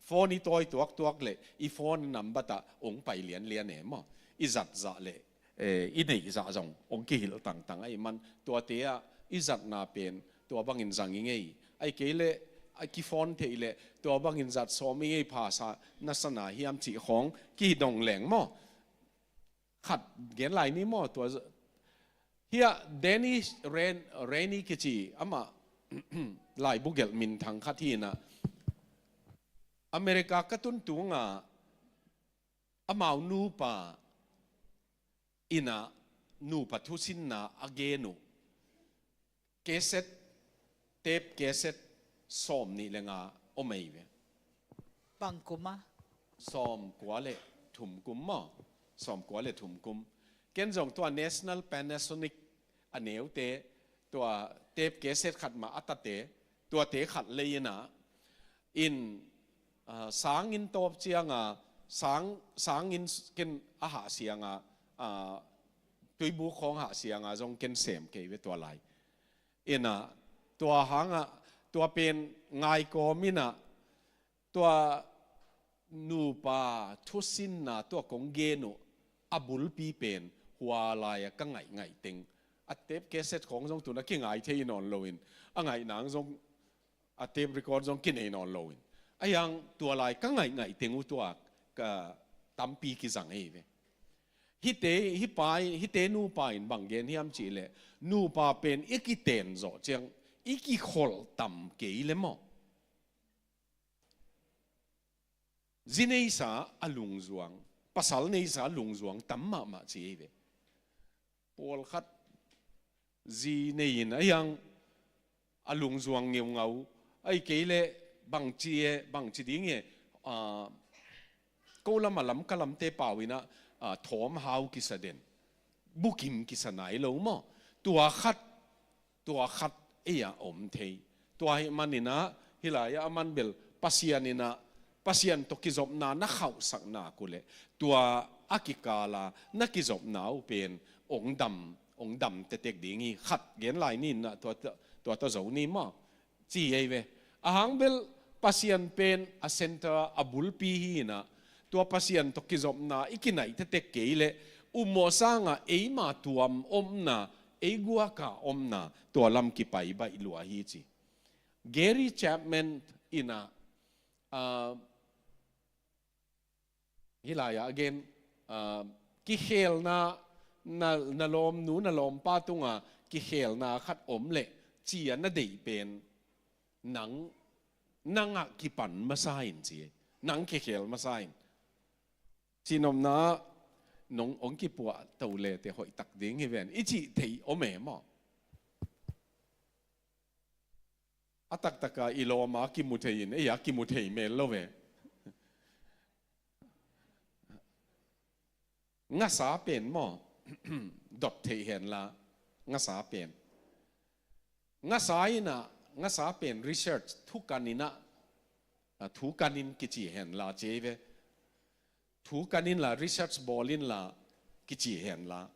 phone i tawi tuaktuak leh i phone number tah ong pai lianlian e maw? I zat zah leh, eh, i neih zah zong ong kihilh tangtang ahih man tuate ah i zatna pen tua bangin zang i ngei. Ahih kei leh a kiphone theih leh tua bangin zat sawm i ngei, phasa na sa na hiam cih khawng kidong leng maw? Khat gen lai ni maw? Tua z-, hiah Danny Ren-, Rennie kici amah laibu gelh minthang khat hi in ah, America ka tun tungah amau nupa in ah nupa thusinna a gen uh keset, tep keset sawm nih le nga om ei ve. Bang kum a? Sawm kua le thum kum maw? Sawm kua le thum kum. Ken zong tua National Panasonic a neute, tua tep keset khat mah a tate, tuate khat lei in ah, in, ah, sangin tawp cianga, sang, sangin ken a hah sianga, ah, tuibuk khawng hah sianga zong ken sem kei ve tua lai. In ah, tua hangah, tua pen ngaikawm in ah, tua nupa thusinna tua kong gen uh a bulpi pen hua lai-a ka ngaihngaih teng, a tep keset khawng zong tun a kingai thei nawn loin, a ngaih nang zong, a tape record zong kinei nawn loin, a hiang tua lai ka ngaihngaih teng uh tua ka tampi kizang ei ve. Hihte, hih pa in, hihte nupa in bang gen hiam cihleh, nupa pen i kiten zawh ciang i kikholh tam kei le maw? Zi neisa a lungzuang, pasal neisa a lungzuang tam mahmah ci ei ve. Pawlkhat zi nei-in a hiang a lungzuang ngeungau, ahih kei leh bangci e, bangci ding e, ah, ko lam a lam ka lamte pau in ah, ah, thawm hau kisa den, bukim kisa nai lo maw? Tua khat, tua khat ei-ah om thei. Tua ahih manin ah, hih lai-ah a man bel Pasian in ah, Pasian tawh kizopna na khauhsak nak uh leh, tua a kikala na kizopna uh pen ong dam, ong dam tektek ding hi. Khat gen lai ni in ah, tua, tua tawh zo ni maw? Ci ei ve. A hang bel Pasian pen a center, a bulpi hi in ah, tua Pasian tawh kizopna i kinaih tektek kei leh, ummawh sangah eima tuam omna, ei guaka omna, tua lam kipai baih lua hi ci. Gary Chapman in ah, ah, hih lai-ah a gen, ah, kikhelna, na, na lawmnu, na lawmpa tungah kikhelna khat om leh, ci-a na deih pen nang, nangah kipan masa in ci. Nang kikhel masa in. Cihnopna ah, nong ong kipuah to le teh hoih tak ding hi ven, i cih thei om e maw? A taktaka i lawma kimu thei in, ei-a kimu thei mel lo ve. Ngasa pen maw? Dot theih henla, ngasa pen. Ngasa in ah, ngasa pen research, thukan in ah, ah, thukan in kici henla ci ei ve. Thukan inla, research bawl inla, kici henla.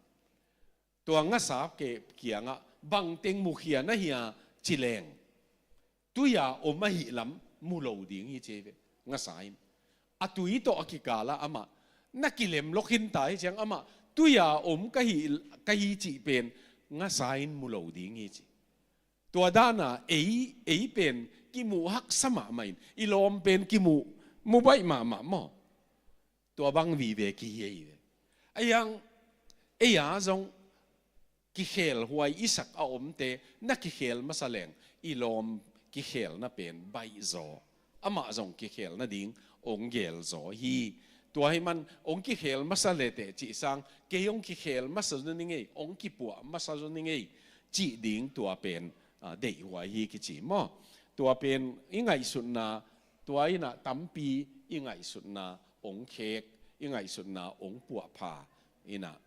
Tua ngasa ke kiangah, bangteng mukhia na hia ci leng, tui-a om ahih lam mu lo ding hi ci ei ve, ngasa in. A tui tawh a kikala amah, na kilem lok hinta hi ciang amah, tui-a om ka hi, ka hi cih pen, ngasa in mu lo ding hi ci. Tua dana ei, ei pen kimuh haksa mahmah in, i lawm pen kimuh, mu baih mahmah maw? Tua bang vive kihi ei ve. A hiang, ei-a zong kikhelhuai i sak a omte, na kikhel masa leng, i lawm kikhelna pen baihzaw. Amah zong kikhel nading ong gelzaw hi. Tua ahih man ong kikhel masa le teh cih sang, kei ong kikhel masa zaw ning ei, ong kipuah masa zaw ning ei, cih ding tua pen, ah, deihhuai hi kici maw? Tua pen i ngaihsutna, tua in ah tampi i ngaihsutna ong khek, i ngaihsutna ong puahpha in ah.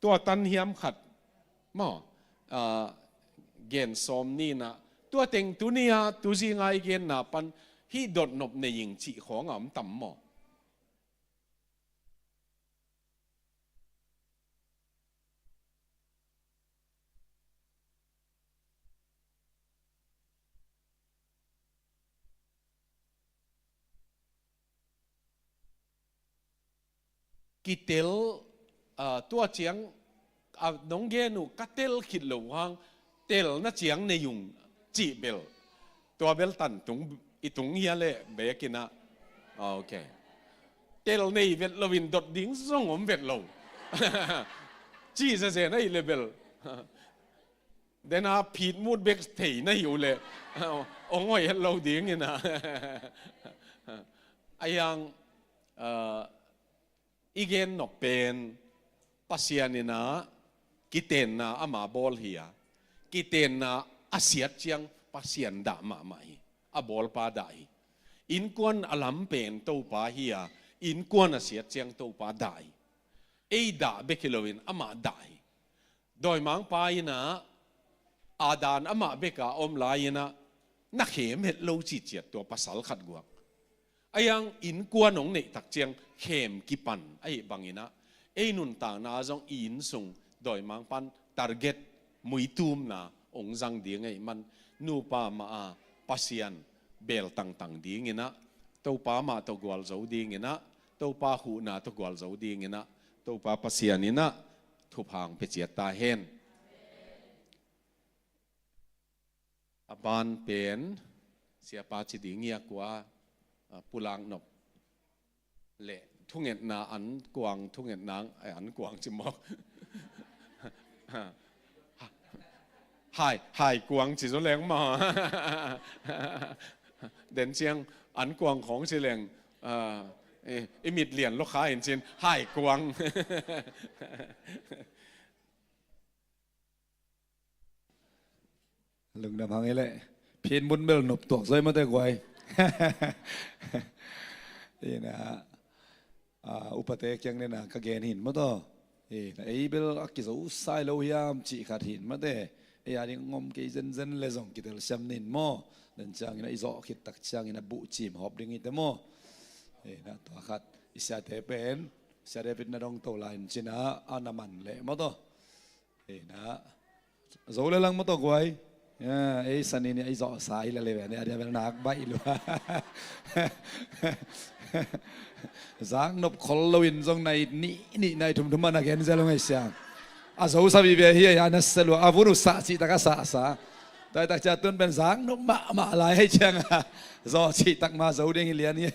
Tua tan hiam khat maw, ah, gen sawm ni in ah, tua teng tuni-a, tuzinga i genna pan hih dotnop nei ing cih khawng a om tam maw? Kitel, ah, tua ciang, ah, nong gen uh ka tel khit loh hang, telna ciang nei ung cih bel. Tua bel tan tung, i tung hia leh bek in ah. Ah, ok. Tel nei vet loin dot ding zong om vet lo. Cih zezen ahih leh bel. Den a phit mut bek thei na hi uh leh, ong hoih het lo ding in ah. Ahi hang, ah, i gen nop pen Pasian in ah kitenna ama bawl hi a, kitenna a siat ciang Pasian dah mahmah hi. A bawlpa dah hi. Innkuan a lam pen Topa hi a, innkuan a siat ciang Topa dah hi. Ei dah bek hi loin amah dah hi. Dawimangpa in ah Adam amah bek a om lai-in ah na khem het lo ciciat tua pasal khat guak. Ahi hang innkuan hong neih tak ciang khem kipan ahih bangin ah ei nuntakna zong i inn sung dawimangpan target muitumna hong zang ding ahih man nupa mah a Pasian beel tangtang dingin ah Topa mah tawh gualzo dingin ah Topa huhna tawh gualzo dingin ah Topa Pasian in ah thupha hong pia ciat ta hen. A ban pen siapa ci ding hi a kua, a, pulak nop le thungetna an kuang, thungetna, eh, an kuang ci mawk. Hai, hai kuang ci zo leng maw. Den ciang an kuang khawng ci leng, a, i, i mit lian lo kha in cin hai kuang. Lungdam hang i leh phin mun bel nop tuak zoi mawte guai. Ina, a, upate kiang nena ka gen hin mawtaw. Ina, ei bel a kizo sai lo hiam cih khat hin mawte. Ei a ding ngom kei zenzen le zong kitel siam nin maw. Den ciangin a i zawh khit tak ciangin a buh cim hawp ding hi te maw. Ina, tua khat i siate pen, siate pit na dong to lai in cina a na man leh mawtaw. Ina, zo le lang mawtaw guai. Ya, ei sani ni ei zawh sa hi la le ve ni a dia bel nak baih lua. Zak nop khol lo in zong nai nih, nih nai thum thum a na gen zel lo ngai siang. A zo sa vive hi a na sa lua, a vun uh sah cih tak a sah sa. Tua tak cia tun pen zak nop mahmah lai hei ciang a zawh cih tak ma zo ding hi lian hi.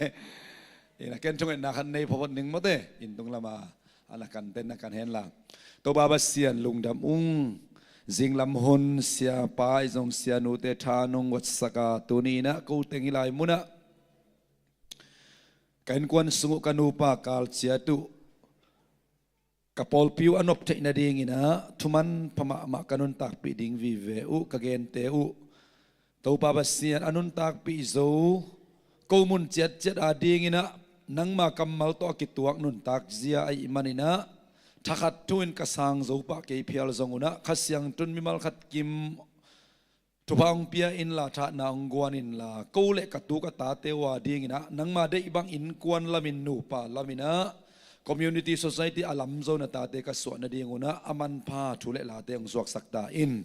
Ina ken thungetna khat nei phawt ning mawte, inn tung lama a na kan ten na kan hen la. Topa Pasian lungdam ung, zinglam hun siapa i zong sianute tha nong guatsak a tuni inah ko teng i lai munah ka innkuan sung uh ka nupa kal ciat uh ka pawlpi uh a nop theih nadingin ah thuman pha mahmah ka nuntakpih ding vive uh ka gente uh. Topa Pasian a nuntakpih zo ko mun ciatciat a dingin ah nangma kammal tawh a kituak nuntak zia ahih manin ah thakhat thu-in ka sang zo pah kei phial zong un ah Kha Siangtho in mimal khat kim thupha hong pia inla, thatna hong guan inla, ko le ka tu ka tate uh a dingin ah nangma deih bang innkuan lamin, nupa lamin ah community, society a lam zo na tate ka suah nading un ah a manpha thu le late hong suaksak ta in.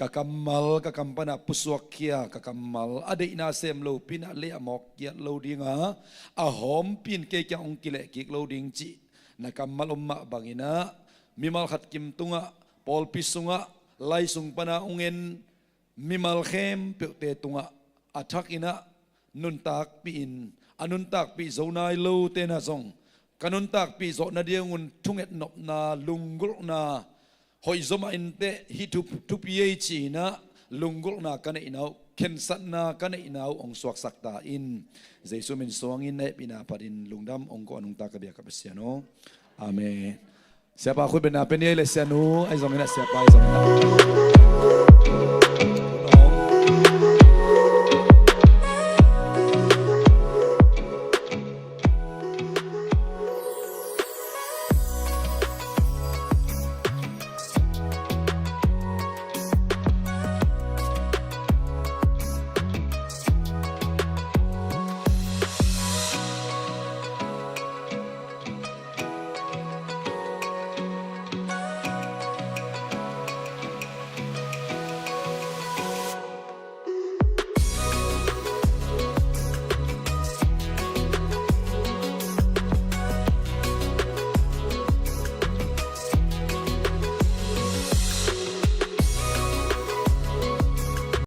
Ka kammal ka kam panah pusuak khia, ka kammal a deihna sem lopi-in ah lei a mawk kiat lo ding a, a hawmpi-in kei kiang hong kileh kik lo ding cih na kammal om mah bangin ah mimal khat kim tungah, pawlpi sungah, lai sung pana hong en mimal khempeuhte tungah a thakin ah nuntakpih in, a nuntakpih zo nai lote na zong ka nuntakpih zawh nadingun thunget nopna, lunggulhna, hoih zaw mah inteh, hih thu, thupi ei ci-in ah lunggulhna ka neihna uh, khensatna ka neihna uh hong suaksak ta in. Jesu min suangin na hehpihna phatin lungdam hong ko a nungta ka biak ka Pasian aw. Amen. Siapa khut bengna pia ni ei le sianu, ahi zongin ah siapa ahi zongin ah.